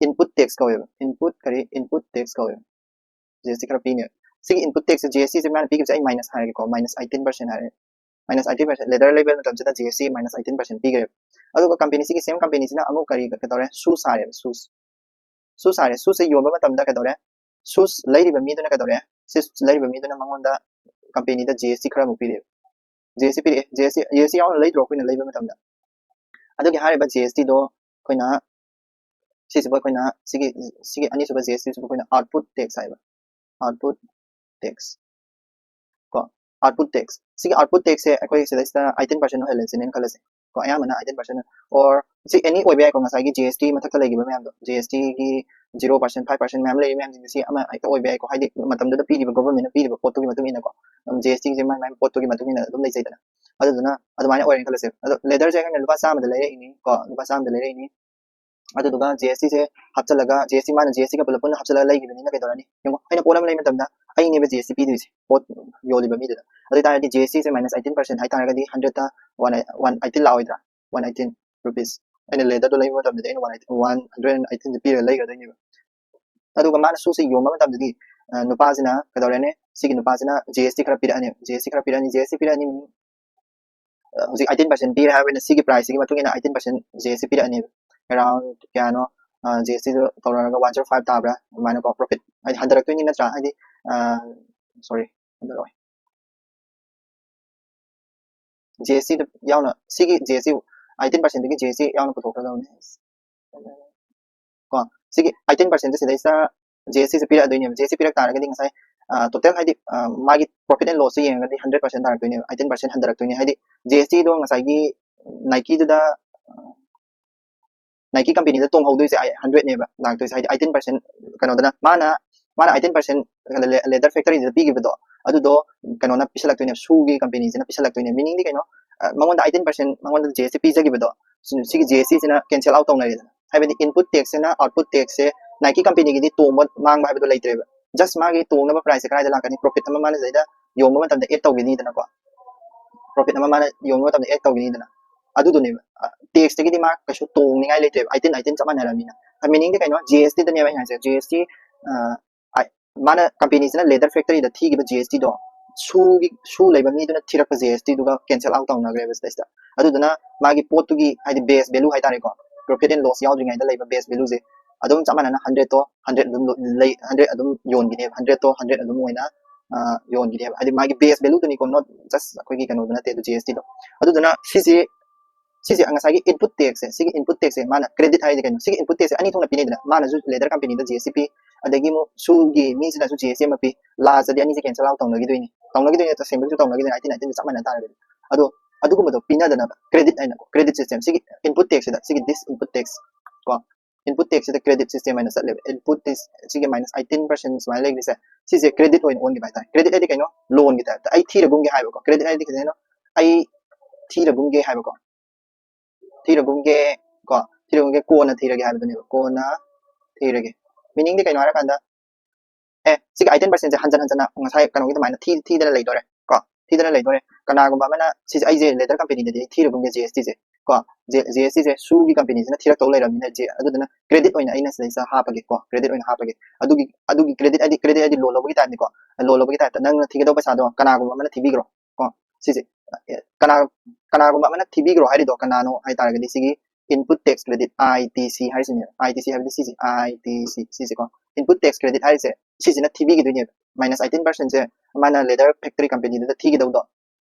input tax ꯀꯧꯋꯦꯕ, input ꯀꯔꯤ, input tax ꯀꯧꯋꯦꯕ꯫ G S T ꯈꯔ ꯄꯤꯅꯦꯕ꯫ ꯁꯤꯒꯤ input taxꯁꯦ, G S Tꯁꯦ ꯃꯥꯅ ꯄꯤꯈꯤꯕꯁꯦ ꯑꯩ minus ꯍꯥꯏꯔꯒꯦꯀꯣ, minus eighteen percent ꯍꯥꯏꯔꯦ, minus eighteen percent꯫ Leather ꯂꯩꯕ ꯃꯇꯝꯁꯤꯗ G S T minus eighteen percent ꯄꯤꯈ꯭ꯔꯦꯕ꯫ ꯑꯗꯨꯒ company, ꯁꯤꯒꯤ same companyꯁꯤꯅ ꯑꯃꯨꯛ ꯀꯔꯤ ꯀꯩꯗꯧꯔꯦ? Shoes ꯁꯥꯔꯦꯕ, shoes꯫ Shoes ꯁꯥꯔꯦ꯫ Shoesꯁꯦ ꯌꯣꯟꯕ ꯃꯇꯝꯗ ꯀꯩꯗꯧꯔꯦ? Shoes ꯂꯩꯔꯤꯕ ꯃꯤꯗꯨꯅ ꯀꯩꯗꯧꯔꯦ? Shoes ꯂꯩꯔꯤꯕ ꯃꯤꯗꯨꯅ ꯃꯉꯣꯟꯗ companyꯗ G S T ꯈꯔ ꯑꯃꯨꯛ ꯄꯤꯔꯛꯑꯦ꯫ G S T ꯄꯤꯔꯛꯑꯦ꯫ G S T, G S T ꯌꯥꯎꯅ ꯂꯩꯗ꯭ꯔꯣ ꯑꯩꯈꯣꯏꯅ ꯂꯩꯕ ꯃꯇꯝꯗ? ꯑꯗꯨꯒꯤ ꯍꯥꯏꯔꯤꯕ G S Tꯗꯣ ꯑꯩꯈꯣꯏꯅ ꯁꯤꯁꯤꯕꯨ ꯑꯩꯈꯣꯏꯅ ꯁꯤꯒꯤ, ꯁꯤꯒꯤ ꯑꯅꯤꯁꯨꯕ G S Tꯁꯤꯕꯨ ꯑꯩꯈꯣꯏꯅ output tax ꯍꯥꯏꯕ, output tax ꯀꯣ, output tax꯫ ꯁꯤꯒꯤ output taxꯁꯦ ꯑꯩꯈꯣꯏ ꯁꯤꯗꯩꯁꯤꯗ eighteen percent ꯑꯣꯏꯍꯜꯂꯁꯤꯅꯦꯅ ꯈꯜꯂꯁꯦ ꯀꯣ, ꯑꯌꯥꯝꯕꯅ eighteen percent, or ꯁꯤ any ꯑꯣꯏꯕ ꯌꯥꯏꯀꯣ, ꯉꯁꯥꯏꯒꯤ G S T ꯃꯊꯛꯇ ꯂꯩꯈꯤꯕ ꯃꯌꯥꯝꯗꯣ, G S Tꯒꯤ zero percent, five percent ꯃꯌꯥꯝ ꯂꯩꯔꯤ ꯃꯌꯥꯝꯁꯤꯡꯁꯦ ꯁꯤ ꯑꯃ ꯍꯦꯛꯇ ꯑꯣꯏꯕ ꯌꯥꯏꯀꯣ, ꯍꯥꯏꯗꯤ ꯃꯇꯝꯗꯨꯗ ꯄꯤꯔꯤꯕ, governmentꯅ ꯄꯤꯔꯤꯕ ꯄꯣꯠꯇꯨꯒꯤ ꯃꯇꯨꯡ ꯏꯟꯅꯀꯣ, ꯑꯗꯨꯝ G S Tꯒꯤꯁꯦ ꯃꯥꯏ ꯃꯥꯏ ꯄꯣꯠꯇꯨꯒꯤ ꯃꯇꯨꯡ ꯏꯟꯅ ꯑꯗꯨꯝ ꯂꯩꯖꯩꯗꯅ꯫ ꯑꯗꯨꯗꯨꯅ ꯑꯗꯨꯃꯥꯏꯅ ꯑꯣꯏꯔꯦꯅ ꯈꯜꯂꯁꯦ꯫ ꯑꯗꯣ leatherꯁꯦ ꯑꯩꯈꯣꯏꯅ ꯂꯨꯄꯥ ꯆꯥꯝꯃꯗ ꯂꯩꯔꯛꯏꯅꯤ ꯀꯣ, ꯂꯨꯄꯥ ꯆꯥꯝꯃꯗ ꯂꯩꯔꯛꯏꯅꯤ꯫ ꯑꯗꯨꯗꯨꯒ G S Tꯁꯦ ꯍꯥꯞꯆꯜꯂꯒ, G S T ꯃꯥꯅ G S Tꯒ ꯄꯨꯂꯞ ꯄꯨꯟꯅ ꯍꯥꯞꯆꯜꯂꯒ ꯂꯩꯈꯤꯕꯅꯤꯅ ꯀꯩꯗꯧꯔꯅꯤ? ꯌꯦꯡꯉꯣ, ꯑꯩꯅ ꯄꯣꯠ ꯑꯃ ꯂꯩꯕ ꯃꯇꯝꯗ ꯑꯩꯅꯦꯕ G S T ꯄꯤꯗꯣꯏꯁꯦ, ꯄꯣꯠ ꯌꯣꯜꯂꯤꯕ ꯃꯤꯗꯨꯗ꯫ ꯑꯗꯨ ꯑꯣꯏꯇꯥꯔꯗꯤ G S Tꯁꯦ minus eighteen percent ꯍꯥꯏꯇꯥꯔꯒꯗꯤ hundredꯇ one, one eighteen ꯂꯥꯛꯑꯣꯏꯗ꯭ꯔꯥ? One eighteen rupees꯫ ꯑꯩꯅ leatherꯗꯣ ꯂꯩꯕ ꯃꯇꯝꯗꯗꯤ ꯑꯩꯅ one eighteen, one hundred and eighteen ꯄꯤꯔꯒ ꯂꯩꯒꯗꯣꯏꯅꯦꯕ꯫ ꯑꯗꯨꯒ ꯃꯥꯅ shoesꯁꯦ ꯌꯣꯟꯕ ꯃꯇꯝꯗꯗꯤ, ꯑ, ꯅꯨꯄꯥꯁꯤꯅ ꯀꯩꯗꯧꯔꯅꯤ? ꯁꯤꯒꯤ ꯅꯨꯄꯥꯁꯤꯅ G S T ꯈꯔ ꯄꯤꯔꯛꯑꯅꯤ, G S T ꯈꯔ ꯄꯤꯔꯛꯑꯅꯤ, G S T ꯄꯤꯔꯛꯑꯅꯤ, ꯑ, ꯍꯧꯖꯤꯛ eighteen percent ꯄꯤꯔꯦ ꯍꯥꯏꯕꯅꯤꯅ ꯁꯤꯒꯤ priceꯁꯤꯒꯤ ꯃꯇꯨꯡ ꯏꯟꯅ eighteen percent G S T ꯄꯤꯔꯛꯑꯅꯦꯕ꯫ Around ꯀꯌꯥꯅꯣ? ꯑ, G S Tꯗꯣ ꯇꯧꯔꯒ one zero five ꯇꯥꯕ꯭ꯔꯥ? ꯑꯗꯨꯃꯥꯏꯅꯀꯣ, profit ꯍꯥꯏꯗꯤ ꯍꯟꯊꯔꯛꯇꯣꯏꯅꯤ ꯅꯠꯇ꯭ꯔꯥ? ꯍꯥꯏꯗꯤ, ꯑ, sorry, ꯍꯟꯊꯔꯛꯑꯣꯏ꯫ G S Tꯗ ꯌꯥꯎꯅ, ꯁꯤꯒꯤ G S T eighteen percentꯗꯒꯤ G S T ꯌꯥꯎꯅ ꯄꯨꯊꯣꯛꯈ꯭ꯔꯗꯕꯅꯤ꯫ ꯀꯣ, ꯁꯤꯒꯤ eighteen percentꯁꯦ ꯁꯤꯗꯩꯁꯤꯗ G S Tꯁꯦ ꯄꯤꯔꯛꯑꯗꯣꯏꯅꯦꯕ꯫ G S T ꯄꯤꯔꯛ ꯇꯥꯔꯒꯗꯤ ꯉꯁꯥꯏ, ꯇꯣꯇꯦꯜ ꯍꯥꯏꯗꯤ ꯃꯥꯒꯤ profit and loss say ꯌꯦꯡꯉꯒꯗꯤ hundred percent ꯇꯥꯔꯛꯇꯣꯏꯅꯦꯕ, eighteen percent ꯍꯟꯊꯔꯛꯇꯣꯏꯅꯦ꯫ ꯍꯥꯏꯗꯤ G S T ꯗꯣ ꯉꯁꯥꯏꯒꯤ Nike ꯗꯨꯗ, Nike company ꯗ ꯇꯣꯡꯍꯧꯗꯣꯏꯁꯦ hundred ꯅꯦꯕ ꯂꯥꯛꯇꯣꯏꯁꯦ, ꯍꯥꯏꯗꯤ eighteen percent ꯀꯩꯅꯣꯗꯅ ꯃꯥꯅ ꯃꯥꯅ eighteen percent leather factory ꯗ ꯄꯤꯈꯤꯕꯗꯣ ꯑꯗꯨꯗꯣ ꯀꯩꯅꯣꯅ ꯄꯤꯁꯜꯂꯛꯇꯣꯏꯅꯦꯕ, shoe ꯒꯤ company ꯁꯤꯅ ꯄꯤꯁꯜꯂꯛꯇꯣꯏꯅꯦ꯫ Meaning ꯗꯤ ꯀꯩꯅꯣ, ꯃꯉꯣꯟꯗ eighteen percent ꯃꯉꯣꯟꯗ G S T ꯄꯤꯖꯈꯤꯕꯗꯣ, ꯁꯤꯒꯤ G S T ꯁꯤꯅ cancel out ꯇꯧꯅꯔꯦꯗꯅ꯫ ꯍꯥꯏꯕꯗꯤ input tax ꯁꯤꯅ output tax ꯁꯦ Nike company ꯒꯤꯗꯤ ꯇꯣꯡꯕ ꯃꯥꯡꯕ ꯍꯥꯏꯕꯗꯣ ꯂꯩꯇ꯭ꯔꯦꯕ, just ꯃꯥꯒꯤ ꯇꯣꯡꯅꯕ price ꯁꯦ ꯀꯗꯥꯏꯗ ꯂꯥꯛꯀꯅꯤ? Profit ꯑꯃ ꯃꯥꯅ ꯁꯤꯗꯩꯗ ꯌꯣꯟꯕ ꯃꯇꯝꯗ add ꯇꯧꯈꯤꯅꯤꯗꯅꯀꯣ, profit ꯑꯃ ꯃꯥꯅ ꯌꯣꯟꯕ ꯃꯇꯝꯗ add ꯇꯧꯈꯤꯅꯤꯗꯅ, ꯑꯗꯨꯗꯨꯅꯦꯕ꯫ Tax ꯇꯒꯤꯗꯤ ꯃꯥ ꯀꯩꯁꯨ ꯇꯣꯡꯅꯤꯡꯉꯥꯏ ꯂꯩꯇ꯭ꯔꯦꯕ, eighteen eighteen ꯆꯞ ꯃꯥꯟꯅꯔꯕꯅꯤꯅ꯫ Meaning ꯗꯤ ꯀꯩꯅꯣ, G S T ꯗꯅꯦꯕ ꯑꯩꯅ ꯍꯥꯏꯁꯦ, G S T ꯃꯥꯅ company ꯁꯤꯅ leather factory ꯗ ꯊꯤꯈꯤꯕ G S T ꯗꯣ, shoe ꯒꯤ, shoe ꯂꯩꯕ ꯃꯤꯗꯨꯅ ꯊꯤꯔꯛꯄ G S T ꯗꯨꯒ cancel out ꯇꯧꯅꯈ꯭ꯔꯦꯕ ꯁꯤꯗꯩꯁꯤꯗ꯫ ꯑꯗꯨꯗꯨꯅ ꯃꯥꯒꯤ ꯄꯣꯠꯇꯨꯒꯤ ꯍꯥꯏꯗꯤ base value ꯍꯥꯏꯇꯥꯔꯦꯀꯣ, profit and loss ꯌꯥꯎꯗ꯭ꯔꯤꯉꯩꯗ ꯂꯩꯕ base value ꯁꯦ ꯑꯗꯨꯝ ꯆꯞ ꯃꯥꯟꯅꯅ hundred ꯇꯣ hundred ꯑꯗꯨꯝ ꯂꯩ, hundred ꯑꯗꯨꯝ ꯌꯣꯟꯈꯤꯅꯦꯕ, hundred ꯇꯣ hundred ꯑꯗꯨꯝ ꯑꯣꯏꯅ ꯌꯣꯟꯈꯤꯅꯦꯕ꯫ ꯍꯥꯏꯗꯤ ꯃꯥꯒꯤ base value ꯗꯨꯅꯤꯀꯣ, not just ꯑꯩꯈꯣꯏꯒꯤ ꯀꯩꯅꯣꯗꯨ ꯅꯠꯇꯦ ꯑꯗꯨ G S T ꯗꯣ꯫ ꯑꯗꯨꯗꯨꯅ ꯁꯤꯁꯦ ꯁꯤꯁꯦ ꯉꯁꯥꯏꯒꯤ input tax ꯁꯦ, ꯁꯤꯒꯤ input tax ꯁꯦ ꯃꯥꯅ credit ꯍꯥꯏꯁꯦ ꯀꯩꯅꯣ? ꯁꯤꯒꯤ input tax ꯁꯦ ꯑꯅꯤ ꯊꯣꯛꯅ ꯄꯤꯅꯩꯗꯅ, ꯃꯥꯅꯁꯨ leather company ꯗ G S T ꯄꯤ, ꯑꯗꯒꯤ ꯑꯃꯨꯛ shoe ꯒꯤ ꯃꯤꯁꯤꯅꯁꯨ G S T ꯑꯃ ꯄꯤ, last ꯇꯗꯤ ꯑꯅꯤꯁꯦ cancel out ꯇꯧꯅꯈꯤꯗꯣꯏꯅꯤ, ꯇꯧꯅꯈꯤꯗꯣꯏꯅꯤ, ꯇꯁꯦꯡꯕꯒꯤꯁꯨ ꯇꯧꯅꯈꯤꯗꯣꯏꯅꯤ, eighteen eighteen ꯗ ꯆꯞ ꯃꯥꯟꯅ ꯇꯥꯔꯒꯗꯤ꯫ ꯑꯗꯣ ꯑꯗꯨꯒꯨꯝꯕꯗꯣ ꯄꯤꯅꯗꯅꯕ credit ꯍꯥꯏꯅꯀꯣ, credit system, ꯁꯤꯒꯤ input tax ꯁꯤꯗ, ꯁꯤꯒꯤ this input tax ꯀꯣ, input tax ꯁꯤꯗ credit system ꯍꯥꯏꯅ ꯆꯠꯂꯦꯕ꯫ Input tax ꯁꯤꯒꯤ minus eighteen percent ꯁꯨꯃꯥꯏꯅ ꯂꯩꯔꯤꯁꯦ, ꯁꯤꯁꯦ credit ꯑꯣꯏꯅ ꯑꯣꯟꯈꯤꯕ ꯍꯥꯏꯇꯥꯔꯦ꯫ Credit ꯍꯥꯏꯗꯤ ꯀꯩꯅꯣ? Loan ꯒꯤ type ꯇ꯫ ꯑꯩ ꯊꯤꯔꯒꯨꯝꯒꯦ ꯍꯥꯏꯕꯀꯣ, credit ꯍꯥꯏꯗꯤ ꯀꯩꯅꯣ? ꯑꯩ ꯊꯤꯔꯒꯨꯝꯒꯦ ꯍꯥꯏꯕꯀꯣ, ꯊꯤꯔꯒꯨꯝꯒꯦ ꯀꯣ, ꯊꯤꯔꯒꯨꯝꯒꯦ, ꯀꯣꯟꯅ ꯊꯤꯔꯒꯦ ꯍꯥꯏꯕꯗꯨꯅꯦꯕ, ꯀꯣꯟꯅ ꯊꯤꯔꯒꯦ꯫ Meaning ꯗꯤ ꯀꯩꯅꯣ ꯍꯥꯏꯔꯀꯥꯟꯗ, ꯑꯦ, ꯁꯤꯒꯤ eighteen percent ꯁꯦ ꯍꯟꯖꯟ ꯍꯟꯖꯟꯅ ꯉꯁꯥꯏ ꯀꯩꯅꯣꯒꯤ ꯑꯗꯨꯃꯥꯏꯅ ꯊꯤ-, ꯊꯤꯗꯅ ꯂꯩꯗꯣꯔꯦ ꯀꯣ, ꯊꯤꯗꯅ ꯂꯩꯗꯣꯔꯦ꯫ ꯀꯅꯥꯒꯨꯝꯕ ꯑꯃꯅ ꯁꯤꯁꯦ, ꯑꯩꯁꯦ leather company ꯗꯗꯤ ꯑꯩ ꯊꯤꯔꯒꯨꯝꯒꯦ G S T ꯁꯦ ꯀꯣ, G-, G S T ꯁꯦ shoe ꯒꯤ company ꯁꯤꯅ ꯊꯤꯔꯛꯇꯧ ꯂꯩꯔꯕꯅꯤꯅ, G-, ꯑꯗꯨꯗꯨꯅ credit ꯑꯣꯏꯅ ꯑꯩꯅ ꯁꯤꯗꯩꯁꯤꯗ ꯍꯥꯞꯄꯒꯦ ꯀꯣ, credit ꯑꯣꯏꯅ ꯍꯥꯞꯄꯒꯦ꯫ ꯑꯗꯨꯒꯤ, ꯑꯗꯨꯒꯤ credit ꯍꯥꯏꯗꯤ, credit ꯍꯥꯏꯗꯤ loan ꯂꯧꯕꯒꯤ type ꯅꯤꯀꯣ, loan ꯂꯧꯕꯒꯤ type ꯇ ꯅꯪꯅ ꯊꯤꯒꯗꯧꯕ ꯄꯩꯁꯥꯗꯣ ꯀꯅꯥꯒꯨꯝꯕ ꯑꯃꯅ ꯊꯤꯕꯤꯈ꯭ꯔꯣ ꯀꯣ꯫ ꯁꯤꯁꯦ, ꯑꯦ, ꯀꯅꯥ, ꯀꯅꯥꯒꯨꯝꯕ ꯑꯃꯅ ꯊꯤꯕꯤꯈ꯭ꯔꯣ ꯍꯥꯏꯔꯤꯗꯣ ꯀꯅꯥꯅꯣ ꯍꯥꯏ ꯇꯥꯔꯒꯗꯤ, ꯁꯤꯒꯤ input tax credit, I T C ꯍꯥꯏꯔꯤꯁꯤꯅꯦ, I T C ꯍꯥꯏꯕꯗꯤ ꯁꯤꯁꯦ, I T C, ꯁꯤꯁꯦꯀꯣ, input tax credit ꯍꯥꯏꯔꯤꯁꯦ, ꯁꯤꯁꯤꯅ ꯊꯤꯕꯤꯈꯤꯗꯣꯏꯅꯦꯕ꯫ Minus eighteen percent ꯁꯦ ꯃꯥꯅ leather factory company ꯗꯨꯗ ꯊꯤꯒꯗꯧꯗꯣ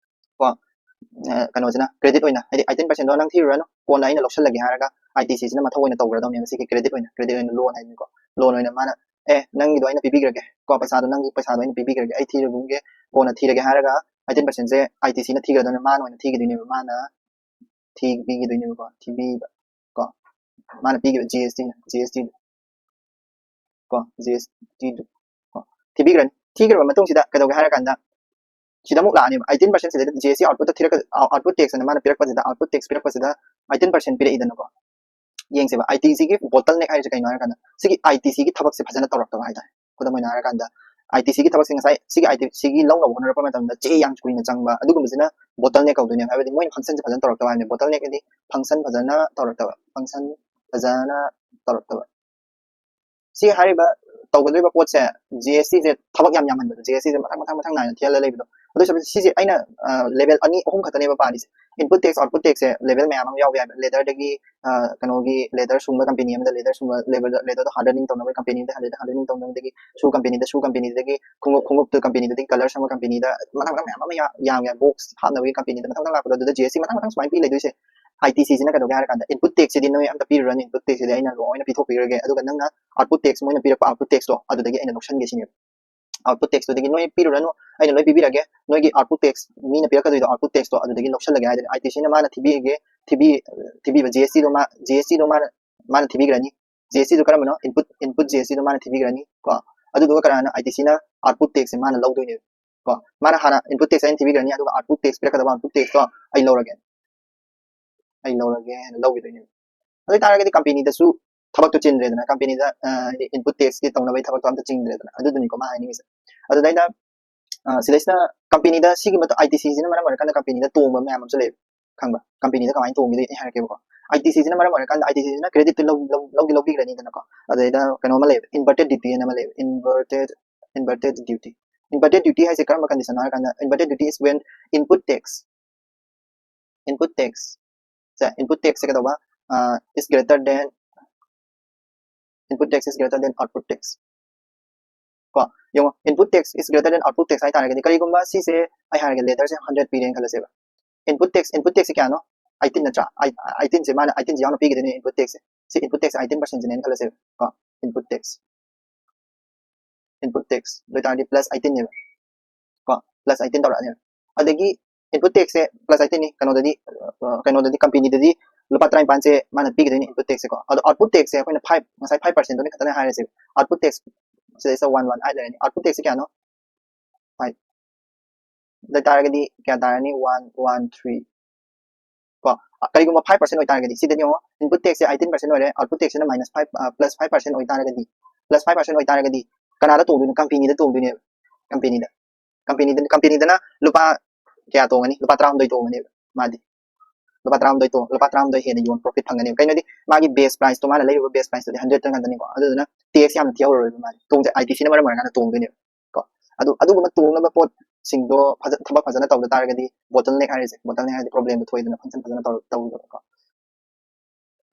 ꯀꯣ, ꯑ, ꯀꯩꯅꯣꯁꯤꯅ credit ꯑꯣꯏꯅ, ꯍꯥꯏꯗꯤ eighteen percent ꯗꯣ ꯅꯪ ꯊꯤꯔꯨꯔꯅꯨ, ꯀꯣꯟꯅ ꯑꯩꯅ ꯂꯧꯁꯜꯂꯒꯦ ꯍꯥꯏꯔꯒ I T C ꯁꯤꯅ ꯃꯊꯧ ꯑꯣꯏꯅ ꯇꯧꯒꯗꯧꯅꯦꯕ꯫ ꯁꯤꯒꯤ credit ꯑꯣꯏꯅ, credit ꯑꯣꯏꯅ loan ꯍꯥꯏꯅꯤꯀꯣ, loan ꯑꯣꯏꯅ ꯃꯥꯅ ꯑꯦ, ꯅꯪꯒꯤꯗꯣ ꯑꯩꯅ ꯄꯤꯕꯤꯈ꯭ꯔꯒꯦ ꯀꯣ, ꯄꯩꯁꯥꯗꯣ, ꯅꯪꯒꯤ ꯄꯩꯁꯥꯗꯣ ꯑꯩꯅ ꯄꯤꯕꯤꯈ꯭ꯔꯒꯦ, ꯑꯩ ꯊꯤꯔꯨꯒꯦ, ꯀꯣꯟꯅ ꯊꯤꯔꯒꯦ ꯍꯥꯏꯔꯒ eighteen percent ꯁꯦ ITC ꯅ ꯊꯤꯒꯗꯕꯅꯤ, ꯃꯥꯅ ꯑꯣꯏꯅ ꯊꯤꯒꯗꯣꯏꯅꯦꯕ, ꯃꯥꯅ ꯊꯤꯕꯤꯒꯗꯣꯏꯅꯦꯕꯀꯣ, ꯊꯤꯕꯤꯕ ꯀꯣ, ꯃꯥꯅ ꯄꯤꯈꯤꯕ GST ꯅ, GST ꯗꯣ ꯀꯣ, GST ꯗꯣ ꯀꯣ, ꯊꯤꯕꯤꯈ꯭ꯔꯅꯤ꯫ ꯊꯤꯈ꯭ꯔꯕ ꯃꯇꯨꯡꯁꯤꯗ ꯀꯩꯗꯧꯒꯦ ꯍꯥꯏꯔ ꯀꯥꯟꯗ, ꯁꯤꯗ ꯑꯃꯨꯛ ꯂꯥꯛꯑꯅꯦꯕ, eighteen percent ꯁꯤꯗ GST output ꯇ ꯊꯤꯔꯛꯀ-, output tax ꯑꯅ ꯃꯥꯅ ꯄꯤꯔꯛꯄꯁꯤꯗ, output tax ꯄꯤꯔꯛꯄꯁꯤꯗ eighteen percent ꯄꯤꯔꯛꯏꯗꯅꯀꯣ꯫ ꯌꯦꯡꯁꯦꯕ, ITC ꯒꯤ bottleneck ꯍꯥꯏꯔꯤꯁꯦ ꯀꯩꯅꯣ ꯍꯥꯏꯔ ꯀꯥꯟꯗ, ꯁꯤꯒꯤ ITC ꯒꯤ ꯊꯕꯛꯁꯦ ꯐꯖꯅ ꯇꯧꯔꯛꯇꯕ ꯍꯥꯏꯇꯥꯔꯦ꯫ ꯈꯨꯗꯝ ꯑꯣꯏꯅ ꯍꯥꯏꯔ ꯀꯥꯟꯗ, ITC ꯒꯤ ꯊꯕꯛꯁꯦ, ꯉꯁꯥꯏ ꯁꯤꯒꯤ ITC ꯒꯤ ꯂꯧꯅꯕ ꯍꯣꯠꯅꯔꯛꯄ ꯃꯇꯝꯗ ꯆꯦ ꯌꯥꯝ ꯀꯨꯏꯅ ꯆꯪꯕ, ꯑꯗꯨꯒꯨꯝꯕꯁꯤꯅ bottleneck ꯀꯧꯗꯣꯏꯅꯦꯕ꯫ ꯍꯥꯏꯕꯗꯤ ꯃꯣꯏꯅ function ꯁꯦ ꯐꯖꯅ ꯇꯧꯔꯛꯇꯕ ꯍꯥꯏꯕꯅꯦ꯫ Bottleneck ꯍꯥꯏꯗꯤ function ꯐꯖꯅ ꯇꯧꯔꯛꯇꯕ, function ꯐꯖꯅ ꯇꯧꯔꯛꯇꯕ꯫ ꯁꯤ ꯍꯥꯏꯔꯤꯕ ꯇꯧꯒꯗꯧꯔꯤꯕ ꯄꯣꯠꯁꯦ, GST ꯁꯦ ꯊꯕꯛ ꯌꯥꯝ ꯌꯥꯝꯍꯟꯕꯗꯣ, GST ꯁꯦ ꯃꯊꯪ, ꯃꯊꯪ, ꯃꯊꯪ ꯅꯥꯏꯅ ꯊꯤꯍꯜꯂ ꯂꯩꯕꯗꯣ꯫ ꯑꯗꯨ ꯁꯔꯨꯛ ꯁꯤꯁꯦ ꯑꯩꯅ, ꯑ, level ꯑꯅꯤ, ꯑꯍꯨꯝ ꯈꯛꯇꯅꯦꯕ ꯄꯥꯔꯤꯁꯦ꯫ Input tax, output tax ꯁꯦ level ꯃꯌꯥꯝ ꯑꯃ ꯌꯥꯎꯕ ꯌꯥꯏꯕ꯫ Leather ꯗꯒꯤ, ꯑ, ꯀꯩꯅꯣꯒꯤ leather ꯁꯨꯡꯕ company ꯑꯃꯗ leather ꯁꯨꯡꯕ, leather, leather ꯗꯣ hardening ꯇꯧꯅꯕ company ꯑꯃꯗ, leather hardening ꯇꯧꯅꯕꯗꯒꯤ shoe company ꯗ, shoe company ꯗꯒꯤ ꯈꯣꯡꯎꯞ, ꯈꯣꯡꯎꯞꯇꯨ company ꯗꯒꯤ colour ꯁꯪꯕ company ꯗ, ꯃꯊꯪ, ꯃꯊꯪ ꯃꯌꯥꯝ ꯑꯃ ꯌꯥ-, ꯌꯥꯝꯃꯦ, box ꯍꯥꯞꯅꯕꯒꯤ company ꯗ, ꯃꯊꯪ, ꯃꯊꯪ ꯂꯥꯛꯄꯗꯣ ꯑꯗꯨꯗ GST ꯃꯊꯪ, ꯃꯊꯪ ꯁꯨꯃꯥꯏꯅ ꯄꯤ ꯂꯩꯗꯣꯏꯁꯦ꯫ ITC ꯁꯤꯅ ꯀꯩꯗꯧꯒꯦ ꯍꯥꯏꯔ ꯀꯥꯟꯗ, input tax ꯁꯤꯗꯤ ꯅꯣꯏ ꯑꯝꯇ ꯄꯤꯔꯨꯔꯅꯨ, input tax ꯁꯤꯗꯤ ꯑꯩꯅ ꯂꯣꯏꯅ ꯄꯤꯊꯣꯛꯄꯤꯔꯒꯦ, ꯑꯗꯨꯒ ꯅꯪꯅ output tax, ꯃꯣꯏꯅ ꯄꯤꯔꯛꯄ output tax ꯇꯣ ꯑꯗꯨꯗꯒꯤ ꯑꯩꯅ ꯂꯧꯁꯟꯒꯦ ꯁꯤꯅꯦꯕ꯫ Output tax ꯇꯨꯗꯒꯤ ꯅꯣꯏ ꯄꯤꯔꯨꯔꯅꯨ, ꯑꯩꯅ ꯂꯣꯏ ꯄꯤꯕꯤꯔꯒꯦ, ꯅꯣꯏꯒꯤ output tax, ꯃꯤꯅ ꯄꯤꯔꯛꯀꯗꯣꯏꯗꯣ output tax ꯇꯣ ꯑꯗꯨꯗꯒꯤ ꯂꯧꯁꯜꯂꯒꯦ ꯍꯥꯏꯗꯣꯏꯅꯦ꯫ ITC ꯅ ꯃꯥꯅ ꯊꯤꯕꯤꯒꯦ, ꯊꯤꯕꯤ-, ꯊꯤꯕꯤꯕ GST ꯗꯣ ꯃꯥ, GST ꯗꯣ ꯃꯥꯅ, ꯃꯥꯅ ꯊꯤꯕꯤꯈ꯭ꯔꯅꯤ꯫ GST ꯗꯣ ꯀꯔꯝꯕꯅꯣ? Input, input GST ꯗꯣ ꯃꯥꯅ ꯊꯤꯕꯤꯈ꯭ꯔꯅꯤ ꯀꯣ꯫ ꯑꯗꯨꯗꯨꯒ ꯀꯅꯥꯅ? ITC ꯅ output tax ꯁꯦ ꯃꯥꯅ ꯂꯧꯗꯣꯏꯅꯦꯕ ꯀꯣ꯫ ꯃꯥꯅ ꯍꯥꯟꯅ input tax ꯑꯩꯅ ꯊꯤꯕꯤꯈ꯭ꯔꯅꯤ, ꯑꯗꯨꯒ output tax ꯄꯤꯔꯛꯀꯗꯕ output tax ꯇꯣ ꯑꯩ ꯂꯧꯔꯒꯦ꯫ ꯑꯩ ꯂꯧꯔꯒꯦ ꯍꯥꯏꯅ ꯂꯧꯈꯤꯗꯣꯏꯅꯦꯕ꯫ ꯑꯗꯨ ꯑꯣꯏꯇꯥꯔꯒꯗꯤ company ꯗꯁꯨ ꯊꯕꯛꯇꯣ ꯆꯤꯟꯗ꯭ꯔꯦꯗꯅ, company ꯗ, ꯑ, ꯍꯥꯏꯗꯤ input tax ꯀꯤ ꯇꯧꯅꯕꯒꯤ ꯊꯕꯛꯇꯣ ꯑꯝꯇ ꯆꯤꯟꯗ꯭ꯔꯦꯗꯅ, ꯑꯗꯨꯗꯨꯅꯤꯀꯣ ꯃꯥ ꯍꯥꯏꯅꯤꯡꯉꯤꯁꯦ꯫ ꯑꯗꯨꯗꯩꯗ, ꯑ, ꯁꯤꯗꯩꯁꯤꯗ company ꯗ ꯁꯤꯒꯤ ꯃꯇꯨꯡ ITC ꯁꯤꯅ ꯃꯔꯝ ꯑꯣꯏꯔꯀꯥꯟꯗ company ꯗ ꯇꯣꯡꯕ ꯃꯌꯥꯝ ꯑꯃꯁꯨ ꯂꯩꯌꯦꯕ, ꯈꯪꯕ꯭ꯔꯥ? Company ꯗ ꯀꯃꯥꯏꯅ ꯇꯣꯡꯒꯦꯗꯣ ꯑꯩ ꯍꯥꯏꯔꯛꯀꯦꯕꯀꯣ꯫ ITC ꯁꯤꯅ ꯃꯔꯝ ꯑꯣꯏꯔꯀꯥꯟꯗ ITC ꯁꯤꯅ credit ꯇꯨ ꯂꯧ-, ꯂꯧ-, ꯂꯧꯗꯤ ꯂꯧꯕꯤꯈ꯭ꯔꯅꯤꯗꯅꯀꯣ꯫ ꯑꯗꯨꯗꯩꯗ ꯀꯩꯅꯣ ꯑꯃ ꯂꯩꯌꯦꯕ, inverted duty ꯑꯅ ꯑꯃ ꯂꯩꯌꯦꯕ, inverted, inverted duty꯫ Inverted duty ꯍꯥꯏꯁꯦ ꯀꯔꯝꯕ condition ꯅꯣ ꯍꯥꯏꯔꯀꯥꯟꯗ, inverted duty is when input tax, input tax say, input tax ꯁꯦ ꯀꯩꯗꯧꯕ, ꯑ, is greater than, input tax is greater than output tax ꯀꯣ꯫ ꯌꯦꯡꯉꯣ, input tax is greater than output tax ꯍꯥꯏ ꯇꯥꯔꯒꯗꯤ, ꯀꯔꯤꯒꯨꯝꯕ ꯁꯤꯁꯦ ꯑꯩ ꯍꯥꯏꯔꯒꯦ, leather ꯁꯦ hundred ꯄꯤꯔꯦꯅ ꯈꯜꯂꯁꯦꯕ꯫ Input tax, input tax ꯁꯦ ꯀꯌꯥꯅꯣ? Eighteen ꯅꯠꯇ꯭ꯔꯥ? ꯑꯩ, eighteen ꯁꯦ ꯃꯥꯅ, eighteen ꯁꯦ ꯌꯥꯎꯅ ꯄꯤꯈꯤꯗꯣꯏꯅꯦ input tax ꯁꯦ꯫ ꯁꯤ input tax eighteen percent ꯁꯤꯅꯦꯅ ꯈꯜꯂꯁꯦꯕ ꯀꯣ, input tax꯫ input tax ꯑꯗꯨ ꯑꯣꯏꯇꯥꯔꯗꯤ plus eighteen ꯅꯦꯕ ꯀꯣ, plus eighteen ꯇꯧꯔꯛꯑꯅꯦꯕ꯫ ꯑꯗꯒꯤ input tax ꯁꯦ plus eighteen ꯅꯤ, ꯀꯩꯅꯣꯗꯗꯤ ꯑ, ꯀꯩꯅꯣꯗꯗꯤ company ꯗꯗꯤ ꯂꯨꯄꯥ ꯇꯔꯥꯅꯤꯄꯥꯟꯁꯦ ꯃꯥꯅ ꯄꯤꯒꯗꯣꯏꯅꯤ input tax ꯁꯦ ꯀꯣ꯫ ꯑꯗꯣ output tax ꯁꯦ ꯑꯩꯈꯣꯏꯅ five, ꯉꯁꯥꯏ five percent ꯗꯨꯅꯤ ꯈꯛꯇꯅꯦ ꯍꯥꯏꯔꯁꯦ꯫ Output tax ꯁꯤꯗꯩꯁꯤꯗ one one ꯍꯥꯏ ꯂꯩꯔꯅꯤ꯫ Output tax ꯁꯦ ꯀꯌꯥꯅꯣ? Five꯫ ꯑꯗꯨ ꯑꯣꯏꯇꯥꯔꯒꯗꯤ ꯀꯌꯥ ꯇꯥꯔꯅꯤ? One one three ꯀꯣ꯫ ꯑ, ꯀꯔꯤꯒꯨꯝꯕ five percent ꯑꯣꯏꯇꯥꯔꯒꯗꯤ, ꯁꯤꯗꯗꯤ ꯌꯦꯡꯉꯣ, input tax ꯁꯦ eighteen percent ꯑꯣꯏꯔꯦ, output tax ꯁꯤꯅ minus five, ꯑ, plus five percent ꯑꯣꯏꯇꯥꯔꯒꯗꯤ, plus five percent ꯑꯣꯏꯇꯥꯔꯒꯗꯤ ꯀꯅꯥꯗ ꯇꯣꯡꯗꯣꯏꯅꯣ? Company ꯗ ꯇꯣꯡꯗꯣꯏꯅꯦꯕ꯫ Company ꯗ꯫ Company ꯗ, company ꯗꯅ ꯂꯨꯄꯥ ꯀꯌꯥ ꯇꯣꯡꯉꯅꯤ? ꯂꯨꯄꯥ ꯇꯔꯥꯍꯨꯝꯗꯣꯏ ꯇꯣꯡꯉꯅꯦꯕ ꯃꯥꯗꯤ꯫ ꯂꯨꯄꯥ ꯇꯔꯥꯍꯨꯝꯗꯣꯏ ꯇꯣꯡ-, ꯂꯨꯄꯥ ꯇꯔꯥꯍꯨꯝꯗꯣꯏ ꯍꯦꯟꯅ ꯌꯣꯟ profit ꯐꯪꯒꯅꯦꯕ꯫ ꯀꯩꯅꯣꯗꯤ ꯃꯥꯒꯤ base price ꯇꯣ, ꯃꯥꯅ ꯂꯩꯔꯤꯕ base price ꯇꯨꯗꯤ hundred ꯇ ꯉꯥꯛꯇꯅꯤꯀꯣ꯫ ꯑꯗꯨꯗꯨꯅ tax ꯌꯥꯝꯅ ꯊꯤꯍꯧꯔꯔꯣꯏꯕ ꯃꯥꯗꯤ꯫ ꯇꯣꯡꯖ-, ITC ꯅ ꯃꯔꯝ ꯑꯣꯏꯔꯀꯥꯟꯗ ꯇꯣꯡꯗꯣꯏꯅꯦꯕ ꯀꯣ꯫ ꯑꯗꯨ, ꯑꯗꯨꯒꯨꯝꯕ ꯇꯣꯡꯅꯕ ꯄꯣꯠꯁꯤꯡꯗꯣ ꯐꯖ-, ꯊꯕꯛ ꯐꯖꯅ ꯇꯧꯗ ꯇꯥꯔꯒꯗꯤ bottleneck ꯍꯥꯏꯔꯤꯁꯦ, bottleneck ꯍꯥꯏꯔꯗꯤ problem ꯗꯣ ꯊꯣꯛꯏꯗꯅ, function ꯐꯖꯅ ꯇꯧ-, ꯇꯧꯗꯕ ꯀꯣ꯫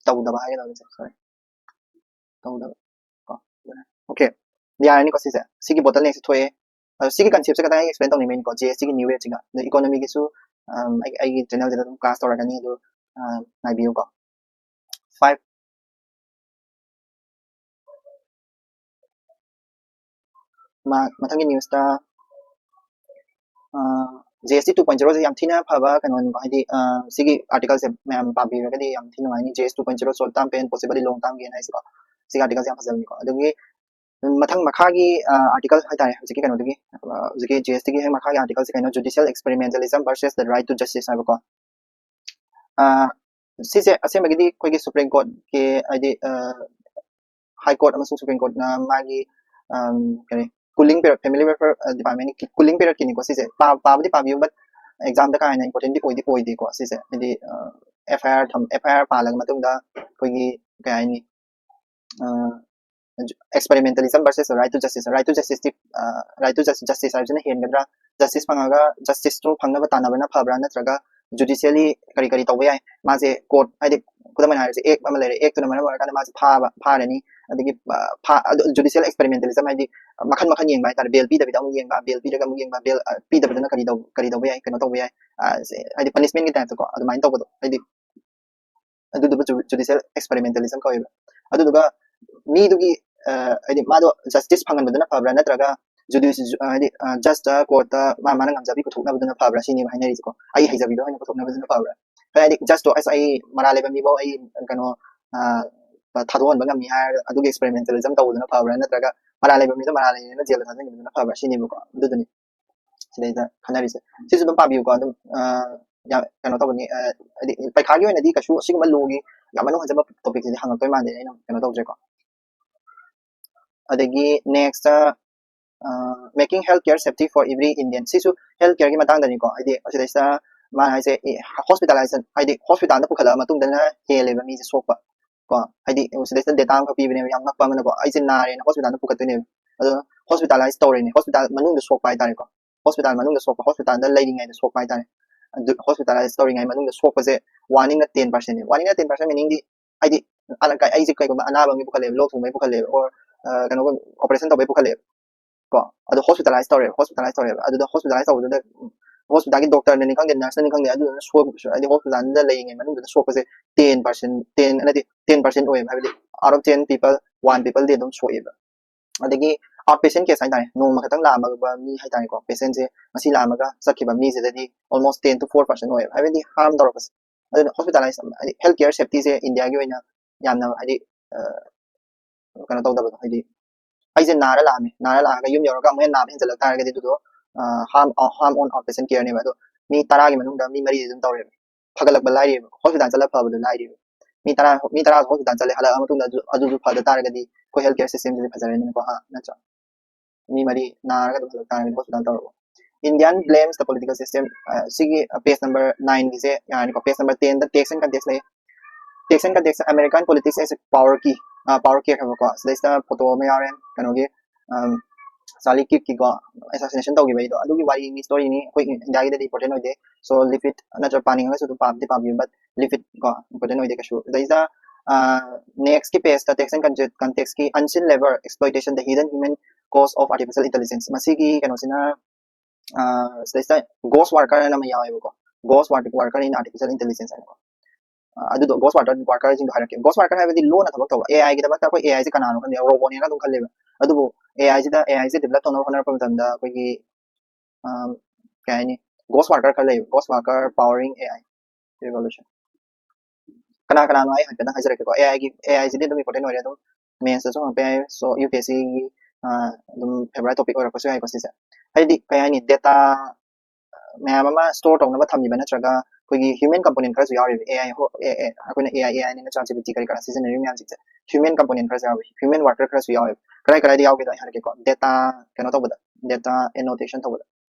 ꯇꯧꯗꯕ ꯍꯥꯏꯒꯗꯕꯅꯤ, sorry꯫ ꯇꯧꯗꯕ ꯀꯣ꯫ Okay, ꯌꯥꯔꯅꯤꯀꯣ ꯁꯤꯁꯦ꯫ ꯁꯤꯒꯤ bottleneck ꯁꯦ ꯊꯣꯛꯑꯦ꯫ ꯑꯗꯣ ꯁꯤꯒꯤ concept ꯁꯦ ꯈꯤꯇꯪ ꯑꯩ explain ꯇꯧꯅꯤꯡꯕꯩꯅꯤꯀꯣ, GST ꯒꯤ new rate ꯁꯤꯒ꯫ ꯑꯗꯣ economy ꯒꯤꯁꯨ, ꯑꯝ, ꯑꯩ, ꯑꯩꯒꯤ channel ꯁꯤꯗ ꯑꯗꯨꯝ class ꯇꯧꯔꯛꯀꯅꯤ, ꯑꯗꯨ, ꯑ, ꯉꯥꯏꯕꯤꯌꯨꯀꯣ꯫ Five꯫ ꯃꯥ-, ꯃꯊꯪꯒꯤ news ꯇ, ꯑ, GST two point zero ꯁꯦ ꯌꯥꯝ ꯊꯤꯅ ꯐꯕ ꯀꯩꯅꯣꯅꯤꯀꯣ, ꯍꯥꯏꯗꯤ, ꯑ, ꯁꯤꯒꯤ article ꯁꯦ ꯃꯌꯥꯝ ꯄꯥꯕꯤꯔꯒꯗꯤ ꯌꯥꯝ ꯊꯤ ꯅꯨꯡꯉꯥꯏꯅꯤ꯫ GST two point zero, short term pain, possibly long term gain ꯍꯥꯏꯁꯤꯀꯣ꯫ ꯁꯤꯒꯤ article ꯁꯦ ꯌꯥꯝ ꯐꯖꯕꯅꯤꯀꯣ꯫ ꯑꯗꯨꯒꯤ ꯃꯊꯪ ꯃꯈꯥꯒꯤ, ꯑ, article ꯍꯥꯏꯇꯥꯔꯦ, ꯍꯧꯖꯤꯛꯀꯤ ꯀꯩꯅꯣꯗꯨꯒꯤ, ꯑ, ꯍꯧꯖꯤꯛꯀꯤ GST ꯒꯤ ꯍꯦꯛ ꯃꯈꯥꯒꯤ article ꯁꯦ ꯀꯩꯅꯣ, Judicial Experimentalism versus the Right to Justice ꯍꯥꯏꯕꯀꯣ꯫ ꯑ, ꯁꯤꯁꯦ ꯑꯁꯦꯡꯕꯒꯤꯗꯤ ꯑꯩꯈꯣꯏꯒꯤ Supreme Court ꯀꯤ, ꯍꯥꯏꯗꯤ, ꯑ, High Court ꯑꯃꯁꯨꯡ Supreme Court ꯅ ꯃꯥꯒꯤ, ꯑꯝ, ꯀꯔꯤ, cooling period, Family Welfare, ꯑ, Department ꯀꯤ cooling period ꯀꯤꯅꯤꯀꯣ ꯁꯤꯁꯦ꯫ ꯄꯥ-, ꯄꯥꯕꯗꯤ ꯄꯥꯕꯤꯌꯨ, but exam ꯗ ꯀꯥ ꯍꯦꯟꯅ important ꯗꯤ ꯑꯣꯏꯗꯤ ꯑꯣꯏꯗꯦꯀꯣ ꯁꯤꯁꯦ꯫ ꯍꯥꯏꯗꯤ, ꯑ, FIR ꯊꯝ-, FIR ꯄꯥꯜꯂꯒ ꯃꯇꯨꯡꯗ ꯑꯩꯈꯣꯏꯒꯤ, ꯀꯩ ꯍꯥꯏꯅꯤ, ꯑ, Experimentalism versus Right to Justice꯫ Right to Justice T, ꯑ, Right to Jus-, Justice ꯍꯥꯏꯕꯁꯤꯅ ꯍꯦꯟꯒꯗ꯭ꯔꯥ? Justice ꯐꯪꯉꯒ Justice ꯇꯨ ꯐꯪꯅꯕ ꯇꯥꯟꯅꯕꯅ ꯐꯕ꯭ꯔꯥ? ꯅꯠꯇ꯭ꯔꯒ judicially ꯀꯔꯤ ꯀꯔꯤ ꯇꯧꯕ ꯌꯥꯏ? ꯃꯥꯁꯦ court, ꯍꯥꯏꯗꯤ ꯈꯨꯗꯝ ꯑꯣꯏꯅ ꯍꯥꯏꯔꯁꯦ, Act ꯑꯃ ꯂꯩꯔꯦ, Act ꯇꯨꯅ ꯃꯔꯝ ꯑꯣꯏꯔꯀꯥꯟꯗ ꯃꯥꯁꯦ ꯐꯥꯕ, ꯐꯥꯔꯅꯤ꯫ ꯑꯗꯒꯤ, ꯑ, ꯐꯥ-, ꯑꯗꯨ judicial experimentalism ꯍꯥꯏꯗꯤ ꯃꯈꯜ ꯃꯈꯜ ꯌꯦꯡꯕ ꯍꯥꯏꯇꯥꯔꯦ, bail ꯄꯤꯗꯕꯤꯗ ꯑꯃꯨꯛ ꯌꯦꯡꯕ, bail ꯄꯤꯔꯒ ꯑꯃꯨꯛ ꯌꯦꯡꯕ, bail, ꯑ, ꯄꯤꯗꯕꯗꯨꯅ ꯀꯔꯤ ꯇꯧ-, ꯀꯔꯤ ꯇꯧꯕ ꯌꯥꯏ, ꯀꯩꯅꯣ ꯇꯧꯕ ꯌꯥꯏ, ꯑ, ꯁꯦ, ꯍꯥꯏꯗꯤ punishment ꯀꯤ type ꯇꯀꯣ, ꯑꯗꯨꯃꯥꯏꯅ ꯇꯧꯕꯗꯣ, ꯍꯥꯏꯗꯤ ꯑꯗꯨꯗꯨꯕꯨ ju-, judicial experimentalism ꯀꯧꯋꯦꯕ꯫ ꯑꯗꯨꯗꯨꯒ ꯃꯤꯗꯨꯒꯤ ꯍꯥꯏꯗꯤ ꯃꯥꯗꯣ ꯖꯁꯇꯤꯁ ꯐꯪꯍꯟꯕꯗꯨꯅ ꯐꯕ꯭ꯔꯥ, ꯅꯠꯇ꯭ꯔꯒ ꯖꯨꯗꯤꯁ ꯍꯥꯏꯗꯤ ꯖꯁꯇ ꯀꯣꯔꯠꯇ ꯃꯥ ꯃꯥꯅ ꯉꯝꯖꯕꯤ ꯄꯨꯊꯣꯛꯅꯕꯗꯨꯅ ꯐꯕ꯭ꯔꯥ ꯁꯤꯅꯦꯕ ꯍꯥꯏꯅꯔꯤꯁꯦꯀꯣ꯫ ꯑꯩ ꯍꯩꯖꯕꯤꯗꯣ ꯑꯣꯏꯅ ꯄꯨꯊꯣꯛꯅꯕꯗꯨꯅ ꯐꯕ꯭ꯔꯥ? ꯍꯥꯏꯗꯤ ꯖꯁꯇꯣ ꯑꯁ ꯑꯩ ꯃꯔꯥꯜ ꯂꯩꯕ ꯃꯤꯐꯧ ꯑꯩ ꯀꯩꯅꯣ ꯊꯥꯗꯣꯛꯍꯟꯕ ꯉꯝꯃꯤ ꯍꯥꯏꯔꯒ ꯑꯗꯨꯒꯤ ꯑꯦꯛꯁꯄꯦꯔꯤꯃꯦꯟꯇꯦꯂꯤꯖꯝ ꯇꯧꯕꯗꯨꯅ ꯐꯕ꯭ꯔꯥ, ꯅꯠꯇ꯭ꯔꯒ ꯃꯔꯥꯜ ꯂꯩꯕ ꯃꯤꯗꯣ ꯃꯔꯥꯜ ꯂꯩꯌꯦꯅ ꯖꯦꯜꯗ ꯊꯥꯖꯤꯟꯈꯤꯕꯗꯨꯅ ꯐꯕ꯭ꯔꯥ ꯁꯤꯅꯦꯕꯀꯣ꯫ ꯑꯗꯨꯗꯨꯅꯤ ꯁꯤꯗꯩꯗ ꯈꯟꯅꯔꯤꯁꯦ꯫ ꯁꯤꯁꯨ ꯑꯗꯨꯝ ꯄꯥꯕꯤꯌꯨꯀꯣ꯫ ꯑꯗꯨꯝ ꯌꯥꯝ ꯀꯩꯅꯣ ꯇꯧꯕꯅꯤ, ꯍꯥꯏꯗꯤ ꯄꯩꯈꯥꯒꯤ ꯑꯣꯏꯅꯗꯤ ꯀꯩꯁꯨ ꯑꯁꯤꯒꯨꯝꯕ ꯂꯣꯒꯤ ꯌꯥꯝ ꯃꯅꯨꯡ ꯍꯟꯖꯕ ꯇꯣꯄꯤꯛꯁꯤꯗꯤ ꯍꯪꯉꯛꯇꯣꯏ ꯃꯥꯟꯗꯦ, ꯑꯩꯅ ꯀꯩꯅꯣ ꯇꯧꯗ꯭ꯔꯦꯀꯣ꯫ ꯑꯗꯒꯤ next making health care safety for every Indian, ꯁꯤꯁꯨ ꯍꯦꯜꯊ ꯀꯦꯌꯔꯒꯤ ꯃꯇꯥꯡꯗꯅꯤꯀꯣ꯫ ꯍꯥꯏꯗꯤ ꯁꯤꯗꯩꯁꯤꯗ ꯃꯥꯅ ꯍꯥꯏꯁꯦ ꯍꯣꯁꯄꯤꯇꯥꯂꯥꯏꯖꯦꯁꯟ, ꯍꯥꯏꯗꯤ ꯍꯣꯁꯄꯤꯇꯥꯜꯗ ꯄꯨꯈꯠꯂꯛꯑ ꯃꯇꯨꯡꯗꯅ ꯍꯦꯜꯂꯦꯕ ꯃꯤꯁꯦ ꯁꯣꯛꯄ ꯀꯣ꯫ ꯍꯥꯏꯗꯤ ꯁꯤꯗꯩꯁꯤꯗ ꯗꯦꯇꯥ ꯑꯃꯈꯛ ꯄꯤꯕꯅꯦꯕ ꯌꯥꯝ ꯉꯛꯄ ꯑꯃꯅꯀꯣ꯫ ꯑꯩꯁꯦ ꯅꯥꯔꯦꯅ ꯍꯣꯁꯄꯤꯇꯥꯜꯗ ꯄꯨꯈꯠꯇꯣꯏꯅꯦꯕ, ꯑꯗꯣ ꯍꯣꯁꯄꯤꯇꯥꯂꯥꯏꯁ ꯇꯧꯔꯦꯅꯦ, ꯍꯣꯁꯄꯤꯇꯥꯜ ꯃꯅꯨꯡꯗ ꯁꯣꯛꯄ ꯍꯥꯏꯇꯥꯔꯦꯀꯣ꯫ ꯍꯣꯁꯄꯤꯇꯥꯜ ꯃꯅꯨꯡꯗ ꯁꯣꯛꯄ, ꯍꯣꯁꯄꯤꯇꯥꯜꯗ ꯂꯩꯔꯤꯉꯩꯗ ꯁꯣꯛꯄ ꯍꯥꯏꯇꯥꯔꯦ꯫ ꯑꯗꯨ ꯍꯣꯁꯄꯤꯇꯥꯂꯥꯏꯁ ꯇꯧꯔꯤꯉꯩ ꯃꯅꯨꯡꯗ ꯁꯣꯛꯄꯁꯦ ꯋꯥꯟ ꯏꯟꯅ ꯇꯦꯟ ꯄꯥꯔꯁꯦꯟꯅꯦ꯫ ꯋꯥꯟ ꯏꯟꯅ ꯇꯦꯟ ꯄꯥꯔꯁꯦꯟ ꯃꯤꯅꯤꯡꯗꯤ ꯍꯥꯏꯗꯤ ꯑꯩꯁꯦ ꯀꯩꯒꯨꯝꯕ ꯑꯅꯥꯕ ꯑꯃꯒꯤ ꯄꯨꯈꯠꯂꯦꯕ, ꯂꯣꯛ ꯊꯨꯡꯕꯒꯤ ꯄꯨꯈꯠꯂꯦꯕ, ꯑꯣꯔ ꯀꯩꯅꯣ ꯑꯣꯄꯔꯦꯁꯟ ꯇꯧꯕꯒꯤ ꯄꯨꯈꯠꯂꯦꯕ ꯀꯣ꯫ ꯑꯗꯣ ꯍꯣꯁꯄꯤꯇꯥꯂꯥꯏꯁ ꯇꯧꯔꯦꯕ, ꯍꯣꯁꯄꯤꯇꯥꯂꯥꯏꯁ ꯇꯧꯔꯦꯕ꯫ ꯑꯗꯨꯗ ꯍꯣꯁꯄꯤꯇꯥꯂꯥꯏꯁ ꯇꯧꯕꯗꯨꯗ ꯍꯣꯁꯄꯤꯇꯥꯜꯒꯤ ꯗꯣꯛꯇꯔꯅꯅꯤ ꯈꯪꯗꯦ, ꯅꯔꯁꯅꯅꯤ ꯈꯪꯗꯦ, ꯑꯗꯨꯗꯨꯅ ꯁꯣꯏꯕꯁꯨ, ꯍꯥꯏꯗꯤ ꯍꯣꯁꯄꯤꯇꯥꯜꯗ ꯂꯩꯔꯤꯉꯩ ꯃꯅꯨꯡꯗꯨꯗ ꯁꯣꯛꯄꯁꯦ ꯇꯦꯟ ꯄꯥꯔꯁꯦꯟ, ꯇꯦꯟ ꯅꯠꯇꯦ, ꯇꯦꯟ ꯄꯥꯔꯁꯦꯟ ꯑꯣꯏꯌꯦꯕ꯫ ꯍꯥꯏꯕꯗꯤ out of ten people, one peopleꯗꯤ ꯑꯗꯨꯝ ꯁꯣꯛꯑꯦꯕ꯫ ꯑꯗꯒꯤ ꯑꯥꯎꯠ ꯄꯦꯁꯦꯟ ꯀꯦꯁ ꯍꯥꯏꯇꯥꯔꯦ, ꯅꯣꯡꯃ ꯈꯛꯇꯪ ꯂꯥꯛꯑꯝꯕ ꯃꯤ ꯍꯥꯏꯇꯥꯔꯦꯀꯣ, ꯄꯦꯁꯦꯟꯁꯦ ꯉꯁꯤ ꯂꯥꯛꯑꯝꯃꯒ ꯆꯠꯈꯤꯕ ꯃꯤꯁꯤꯗꯗꯤ almost ten to four percent ꯑꯣꯏꯌꯦꯕ, ꯍꯥꯏꯕꯗꯤ ꯍꯥꯔꯝ ꯇꯧꯔꯛꯄꯁꯦ꯫ ꯑꯗꯨꯅ ꯍꯣꯁꯄꯤꯇꯥꯂꯥꯏꯁ, ꯍꯥꯏꯗꯤ ꯍꯦꯜꯊ ꯀꯦꯌꯔ ꯁꯦꯐꯇꯤꯁꯦ ꯏꯟꯗꯤꯌꯥꯒꯤ ꯑꯣꯏꯅ ꯌꯥꯝꯅ ꯍꯥꯏꯗꯤ ꯀꯩꯅꯣ ꯇꯧꯗꯕꯗꯣ, ꯍꯥꯏꯗꯤ ꯑꯩꯁꯦ ꯅꯥꯔ ꯂꯥꯛꯑꯝꯃꯦ, ꯅꯥꯔ ꯂꯥꯛꯑꯒ ꯌꯨꯝ ꯌꯧꯔꯒ ꯑꯃꯨꯛ ꯍꯦꯟꯅ ꯅꯥꯕ ꯍꯦꯟꯖꯜꯂꯛ ꯇꯥꯔꯒꯗꯤ ꯑꯗꯨꯗꯣ ꯍꯥꯔꯝ ꯑꯣꯟ ꯑꯥꯎꯠ ꯄꯦꯁꯦꯟ ꯀꯦꯌꯔꯅꯦꯕ꯫ ꯑꯗꯣ ꯃꯤ ꯇꯔꯥꯒꯤ ꯃꯅꯨꯡꯗ ꯃꯤ ꯃꯔꯤꯗꯤ ꯑꯗꯨꯝ ꯇꯧꯔꯦꯕ, ꯐꯒꯠꯂꯛꯄ ꯂꯥꯏꯔꯤꯕ, ꯍꯣꯁꯄꯤꯇꯥꯜ ꯆꯠꯂ ꯐꯕꯗꯣ ꯂꯥꯏꯔꯤꯕ꯫ ꯃꯤ ꯇꯔꯥ, ꯃꯤ ꯇꯔꯥ ꯍꯣꯁꯄꯤꯇꯥꯜ ꯆꯠꯂꯦ, ꯍꯜꯂꯛꯑ ꯃꯇꯨꯡꯗ ꯑꯗꯨ, ꯑꯗꯨꯁꯨ ꯐꯗ ꯇꯥꯔꯒꯗꯤ ꯑꯩꯈꯣꯏ ꯍꯦꯜꯊ ꯀꯦꯌꯔ ꯁꯤꯁꯇꯦꯝꯁꯤꯗꯤ ꯐꯖꯔꯅꯤꯅꯀꯣ, ꯍꯥ, ꯅꯠꯇ꯭ꯔꯥ? ꯃꯤ ꯃꯔꯤ ꯅꯥꯔꯒ ꯑꯗꯨꯝ ꯍꯜꯂꯛ ꯇꯥꯔꯒꯗꯤ ꯍꯣꯁꯄꯤꯇꯥꯜ ꯇꯧꯔꯕ꯫ Indian blames the political system, ꯁꯤꯒꯤ ꯄꯦꯖ ꯅꯝꯕꯔ ꯅꯥꯏꯟꯒꯤꯁꯦ ꯌꯥꯔꯅꯤꯀꯣ꯫ ꯄꯦꯖ ꯅꯝꯕꯔ ꯇꯦꯟꯗ tax and context ꯂꯩ꯫ Tax and context, American politics as power key, power key ꯍꯥꯏꯕꯀꯣ꯫ ꯁꯤꯗꯩꯁꯤꯗ ꯐꯣꯇꯣ ꯑꯃ ꯌꯥꯎꯔꯦ ꯀꯩꯅꯣꯒꯤ, ꯆꯥꯔꯂꯤ ꯀꯤꯔꯛꯀꯤꯀꯣ, ꯑꯦꯁꯥꯁꯤꯅꯦꯁꯟ ꯇꯧꯈꯤꯕ ꯑꯩꯗꯣ, ꯑꯗꯨꯒꯤ ꯋꯥꯔꯤꯅꯤ, ꯏꯁꯇꯣꯔꯤꯅꯤ꯫ ꯑꯩꯈꯣꯏ ꯏꯟꯗꯤꯌꯥꯒꯤꯗꯗꯤ ꯏꯝꯄꯣꯔꯇꯦꯟ ꯑꯣꯏꯗꯦ꯫ So leave it, ꯅꯠꯇ꯭ꯔꯒ ꯄꯥꯅꯤꯡꯉꯒꯁꯨ ꯑꯗꯨꯝ ꯄꯥꯕꯗꯤ ꯄꯥꯕꯤꯌꯨ, but leave it ꯀꯣ, ꯏꯝꯄꯣꯔꯇꯦꯟ ꯑꯣꯏꯗꯦ ꯀꯩꯁꯨ꯫ ꯑꯗꯩꯗ ꯅꯦꯛꯁꯀꯤ ꯄꯦꯖꯇ tax and context, contextꯀꯤ unseen labor exploitation, the hidden human cost of artificial intelligence, ꯃꯁꯤꯒꯤ ꯀꯩꯅꯣꯁꯤꯅ ꯁꯤꯗꯩꯁꯤꯗ ghost worker ꯍꯥꯏꯅ ꯑꯃ ꯌꯥꯎꯋꯦꯕꯀꯣ, ghost worker in artificial intelligence ꯍꯥꯏꯅꯀꯣ꯫ ꯑꯗꯨꯗꯣ ghost worker workerꯁꯤꯡꯗꯣ ꯍꯥꯏꯔꯛꯀꯦ. Ghost worker ꯍꯥꯏꯕꯗꯤ ꯂꯣꯟꯅ ꯊꯕꯛ ꯇꯧꯕ, AI ꯒꯤꯗꯃꯛꯇ ꯑꯩꯈꯣꯏ AI ꯁꯦ ꯀꯅꯥꯅꯣ ꯈꯟꯗꯦ, ꯔꯣꯕꯣꯠꯅꯦꯅ ꯑꯗꯨꯝ ꯈꯜꯂꯦꯕ꯫ ꯑꯗꯨꯕꯨ AI ꯁꯤꯗ, AI ꯁꯦ develop ꯇꯧꯅꯕ ꯍꯣꯠꯅꯔꯛꯄ ꯃꯇꯝꯗ ꯑꯩꯈꯣꯏꯒꯤ ꯀꯩ ꯍꯥꯏꯅꯤ, ghost worker ꯈꯔ ꯂꯩꯌꯦꯕ, ghost worker powering AI revolution꯫ ꯀꯅꯥ ꯀꯅꯥꯅꯣ ꯑꯩ ꯍꯥꯏꯐꯦꯠꯇꯪ ꯍꯥꯏꯖꯔꯛꯀꯦꯀꯣ꯫ AI ꯒꯤ, AI ꯁꯤꯗꯤ ꯑꯗꯨꯝ important ꯑꯣꯏꯔꯦ, ꯑꯗꯨꯝ mains ꯇꯁꯨ ꯍꯪꯉꯛꯄ ꯌꯥꯏ꯫ So UPSC ꯒꯤ ꯑꯗꯨꯝ favourite topic ꯑꯣꯏꯔꯛꯄꯁꯨ ꯌꯥꯏꯀꯣ ꯁꯤꯁꯦ꯫ ꯍꯥꯏꯗꯤ ꯀꯩ ꯍꯥꯏꯅꯤ, data ꯃꯌꯥꯝ ꯑꯃ store ꯇꯧꯅꯕ ꯊꯝꯃꯤꯕ, ꯅꯠꯇ꯭ꯔꯒ ꯑꯩꯈꯣꯏꯒꯤ human component ꯈꯔꯁꯨ ꯌꯥꯎꯔꯤꯕ꯫ AI ꯍꯣ-, ꯑꯦ, ꯑꯦ, ꯑꯩꯈꯣꯏꯅ AI, AI ꯅꯦꯅ ChatGPT ꯀꯔꯤ ꯀꯔꯥ ꯁꯤꯖꯤꯟꯅꯔꯤꯕ ꯃꯌꯥꯝꯁꯤꯡꯁꯦ human component ꯈꯔꯁꯨ ꯌꯥꯎꯋꯤ, human worker ꯈꯔꯁꯨ ꯌꯥꯎꯋꯦꯕ꯫ ꯀꯔꯥꯏ ꯀꯔꯥꯏꯗ ꯌꯥꯎꯒꯦꯗꯣ ꯑꯩ ꯍꯥꯏꯔꯛꯀꯦꯀꯣ꯫ Data ꯀꯩꯅꯣ ꯇꯧꯕꯗ, data annotation ꯇꯧꯕꯗ,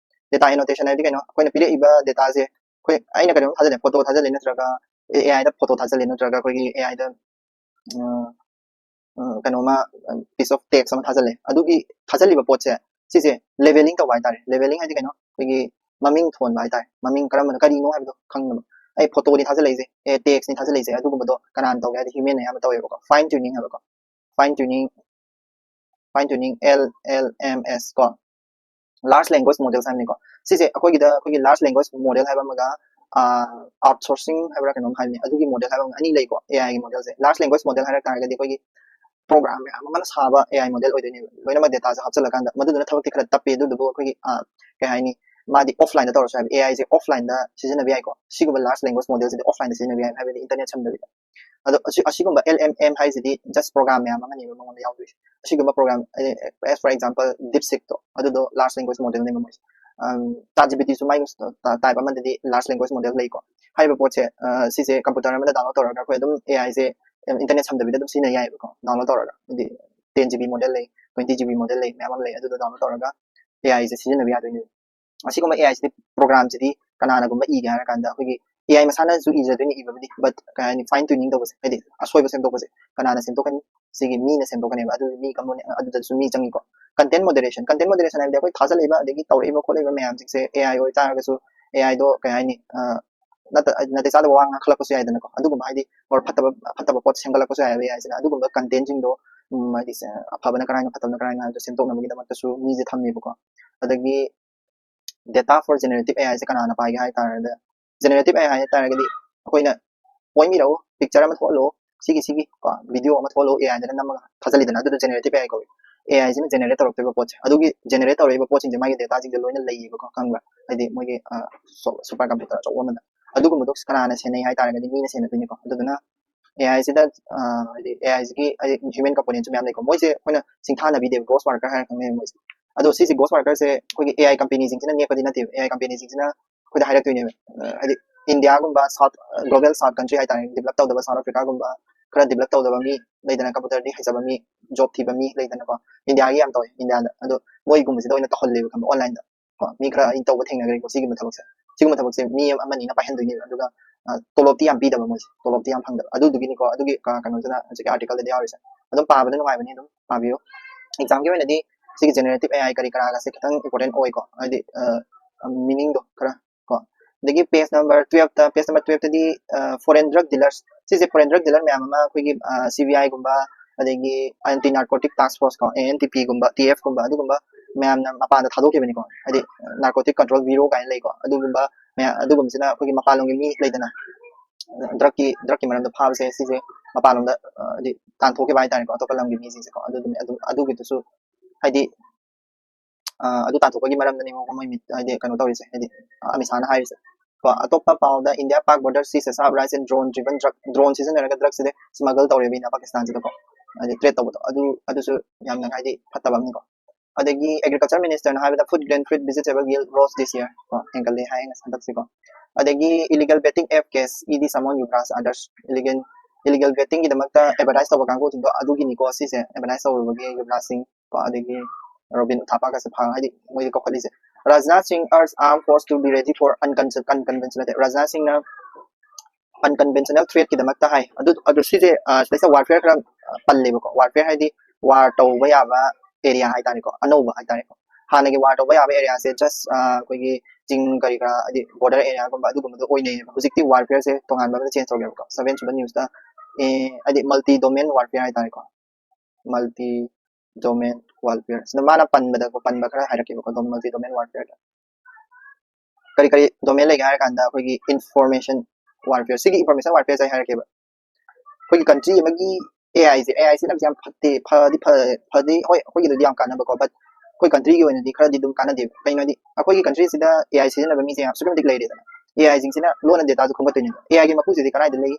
data annotation ꯍꯥꯏꯗꯤ ꯀꯩꯅꯣ? ꯑꯩꯈꯣꯏꯅ ꯄꯤꯔꯛꯏꯕ data ꯁꯦ, ꯑꯩꯈꯣꯏ, ꯑꯩꯅ ꯀꯩꯅꯣꯝ ꯊꯥꯖꯜꯂꯦ, photo ꯊꯥꯖꯜꯂꯦ, ꯅꯠꯇ꯭ꯔꯒ AI ꯗ photo ꯊꯥꯖꯜꯂꯦ, ꯅꯠꯇ꯭ꯔꯒ ꯑꯩꯈꯣꯏꯒꯤ AI ꯗ ꯎꯝ, ꯎꯝ, ꯀꯩꯅꯣꯝꯃ, piece of text ꯑꯃ ꯊꯥꯖꯜꯂꯦ꯫ ꯑꯗꯨꯒꯤ ꯊꯥꯖꯜꯂꯤꯕ ꯄꯣꯠꯁꯦ, ꯁꯤꯁꯦ labeling ꯇꯧꯕ ꯍꯥꯏꯇꯥꯔꯦ꯫ Labeling ꯍꯥꯏꯗꯤ ꯀꯩꯅꯣ? ꯑꯩꯈꯣꯏꯒꯤ ꯃꯃꯤꯡ ꯊꯣꯟꯕ ꯍꯥꯏꯇꯥꯔꯦ꯫ ꯃꯃꯤꯡ ꯀꯔꯝꯕꯅꯣ, ꯀꯔꯤꯅꯣ ꯍꯥꯏꯕꯗꯣ ꯈꯪꯅꯕ꯫ ꯑꯩ photo ꯅꯤ ꯊꯥꯖꯜꯂꯛꯏꯁꯦ, ꯑꯦ, text ꯅꯤ ꯊꯥꯖꯜꯂꯛꯏꯁꯦ, ꯑꯗꯨꯒꯨꯝꯕꯗꯣ ꯀꯅꯥꯅ ꯇꯧꯒꯦ ꯍꯥꯏꯗꯤ human ꯅ ꯑꯌꯥꯝꯕ ꯇꯧꯋꯦꯕꯀꯣ꯫ Fine tuning ꯍꯥꯏꯕꯀꯣ, fine tuning, fine tuning, L L M S ꯀꯣ, large language models ꯍꯥꯏꯕꯅꯤꯀꯣ꯫ ꯁꯤꯁꯦ ꯑꯩꯈꯣꯏꯒꯤꯗ, ꯑꯩꯈꯣꯏꯒꯤ large language model ꯍꯥꯏꯕ ꯑꯃꯒ, ꯑꯥ, outsourcing ꯍꯥꯏꯕ꯭ꯔꯥ ꯀꯩꯅꯣꯝ ꯍꯥꯏꯕꯅꯤ, ꯑꯗꯨꯒꯤ model ꯍꯥꯏꯕ ꯑꯃꯒ ꯑꯅꯤ ꯂꯩꯀꯣ꯫ AI ꯒꯤ model ꯁꯦ, large language model ꯍꯥꯏꯔ ꯇꯥꯔꯒꯗꯤ ꯑꯩꯈꯣꯏꯒꯤ program ꯃꯌꯥꯝ ꯑꯃꯅ ꯁꯥꯕ AI model ꯑꯣꯏꯗꯣꯏꯅꯦꯕ꯫ ꯂꯣꯏꯅꯃꯛ data ꯁꯦ ꯍꯥꯞꯆꯤꯜꯂꯀꯥꯟꯗ, ꯃꯗꯨꯗꯨꯅ ꯊꯕꯛꯇꯤ ꯈꯔ ꯇꯞꯄꯤ, ꯑꯗꯨꯗꯨꯕꯨ ꯑꯩꯈꯣꯏꯒꯤ, ꯑꯥ, ꯀꯩ ꯍꯥꯏꯅꯤ, ꯃꯥꯗꯤ offline ꯗ ꯇꯧꯔꯁꯨ ꯌꯥꯏꯕ, AI ꯁꯦ offline ꯗ ꯁꯤꯖꯤꯟꯅꯕ ꯌꯥꯏꯀꯣ꯫ ꯁꯤꯒꯨꯝꯕ large language model ꯁꯤꯗꯤ offline ꯗ ꯁꯤꯖꯤꯟꯅꯕ ꯌꯥꯏ, ꯍꯥꯏꯕꯗꯤ internet ꯁꯝꯗꯕꯤꯗ꯫ ꯑꯗꯣ ꯑꯁꯤ-, ꯑꯁꯤꯒꯨꯝꯕ L M M ꯍꯥꯏꯁꯤꯗꯤ just program ꯃꯌꯥꯝ ꯑꯃꯅꯦꯕ ꯃꯉꯣꯟꯗ ꯌꯥꯎꯗꯣꯏꯁꯦ꯫ ꯑꯁꯤꯒꯨꯝꯕ program, as for example, DeepSeek ꯇꯣ, ꯑꯗꯨꯗꯣ large language model ꯅꯦꯕ ꯃꯣꯏꯁꯦ꯫ ꯎꯝ, ChatGPT ꯁꯨ ꯃꯥꯒꯤ type ꯑꯃꯗꯗꯤ large language model ꯂꯩꯀꯣ꯫ ꯍꯥꯏꯔꯤꯕ ꯄꯣꯠꯁꯦ, ꯑ, ꯁꯤꯁꯦ computer ꯑꯃꯗ download ꯇꯧꯔꯒ ꯑꯩꯈꯣꯏ ꯑꯗꯨꯝ AI ꯁꯦ, ꯎꯝ, internet ꯁꯝꯗꯕꯤꯗ ꯑꯗꯨꯝ ꯁꯤꯖꯤꯟꯅ ꯌꯥꯏꯑꯕꯀꯣ, download ꯇꯧꯔꯒ꯫ ꯍꯥꯏꯗꯤ ten GB model ꯂꯩ, twenty GB model ꯂꯩ, ꯃꯌꯥꯝ ꯑꯃ ꯂꯩ, ꯑꯗꯨꯗꯣ download ꯇꯧꯔꯒ AI ꯁꯦ ꯁꯤꯖꯤꯟꯅꯕ ꯌꯥꯗꯣꯏꯅꯦꯕ꯫ ꯑꯁꯤꯒꯨꯝꯕ AI ꯁꯤꯗꯤ, program ꯁꯤꯗꯤ ꯀꯅꯥꯅꯒꯨꯝꯕ ꯏꯒꯦ ꯍꯥꯏꯔ ꯀꯥꯟꯗ, ꯑꯩꯈꯣꯏꯒꯤ AI ꯃꯁꯥꯅꯁꯨ ꯏꯖꯗꯣꯏꯅꯤ ꯏꯕꯕꯨꯗꯤ, but ꯀꯩ ꯍꯥꯏꯅꯤ, fine tuning ꯇꯧꯕꯁꯦ, ꯍꯥꯏꯗꯤ ꯑꯁꯣꯏꯕ ꯁꯦꯝꯗꯣꯛꯄꯁꯦ ꯀꯅꯥꯅ ꯁꯦꯝꯗꯣꯛꯀꯅꯤ? ꯁꯤꯒꯤ ꯃꯤꯅ ꯁꯦꯝꯗꯣꯛꯀꯅꯦꯕ꯫ ꯑꯗꯨ ꯃꯤ ꯀꯝꯄꯣꯅꯦ-, ꯑꯗꯨꯗꯁꯨ ꯃꯤ ꯆꯪꯉꯤꯀꯣ꯫ Content moderation, content moderation ꯍꯥꯏꯕꯗꯤ ꯑꯩꯈꯣꯏ ꯊꯥꯖꯜꯂꯛꯏꯕ ꯑꯗꯒꯤ ꯇꯧꯔꯛꯏꯕ ꯈꯣꯠꯂꯛꯏꯕ ꯃꯌꯥꯝꯁꯤꯡꯁꯦ, AI ꯑꯣꯏꯇꯥꯔꯒꯁꯨ, AI ꯗꯣ ꯀꯩ ꯍꯥꯏꯅꯤ, ꯑ, ꯅꯠꯇ-, ꯅꯥꯇꯩ ꯆꯥꯗꯕ ꯋꯥ ꯉꯥꯡꯈꯠꯂꯛꯄꯁꯨ ꯌꯥꯏꯗꯅꯀꯣ꯫ ꯑꯗꯨꯒꯨꯝꯕ ꯍꯥꯏꯗꯤ, or ꯐꯠꯇꯕ, ꯐꯠꯇꯕ ꯄꯣꯠ ꯁꯦꯝꯒꯠꯂꯛꯄꯁꯨ ꯌꯥꯏꯑꯕ AI ꯁꯤꯅ꯫ ꯑꯗꯨꯒꯨꯝꯕ content ꯁꯤꯡꯗꯣ, ꯎꯝ, ꯍꯥꯏꯗꯤ, ꯑꯐꯕꯅ ꯀꯔꯥꯏꯅꯣ, ꯐꯠꯇꯕꯅ ꯀꯔꯥꯏꯅꯣ ꯍꯥꯏꯕꯗꯣ ꯁꯦꯝꯗꯣꯛꯅꯕꯒꯤꯗꯃꯛꯇꯁꯨ ꯃꯤꯁꯦ ꯊꯝꯃꯦꯕꯀꯣ꯫ ꯑꯗꯒꯤ data for generative AI ꯁꯦ ꯀꯅꯥꯅ ꯄꯥꯏꯒꯦ ꯍꯥꯏ ꯇꯥꯔꯒꯗꯤ, generative AI ꯍꯥꯏ ꯇꯥꯔꯒꯗꯤ ꯑꯩꯈꯣꯏꯅ ꯄꯣꯏꯟ ꯏꯔꯛꯎ, ꯄꯤꯛꯆꯔ ꯑꯃ ꯊꯣꯛꯍꯜꯂꯣ, ꯁꯤꯒꯤ ꯁꯤꯒꯤ ꯀꯣ ꯚꯤꯗꯤꯑꯣ ꯑꯃ ꯊꯣꯛꯍꯜꯂꯣ, ꯑꯦ ꯑꯥꯏꯗꯅ ꯅꯝꯃꯒ ꯊꯥꯖꯤꯜꯂꯤꯗꯅ, ꯑꯗꯨꯗꯣ ꯖꯦꯅꯦꯔꯦꯇꯤꯚ ꯑꯦ ꯑꯥꯏ ꯀꯧꯏ꯫ ꯑꯦ ꯑꯥꯏꯁꯤꯅ ꯖꯦꯅꯦꯔꯦꯠ ꯇꯧꯔꯛꯇꯣꯏꯕ ꯄꯣꯠꯁꯦ, ꯑꯗꯨꯒꯤ ꯖꯦꯅꯦꯔꯦꯠ ꯇꯧꯔꯛꯏꯕ ꯄꯣꯠꯁꯤꯡꯁꯦ ꯃꯥꯒꯤ ꯗꯦꯇꯥꯁꯤꯡꯁꯦ ꯂꯣꯏꯅ ꯂꯩꯌꯦꯕꯀꯣ, ꯈꯪꯕ꯭ꯔꯥ? ꯍꯥꯏꯗꯤ ꯃꯣꯏꯒꯤ ꯁꯨꯄꯔ ꯀꯝꯄ꯭ꯌꯨꯇꯔ ꯑꯆꯧꯕ ꯑꯃꯗ꯫ ꯑꯗꯨꯒꯨꯝꯕꯗꯣ ꯀꯅꯥꯅ ꯁꯦꯟꯅꯩ ꯍꯥꯏ ꯇꯥꯔꯒꯗꯤ ꯃꯤꯅ ꯁꯦꯟꯅꯗꯣꯏꯅꯤꯀꯣ꯫ ꯑꯗꯨꯗꯨꯅ ꯑꯦ ꯑꯥꯏꯁꯤꯗ ꯍꯥꯏꯗꯤ ꯑꯦ ꯑꯥꯏꯁꯤꯒꯤ ꯍꯥꯏꯗꯤ ꯍ꯭ꯌꯨꯃꯦꯟ ꯀꯝꯄꯣꯅꯦꯟꯁꯨ ꯃꯌꯥꯝ ꯂꯩꯀꯣ꯫ ꯃꯣꯏꯁꯦ ꯑꯩꯈꯣꯏꯅ ꯁꯤꯡꯊꯥꯅꯕꯤꯗꯦꯕ, ꯒꯣꯁ ꯋꯥꯔꯀꯔ ꯍꯥꯏꯔ ꯈꯪꯅꯩ ꯃꯣꯏꯁꯦ꯫ ꯑꯗꯣ ꯁꯤꯁꯦ ꯒꯣꯁ ꯋꯥꯔꯀꯔꯁꯦ ꯑꯩꯈꯣꯏꯒꯤ ꯑꯦ ꯑꯥꯏ ꯀꯝꯄꯦꯅꯤꯁꯤꯡꯁꯤꯅ ꯅꯦꯛꯄꯗꯤ ꯅꯠꯇꯦꯕ꯫ ꯑꯦ ꯑꯥꯏ ꯀꯝꯄꯦꯅꯤꯁꯤꯡꯁꯤꯅ ꯑꯩꯈꯣꯏꯗ ꯍꯥꯏꯔꯛꯇꯣꯏꯅꯦꯕ꯫ ꯑ, ꯍꯥꯏꯗꯤ ꯏꯟꯗꯤꯌꯥꯒꯨꯝꯕ ꯁꯥꯎꯠ, ꯒ꯭ꯂꯣꯕꯦꯜ ꯁꯥꯎꯠ ꯀꯟꯇ꯭ꯔꯤ ꯍꯥꯏꯇꯥꯔꯦ, ꯗꯤꯕꯂꯞ ꯇꯧꯗꯕ ꯁꯥꯎꯠ ꯑꯐ꯭ꯔꯤꯀꯥꯒꯨꯝꯕ, ꯈꯔ ꯗꯤꯕꯂꯞ ꯇꯧꯗꯕ ꯃꯤ ꯂꯩꯗꯅ, ꯀꯝꯄ꯭ꯌꯨꯇꯔꯗꯤ ꯍꯩꯖꯕ ꯃꯤ, ꯖꯣꯕ ꯊꯤꯕ ꯃꯤ ꯂꯩꯗꯅꯀꯣ, ꯏꯟꯗꯤꯌꯥꯒꯤ ꯌꯥꯝ ꯇꯧꯋꯦ ꯏꯟꯗꯤꯌꯥꯗ꯫ ꯑꯗꯣ ꯃꯣꯏꯒꯨꯝꯕꯁꯤꯗ ꯑꯣꯏꯅ ꯇꯧꯍꯜꯂꯦꯕ, ꯈꯪꯕ꯭ꯔꯥ? ꯑꯣꯟꯂꯥꯏꯟꯗ ꯀꯣ, ꯃꯤ ꯈꯔ ꯑꯩꯅ ꯇꯧꯕ ꯊꯦꯡꯅꯈ꯭ꯔꯦꯀꯣ ꯁꯤꯒꯨꯝꯕ ꯊꯕꯛꯁꯦ꯫ ꯁꯤꯒꯨꯝꯕ ꯊꯕꯛꯁꯦ ꯃꯤ ꯑꯃꯅꯤꯅ ꯄꯥꯏꯍꯟꯗꯣꯏꯅꯦꯕ, ꯑꯗꯨꯒ ꯑ, ꯇꯣꯂꯣꯞꯇꯤ ꯌꯥꯝ ꯄꯤꯗꯕ ꯃꯣꯏꯁꯦ, ꯇꯣꯂꯣꯞꯇꯤ ꯌꯥꯝ ꯐꯪꯗꯕ꯫ ꯑꯗꯨꯗꯨꯒꯤꯅꯤꯀꯣ, ꯑꯗꯨꯒꯤ ꯀ-, ꯀꯩꯅꯣꯁꯤꯅ ꯍꯧꯖꯤꯛꯀꯤ ꯑꯥꯔꯇꯤꯀꯜꯗꯗꯤ ꯌꯥꯎꯔꯤꯁꯦ꯫ ꯑꯗꯨꯝ ꯄꯥꯕꯗ ꯅꯨꯡꯉꯥꯏꯕꯅꯤ, ꯑꯗꯨꯝ ꯄꯥꯕꯤꯌꯨ꯫ ꯑꯦꯛꯖꯥꯝꯒꯤ ꯑꯣꯏꯅꯗꯤ ꯁꯤꯒꯤ ꯖꯦꯅꯦꯔꯦꯇꯤꯚ ꯑꯦ ꯑꯥꯏ ꯀꯔꯤ ꯀꯔꯥꯒꯁꯦ ꯈꯤꯇꯪ ꯏꯝꯄꯣꯔꯇꯦꯟ ꯑꯣꯏꯀꯣ, ꯍꯥꯏꯗꯤ ꯃꯤꯅꯤꯡꯗꯣ ꯈꯔ ꯀꯣ꯫ ꯑꯗꯒꯤ ꯄꯦꯖ ꯅꯝꯕꯔ ꯇꯨꯌꯦꯜꯞꯇ, ꯄꯦꯖ ꯅꯝꯕꯔ ꯇꯨꯌꯦꯜꯞꯇꯗꯤ ꯐꯣꯔꯦꯟ ꯗ꯭ꯔꯒ ꯗꯤꯂꯔꯁ, ꯁꯤꯁꯦ ꯐꯣꯔꯦꯟ ꯗ꯭ꯔꯒ ꯗꯤꯂꯔ ꯃꯌꯥꯝ ꯑꯃ ꯑꯩꯈꯣꯏꯒꯤ ꯁꯤ ꯕꯤ ꯑꯥꯏꯒꯨꯝꯕ, ꯑꯗꯒꯤ ꯑꯦꯟꯇꯤ ꯅꯥꯔꯀꯣꯇꯤꯛ ꯇꯥꯛꯁ ꯐꯣꯔꯁ ꯀꯣ, ꯑꯦ ꯑꯦꯟ ꯇꯤ ꯄꯤꯒꯨꯝꯕ, ꯇꯤ ꯑꯦꯐꯀꯨꯝꯕ, ꯑꯗꯨꯒꯨꯝꯕ ꯃꯌꯥꯝꯅ ꯃꯄꯥꯟꯗ ꯊꯥꯗꯣꯛꯈꯤꯕꯅꯤꯀꯣ, ꯍꯥꯏꯗꯤ ꯅꯥꯔꯀꯣꯇꯤꯛ ꯀꯟꯇ꯭ꯔꯣꯜ ꯕ꯭ꯌꯨꯔꯣ ꯀꯥꯏꯅ ꯂꯩꯀꯣ, ꯑꯗꯨꯒꯨꯝꯕ ꯃꯌꯥꯝ, ꯑꯗꯨꯒꯨꯝꯕꯁꯤꯅ ꯑꯩꯈꯣꯏꯒꯤ ꯃꯄꯥꯟꯂꯣꯝꯒꯤ ꯃꯤ ꯂꯩꯗꯅ, ꯗ꯭ꯔꯛꯀꯤ, ꯗ꯭ꯔꯛꯀꯤ ꯃꯔꯝꯗ ꯐꯥꯕꯁꯦ, ꯁꯤꯁꯦ ꯃꯄꯥꯟꯂꯣꯝꯗ ꯑ, ꯍꯥꯏꯗꯤ ꯇꯥꯟꯊꯣꯛꯈꯤꯕ ꯍꯥꯏꯇꯥꯔꯦꯀꯣ, ꯑꯇꯣꯞꯄ ꯂꯝꯒꯤ ꯃꯤꯁꯤꯡꯁꯦꯀꯣ꯫ ꯑꯗꯨꯗꯨꯅꯦ, ꯑꯗꯨ, ꯑꯗꯨꯒꯤꯗꯨꯁꯨ ꯍꯥꯏꯗꯤ ꯑ, ꯑꯗꯨ ꯇꯥꯟꯊꯣꯛꯄꯒꯤ ꯃꯔꯝꯗꯅꯦꯕꯀꯣ ꯃꯣꯏ ꯃꯤꯠ-, ꯍꯥꯏꯗꯤ ꯀꯩꯅꯣ ꯇꯧꯔꯤꯁꯦ, ꯍꯥꯏꯗꯤ ꯑꯃꯤꯠ ꯁꯥꯍꯅ ꯍꯥꯏꯔꯤꯁꯦ꯫ ꯀꯣ, ꯑꯇꯣꯞꯄ ꯄꯥꯎꯗ, India Pak border sees a sharp rise in drone driven drug, drone ꯁꯤꯖꯤꯟꯅꯔꯒ ꯗ꯭ꯔꯒꯁꯤꯗꯤ ꯁ꯭ꯃꯒꯜ ꯇꯧꯔꯦꯕ ꯏꯟꯗꯤꯌꯥ ꯄꯥꯀꯤꯁꯇꯥꯟꯁꯤꯗꯀꯣ, ꯍꯥꯏꯗꯤ ꯇ꯭ꯔꯦꯠ ꯇꯧꯕꯗꯣ, ꯑꯗꯨ, ꯑꯗꯨꯁꯨ ꯌꯥꯝꯅ ꯍꯥꯏꯗꯤ ꯐꯠꯇꯕ ꯑꯃꯅꯤꯀꯣ꯫ ꯑꯗꯒꯤ ꯑꯦꯒ꯭ꯔꯤꯀꯜꯆꯔ ꯃꯤꯅꯤꯁꯇꯔꯅ ꯍꯥꯏꯕꯗ, food grain fruit vegetable yield rose this year, ꯀꯣ, ꯍꯦꯟꯒꯠꯂꯦ ꯍꯥꯏ ꯉꯁꯤ ꯍꯟꯗꯛꯁꯤꯀꯣ꯫ ꯑꯗꯒꯤ illegal betting app case, E D summon Yuvraj others, illegal, illegal bettingꯒꯤꯗꯃꯛꯇ ꯑꯦꯗꯚꯔꯇꯥꯏꯁ ꯇꯧꯕ ꯀꯥꯡꯕꯨꯁꯤꯡꯗꯣ ꯑꯗꯨꯒꯤꯅꯤꯀꯣ ꯁꯤꯁꯦ, ꯑꯦꯗꯚꯔꯇꯥꯏꯁ ꯇꯧꯔꯨꯕꯒꯤ ꯌꯨꯕ꯭ꯔꯥꯖ ꯁꯤꯡ ꯀꯣ, ꯑꯗꯒꯤ ꯔꯣꯕꯤꯟ ꯎꯊꯥꯄꯥꯒꯁꯦ ꯐꯥ-, ꯍꯥꯏꯗꯤ ꯃꯣꯏꯗꯤ ꯀꯧꯈꯠꯂꯤꯁꯦ꯫ ꯔꯥꯖꯅꯥꯊ ꯁꯤꯡ urge armed force to be ready for unconventional, unconventional attack. Rajnath ꯁꯤꯡꯅ unconventional threatꯀꯤꯗꯃꯛꯇ ꯍꯥꯏ꯫ ꯑꯗꯨ, ꯑꯗꯨ ꯁꯤꯁꯦ, ꯑ, ꯁꯤꯗꯩꯁꯤꯗ warfare ꯈꯔ, ꯑ, ꯄꯜꯂꯦꯕꯀꯣ꯫ Warfare ꯍꯥꯏꯗꯤ ꯋꯥꯔ ꯇꯧꯕ ꯌꯥꯕ ꯑꯦꯔꯤꯌꯥ ꯍꯥꯏꯇꯥꯔꯦꯀꯣ, ꯑꯅꯧꯕ ꯍꯥꯏꯇꯥꯔꯦꯀꯣ꯫ ꯍꯥꯟꯅꯒꯤ ꯋꯥꯔ ꯇꯧꯕ ꯌꯥꯕ ꯑꯦꯔꯤꯌꯥꯁꯦ just, ꯑ, ꯑꯩꯈꯣꯏꯒꯤ ꯆꯤꯡ ꯀꯔꯤ ꯀꯔꯥ, ꯍꯥꯏꯗꯤ ꯕꯣꯔꯗꯔ ꯑꯦꯔꯤꯌꯥꯒꯨꯝꯕ ꯑꯗꯨꯒꯨꯝꯕꯗ ꯑꯣꯏꯅꯩꯌꯦꯕ꯫ ꯍꯧꯖꯤꯛꯇꯤ warfareꯁꯦ ꯇꯣꯉꯥꯟꯕ ꯑꯃꯗ ꯆꯦꯟꯖ ꯇꯧꯒꯦꯕꯀꯣ꯫ ꯁꯚꯦꯟ ꯁꯨꯕ ꯅ꯭ꯌꯨꯁꯇ, ꯑꯦ, ꯍꯥꯏꯗꯤ multi domain warfare ꯍꯥꯏꯇꯥꯔꯦꯀꯣ, multi domain warfare ꯁꯤꯗ ꯃꯥꯅ ꯄꯟꯕꯗꯀꯣ, ꯄꯟꯕ ꯈꯔ ꯍꯥꯏꯔꯛꯀꯦꯕꯀꯣ, multi domain warfareꯗ ꯀꯔꯤ ꯀꯔꯤ ꯗꯣꯃꯦꯟ ꯂꯩꯒꯦ ꯍꯥꯏꯔ ꯀꯥꯟꯗ, ꯑꯩꯈꯣꯏꯒꯤ ꯏꯟꯐꯣꯔꯃꯦꯁꯟ, warfare, ꯁꯤꯒꯤ information warfare ꯁꯦ ꯑꯩ ꯍꯥꯏꯔꯛꯀꯦꯕ꯫ ꯑꯩꯈꯣꯏꯒꯤ country ꯑꯃꯒꯤ AI ꯁꯦ, AI ꯁꯤꯅ ꯌꯥꯝ ꯐꯠꯇꯦ, ꯐꯗꯤ ꯐ- ꯐꯗꯤ ꯍꯣꯏ, ꯑꯩꯈꯣꯏꯒꯤꯗꯗꯤ ꯌꯥꯝ ꯀꯥꯟꯅꯕꯀꯣ, but ꯑꯩꯈꯣꯏ country ꯒꯤ ꯑꯣꯏꯅꯗꯤ ꯈꯔꯗꯤ ꯑꯗꯨꯝ ꯀꯥꯟꯅꯗꯦꯕ꯫ ꯀꯩꯅꯣ ꯍꯥꯏꯗꯤ, ꯑꯩꯈꯣꯏꯒꯤ country ꯁꯤꯗ AI ꯁꯤꯖꯤꯟꯅꯕ ꯃꯤꯁꯦ ꯑꯁꯨꯛꯀꯤ ꯃꯇꯤꯛ ꯂꯩꯔꯦꯗꯅ, AI ꯁꯤꯡꯁꯤꯅ ꯂꯣꯟꯅ data ꯁꯨ ꯈꯣꯝꯒꯠꯇꯣꯏꯅꯦꯕ꯫ AI ꯒꯤ ꯃꯄꯨꯁꯤꯗꯤ ꯀꯗꯥꯏꯗ ꯂꯩ?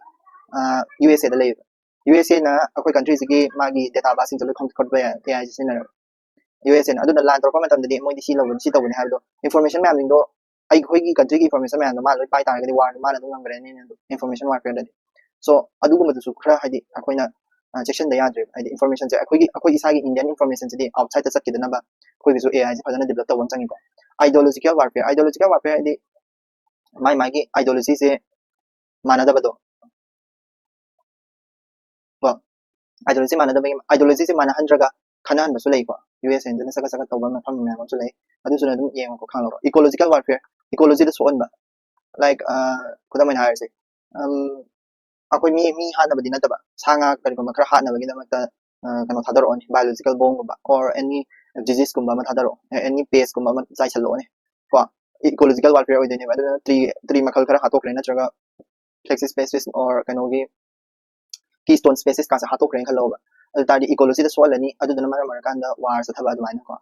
ꯌꯨ ꯑꯦꯁ ꯑꯦꯗ ꯂꯩꯌꯦꯕ꯫ ꯌꯨ ꯑꯦꯁ ꯑꯦꯅ ꯑꯩꯈꯣꯏ country ꯁꯤꯒꯤ ꯃꯥꯒꯤ data bus ꯁꯤꯡꯁꯦ ꯂꯣꯏ ꯈꯣꯝꯒꯠꯄ ꯌꯥꯏ, AI ꯁꯤ ꯁꯤꯖꯤꯟꯅꯔꯒ꯫ ꯌꯨ ꯑꯦꯁ ꯑꯦꯅ ꯑꯗꯨꯅ ꯂꯥꯟ ꯇꯧꯔꯛꯄ ꯃꯇꯝꯗꯗꯤ ꯃꯣꯏꯗꯤ ꯁꯤ ꯂꯧꯕꯅꯤ, ꯁꯤ ꯇꯧꯕꯅꯤ ꯍꯥꯏꯕꯗꯣ, information ꯃꯌꯥꯝꯁꯤꯡꯗꯣ, ꯑꯩꯈꯣꯏꯒꯤ country ꯒꯤ information ꯃꯌꯥꯝꯗꯣ ꯃꯥ ꯂꯣꯏ ꯄꯥꯏ ꯇꯥꯔꯒꯗꯤ war ꯗꯣ ꯃꯥꯅ ꯑꯗꯨꯝ ꯉꯝꯈ꯭ꯔꯅꯤ, information warfare ꯗꯗꯤ꯫ So ꯑꯗꯨꯒꯨꯝꯕꯗꯨꯁꯨ ꯈꯔ ꯍꯥꯏꯗꯤ ꯑꯩꯈꯣꯏꯅ, ꯑ, ꯆꯦꯛꯁꯤꯟꯗ ꯌꯥꯗ꯭ꯔꯦꯕ꯫ ꯍꯥꯏꯗꯤ information ꯁꯦ ꯑꯩꯈꯣꯏꯒꯤ, ꯑꯩꯈꯣꯏ ꯏꯁꯥꯒꯤ Indian information ꯁꯤꯗꯤ outside ꯇ ꯆꯠꯈꯤꯗꯅꯕ ꯑꯩꯈꯣꯏꯒꯤꯁꯨ AI ꯁꯦ ꯐꯖꯅ develop ꯇꯧꯕ ꯑꯃ ꯆꯪꯉꯤꯀꯣ꯫ Ideological warfare, ideological warfare ꯍꯥꯏꯗꯤ ꯃꯥꯏ ꯃꯥꯒꯤ ideology ꯁꯦ ꯃꯥꯟꯅꯗꯕꯗꯣ, ꯀꯣ, ideology ꯃꯥꯟꯅꯗꯕꯒꯤ, ideology ꯁꯦ ꯃꯥꯟꯅꯍꯟꯗ꯭ꯔꯒ ꯈꯟꯅꯍꯟꯕꯁꯨ ꯂꯩꯀꯣ꯫ ꯌꯨ ꯑꯦꯁ ꯑꯦꯅ ꯆꯒꯠ ꯆꯒꯠ ꯇꯧꯕ ꯃꯐꯝ ꯃꯌꯥꯝ ꯑꯃꯁꯨ ꯂꯩ꯫ ꯑꯗꯨꯁꯨ ꯑꯗꯨꯝ ꯌꯦꯡꯉꯣꯀꯣ, ꯈꯪꯉꯣꯀꯣ꯫ Ecological warfare, ecology ꯗ ꯁꯣꯛꯍꯟꯕ, like, ꯑ, ꯈꯨꯗꯝ ꯑꯣꯏꯅ ꯍꯥꯏꯔꯁꯦ, ꯎꯝ, ꯑꯩꯈꯣꯏ ꯃꯤ, ꯃꯤ ꯍꯥꯠꯅꯕꯗꯤ ꯅꯠꯇꯕ, ꯁꯥ ꯉꯥ ꯀꯔꯤꯒꯨꯝꯕ ꯈꯔ ꯍꯥꯠꯅꯕꯒꯤꯗꯃꯛꯇ, ꯑ, ꯀꯩꯅꯣ ꯊꯥꯗꯔꯛꯑꯣꯅꯤ, biological bomb ꯒꯨꯝꯕ or any disease ꯀꯨꯝꯕ ꯑꯃ ꯊꯥꯗꯔꯛꯑꯣ, ꯑ, any pest ꯀꯨꯝꯕ ꯑꯃ ꯆꯥꯏꯁꯜꯂꯛꯑꯣꯅꯤ, ꯀꯣ꯫ Ecological warfare ꯑꯣꯏꯗꯣꯏꯅꯦꯕ꯫ ꯑꯗꯨꯅ tree, tree ꯃꯈꯜ ꯈꯔ ꯍꯥꯠꯇꯣꯛꯈ꯭ꯔꯦ, ꯅꯠꯇ꯭ꯔꯒ flagship species or ꯀꯩꯅꯣꯒꯤ keystone species ꯀꯥꯁꯦ ꯍꯥꯠꯇꯣꯛꯈ꯭ꯔꯦꯅ ꯈꯜꯂꯣꯕ꯫ ꯑꯗꯨ ꯇꯥꯔꯗꯤ ecology ꯗ ꯁꯣꯛꯍꯜꯂꯅꯤ, ꯑꯗꯨꯗꯨꯅ ꯃꯔꯝ ꯑꯣꯏꯔꯀꯥꯟꯗ war ꯆꯠꯊꯕ ꯑꯗꯨꯃꯥꯏꯅꯀꯣ꯫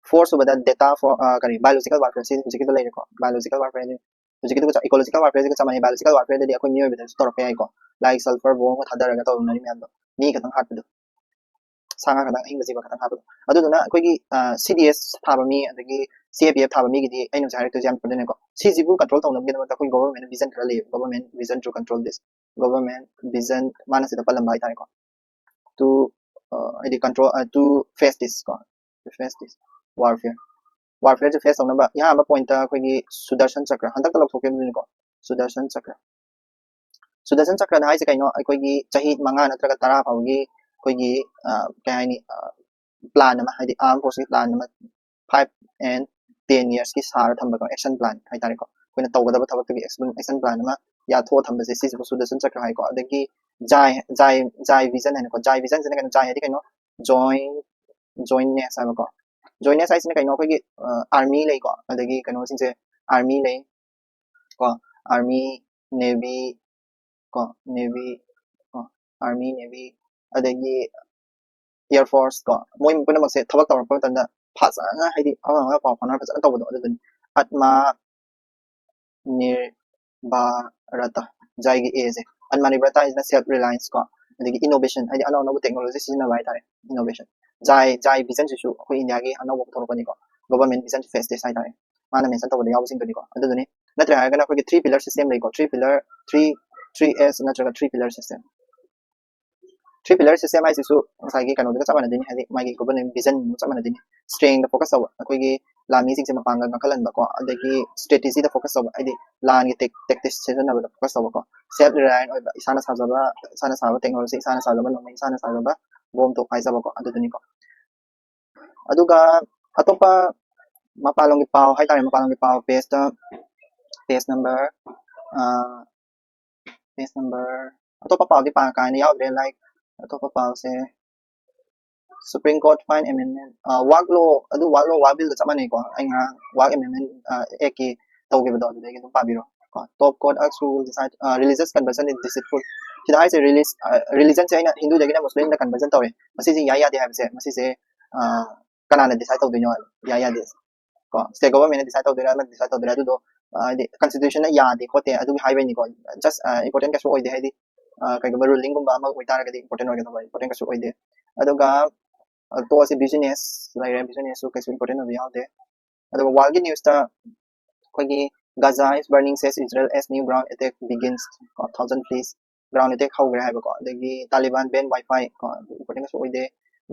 Fourth ꯁꯨꯕꯗ data for, ꯑ, ꯀꯔꯤ, biological warfare ꯁꯤ ꯍꯧꯖꯤꯛꯀꯤꯗ ꯂꯩꯔꯦꯀꯣ꯫ Biological warfare ꯍꯥꯏꯗꯤ ꯍꯧꯖꯤꯛꯀꯤꯗꯨꯒ ꯆ-, ecological warfare ꯁꯤꯒ ꯆꯞ ꯃꯥꯟꯅꯩ꯫ Biological warfare ꯗꯗꯤ ꯑꯩꯈꯣꯏ ꯃꯤꯑꯣꯏꯕꯗꯁꯨ ꯇꯧꯔꯛꯄ ꯌꯥꯏꯀꯣ, like sulfur bomb ꯒ ꯊꯥꯗꯔꯒ ꯇꯧꯅꯔꯤ ꯃꯌꯥꯝꯗꯣ, ꯃꯤ ꯈꯛꯇꯪ ꯍꯥꯠꯄꯗꯣ, ꯁꯥ ꯉꯥ ꯈꯛꯇꯪ, ꯑꯍꯤꯡꯕ ꯖꯤꯕ ꯈꯛꯇꯪ ꯍꯥꯠꯄꯗꯣ꯫ ꯑꯗꯨꯗꯨꯅ ꯑꯩꯈꯣꯏꯒꯤ, ꯑ, C D S ꯊꯥꯕ ꯃꯤ, ꯑꯗꯒꯤ C A P F ꯊꯥꯕ ꯃꯤꯒꯤꯗꯤ ꯑꯩꯅ ꯉꯁꯥꯏ ꯍꯥꯏꯔꯛꯇꯣꯏꯁꯦ ꯌꯥꯝ important ꯅꯦꯀꯣ꯫ ꯁꯤꯁꯤꯕꯨ control ꯇꯧꯅꯕꯒꯤꯗꯃꯛꯇ ꯑꯩꯈꯣꯏ government ꯅ vision ꯈꯔ ꯂꯩꯌꯦꯕ, government vision to control this, government vision ꯃꯥꯅ ꯁꯤꯗ ꯄꯜꯂꯝꯕ ꯍꯥꯏꯇꯥꯔꯦꯀꯣ꯫ To, ꯑ, ꯍꯥꯏꯗꯤ control, ꯑ, to face this ꯀꯣ, to face this warfare, warfare say face ꯇꯧꯅꯕ ꯑꯍꯥꯟꯕ point ꯇ ꯑꯩꯈꯣꯏꯒꯤ Sudarshan Chakra, ꯍꯟꯗꯛꯇ ꯂꯧꯊꯣꯛꯈꯤꯕꯅꯤꯀꯣ, Sudarshan Chakra꯫ Sudarshan Chakra ꯗ ꯍꯥꯏꯁꯦ ꯀꯩꯅꯣ? ꯑꯩꯈꯣꯏꯒꯤ ꯆꯍꯤ ꯃꯉꯥ ꯅꯠꯇ꯭ꯔꯒ ꯇꯔꯥ ꯐꯥꯎꯒꯤ ꯑꯩꯈꯣꯏꯒꯤ, ꯑ, ꯀꯩ ꯍꯥꯏꯅꯤ, ꯑ, plan ꯑꯃ, ꯍꯥꯏꯗꯤ armed force ꯀꯤ plan ꯑꯃ, five and ten years ꯀꯤ ꯁꯥꯔ ꯊꯝꯕꯀꯣ, action plan ꯍꯥꯏꯇꯥꯔꯦꯀꯣ꯫ ꯑꯩꯈꯣꯏꯅ ꯇꯧꯒꯗꯕ ꯊꯕꯛꯇꯨꯒꯤ action, action plan ꯑꯃ ꯌꯥꯊꯣꯛꯑ ꯊꯝꯕꯁꯦ ꯁꯤꯁꯤꯕꯨ Sudarshan Chakra ꯍꯥꯏꯀꯣ꯫ ꯑꯗꯒꯤ Jai, Jai, Jai Vision ꯍꯥꯏꯅꯀꯣ, Jai Vision ꯁꯤꯅ ꯀꯩꯅꯣ? Jai ꯍꯥꯏꯗꯤ ꯀꯩꯅꯣ? Joint, jointness ꯍꯥꯏꯕꯀꯣ꯫ Jointness ꯍꯥꯏꯁꯤꯅ ꯀꯩꯅꯣ? ꯑꯩꯈꯣꯏꯒꯤ, ꯑ, army ꯂꯩꯀꯣ, ꯑꯗꯒꯤ ꯀꯩꯅꯣꯁꯤꯡꯁꯦ, army ꯂꯩ ꯀꯣ, army, Navy ꯀꯣ, Navy ꯀꯣ, Army, Navy, ꯑꯗꯒꯤ Air Force ꯀꯣ, ꯃꯣꯏ ꯄꯨꯝꯅꯃꯛꯁꯦ ꯊꯕꯛ ꯇꯧꯔꯛꯄ ꯃꯇꯝꯗ ꯐꯖꯅ, ꯍꯥꯏꯗꯤ, ꯑꯃ ꯑꯃꯒ ꯄꯥꯎ ꯐꯥꯎꯅꯔ ꯐꯖꯅ ꯇꯧꯕꯗꯣ, ꯑꯗꯨꯗꯨꯅꯤ꯫ Atma Nirbharata, ꯖꯥꯏꯒꯤ A say. Atma Nirbharata ꯍꯥꯏꯁꯤꯅ self reliance ꯀꯣ, ꯑꯗꯒꯤ innovation, ꯍꯥꯏꯗꯤ ꯑꯅꯧ ꯑꯅꯧꯕ technology ꯁꯤꯖꯤꯟꯅꯕ ꯍꯥꯏꯇꯥꯔꯦ, innovation꯫ ꯖꯥꯏ, ꯖꯥꯏ vision ꯁꯤꯁꯨ ꯑꯩꯈꯣꯏ ꯏꯟꯗꯤꯌꯥꯒꯤ ꯑꯅꯧꯕ ꯄꯨꯊꯣꯔꯛꯄꯅꯤꯀꯣ, government vision to face this ꯍꯥꯏꯇꯥꯔꯦ, ꯃꯥꯅ mention ꯇꯧꯕꯗ ꯌꯥꯎꯕꯁꯤꯡꯗꯨꯅꯤꯀꯣ꯫ ꯑꯗꯨꯗꯨꯅꯤ꯫ ꯅꯠꯇ꯭ꯔꯦ ꯍꯥꯏꯔꯒꯅ ꯑꯩꯈꯣꯏꯒꯤ three pillar system ꯂꯩꯀꯣ, three pillar, three, three S ꯅꯠꯇ꯭ꯔꯒ three pillar system꯫ Three pillar system ꯍꯥꯏꯁꯤꯁꯨ ꯉꯁꯥꯏꯒꯤ ꯀꯩꯅꯣꯗꯨꯒ ꯆꯞ ꯃꯥꯟꯅꯗꯣꯏꯅꯤ, ꯍꯥꯏꯗꯤ ꯃꯥꯒꯤ government vision ꯆꯞ ꯃꯥꯟꯅꯗꯣꯏꯅꯤ꯫ Strength ꯗ focus ꯇꯧꯕ, ꯑꯩꯈꯣꯏꯒꯤ ꯂꯥꯟꯃꯤꯁꯤꯡꯁꯦ ꯃꯄꯥꯡꯒꯜ ꯀꯟꯈꯠꯍꯟꯕꯀꯣ, ꯑꯗꯒꯤ strategy ꯗ focus ꯇꯧꯕ, ꯍꯥꯏꯗꯤ ꯂꯥꯟꯒꯤ tactics ꯁꯤꯖꯤꯟꯅꯕꯗ focus ꯇꯧꯕꯀꯣ, self reliant ꯑꯣꯏꯕ, ꯏꯁꯥꯅ ꯁꯥꯖꯕ, ꯏꯁꯥꯅ ꯁꯥꯕ technology, ꯏꯁꯥꯅ ꯁꯥꯖꯕ ꯅꯣꯡꯃꯩ, ꯏꯁꯥꯅ ꯁꯥꯖꯕ bomb ꯇꯣꯞ ꯍꯥꯏꯖꯕꯀꯣ, ꯑꯗꯨꯗꯨꯅꯤꯀꯣ꯫ ꯑꯗꯨꯒ ꯑꯇꯣꯞꯄ ꯃꯄꯥꯟꯂꯣꯝꯒꯤ ꯄꯥꯎ ꯍꯥꯏꯇꯥꯔꯦ, ꯃꯄꯥꯟꯂꯣꯝꯒꯤ ꯄꯥꯎ page ꯇ, page number, page number, ꯑꯇꯣꯞꯄ ꯄꯥꯎꯗꯤ ꯄꯥ ꯀꯥꯏꯅ ꯌꯥꯎꯗ꯭ꯔꯦ, like ꯑꯇꯣꯞꯄ ꯄꯥꯎꯁꯦ Supreme Court fine amendment, ꯋꯥꯛ ꯂꯣ, ꯑꯗꯨ ꯋꯥꯛ ꯂꯣ, ꯋꯥꯛ ꯕꯤꯜꯒ ꯆꯞ ꯃꯥꯟꯅꯩꯀꯣ, ꯑꯩ ꯉꯔꯥꯡ ꯋꯥꯛ amendment act ꯀꯤ ꯇꯧꯈꯤꯕꯗꯣ, ꯑꯗꯨꯗꯒꯤ ꯑꯗꯨꯝ ꯄꯥꯕꯤꯔꯣ ꯀꯣ꯫ Top court asks who will decide, religious conversion is deceitful꯫ ꯁꯤꯗ ꯍꯥꯏꯁꯦ religious, religion ꯁꯦ ꯑꯩꯅ ꯍꯤꯟꯗꯨꯗꯒꯤꯅ ꯃꯨꯁꯂꯤꯝꯗ conversion ꯇꯧꯔꯦ, ꯃꯁꯤꯁꯦ ꯌꯥꯏ ꯌꯥꯗꯦ ꯍꯥꯏꯕꯁꯦ, ꯃꯁꯤꯁꯦ ꯀꯅꯥꯅ decide ꯇꯧꯗꯣꯏꯅꯣ ꯍꯥꯏꯕ, ꯌꯥꯏ ꯌꯥꯗꯦ ꯀꯣ꯫ State government ꯅ decide ꯇꯧꯗꯣꯏꯔꯥ, ꯑꯃꯅ decide ꯇꯧꯗꯣꯏꯔꯥ, ꯑꯗꯨꯗꯣ ꯍꯥꯏꯗꯤ constitution ꯅ ꯌꯥꯗꯦ ꯈꯣꯠꯇꯦ ꯑꯗꯨꯒꯤ ꯍꯥꯏꯕꯩꯅꯤꯀꯣ꯫ Just important ꯀꯩꯁꯨ ꯑꯣꯏꯗꯦ, ꯍꯥꯏꯗꯤ ꯀꯩꯒꯨꯝꯕ ruling ꯒꯨꯝꯕ ꯑꯃ ꯑꯣꯏꯇꯥꯔꯒꯗꯤ important ꯑꯣꯏꯒꯗꯕ, important ꯀꯩꯁꯨ ꯑꯣꯏꯗꯦ꯫ ꯑꯗꯨꯒ ꯇꯣꯛꯑꯁꯤ, business ꯂꯩꯔꯦ, business ꯁꯨ ꯀꯩꯁꯨ important ꯑꯣꯏꯕ ꯌꯥꯎꯗꯦ꯫ ꯑꯗꯨꯒ world ꯒꯤ news ꯇ ꯑꯩꯈꯣꯏꯒꯤ Gaza is burning, says Israel as new ground attack begins ꯀꯣ, thousand flees ground attack ꯍꯧꯈ꯭ꯔꯦ ꯍꯥꯏꯕꯀꯣ, ꯑꯗꯒꯤ Taliban ban Wi-Fi ꯀꯣ, important ꯀꯩꯁꯨ ꯑꯣꯏꯗꯦ꯫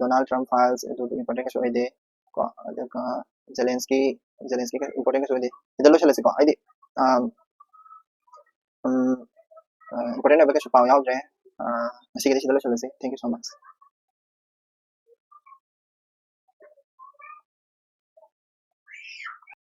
Donald Trump files, ꯑꯗꯨ important ꯀꯩꯁꯨ ꯑꯣꯏꯗꯦ ꯀꯣ꯫ ꯑꯗꯨꯒ Zelensky, Zelensky important ꯀꯩꯁꯨ ꯑꯣꯏꯗꯦ꯫ ꯁꯤꯗ ꯂꯣꯏꯁꯤꯜꯂꯁꯤꯀꯣ, ꯍꯥꯏꯗꯤ important ꯑꯣꯏꯕ ꯀꯩꯁꯨ ꯄꯥꯎ ꯌꯥꯎꯗ꯭ꯔꯦ꯫ ꯉꯁꯤꯒꯤꯗꯤ ꯁꯤꯗ ꯂꯣꯏꯁꯤꯜꯂꯁꯤ꯫ Thank you so much꯫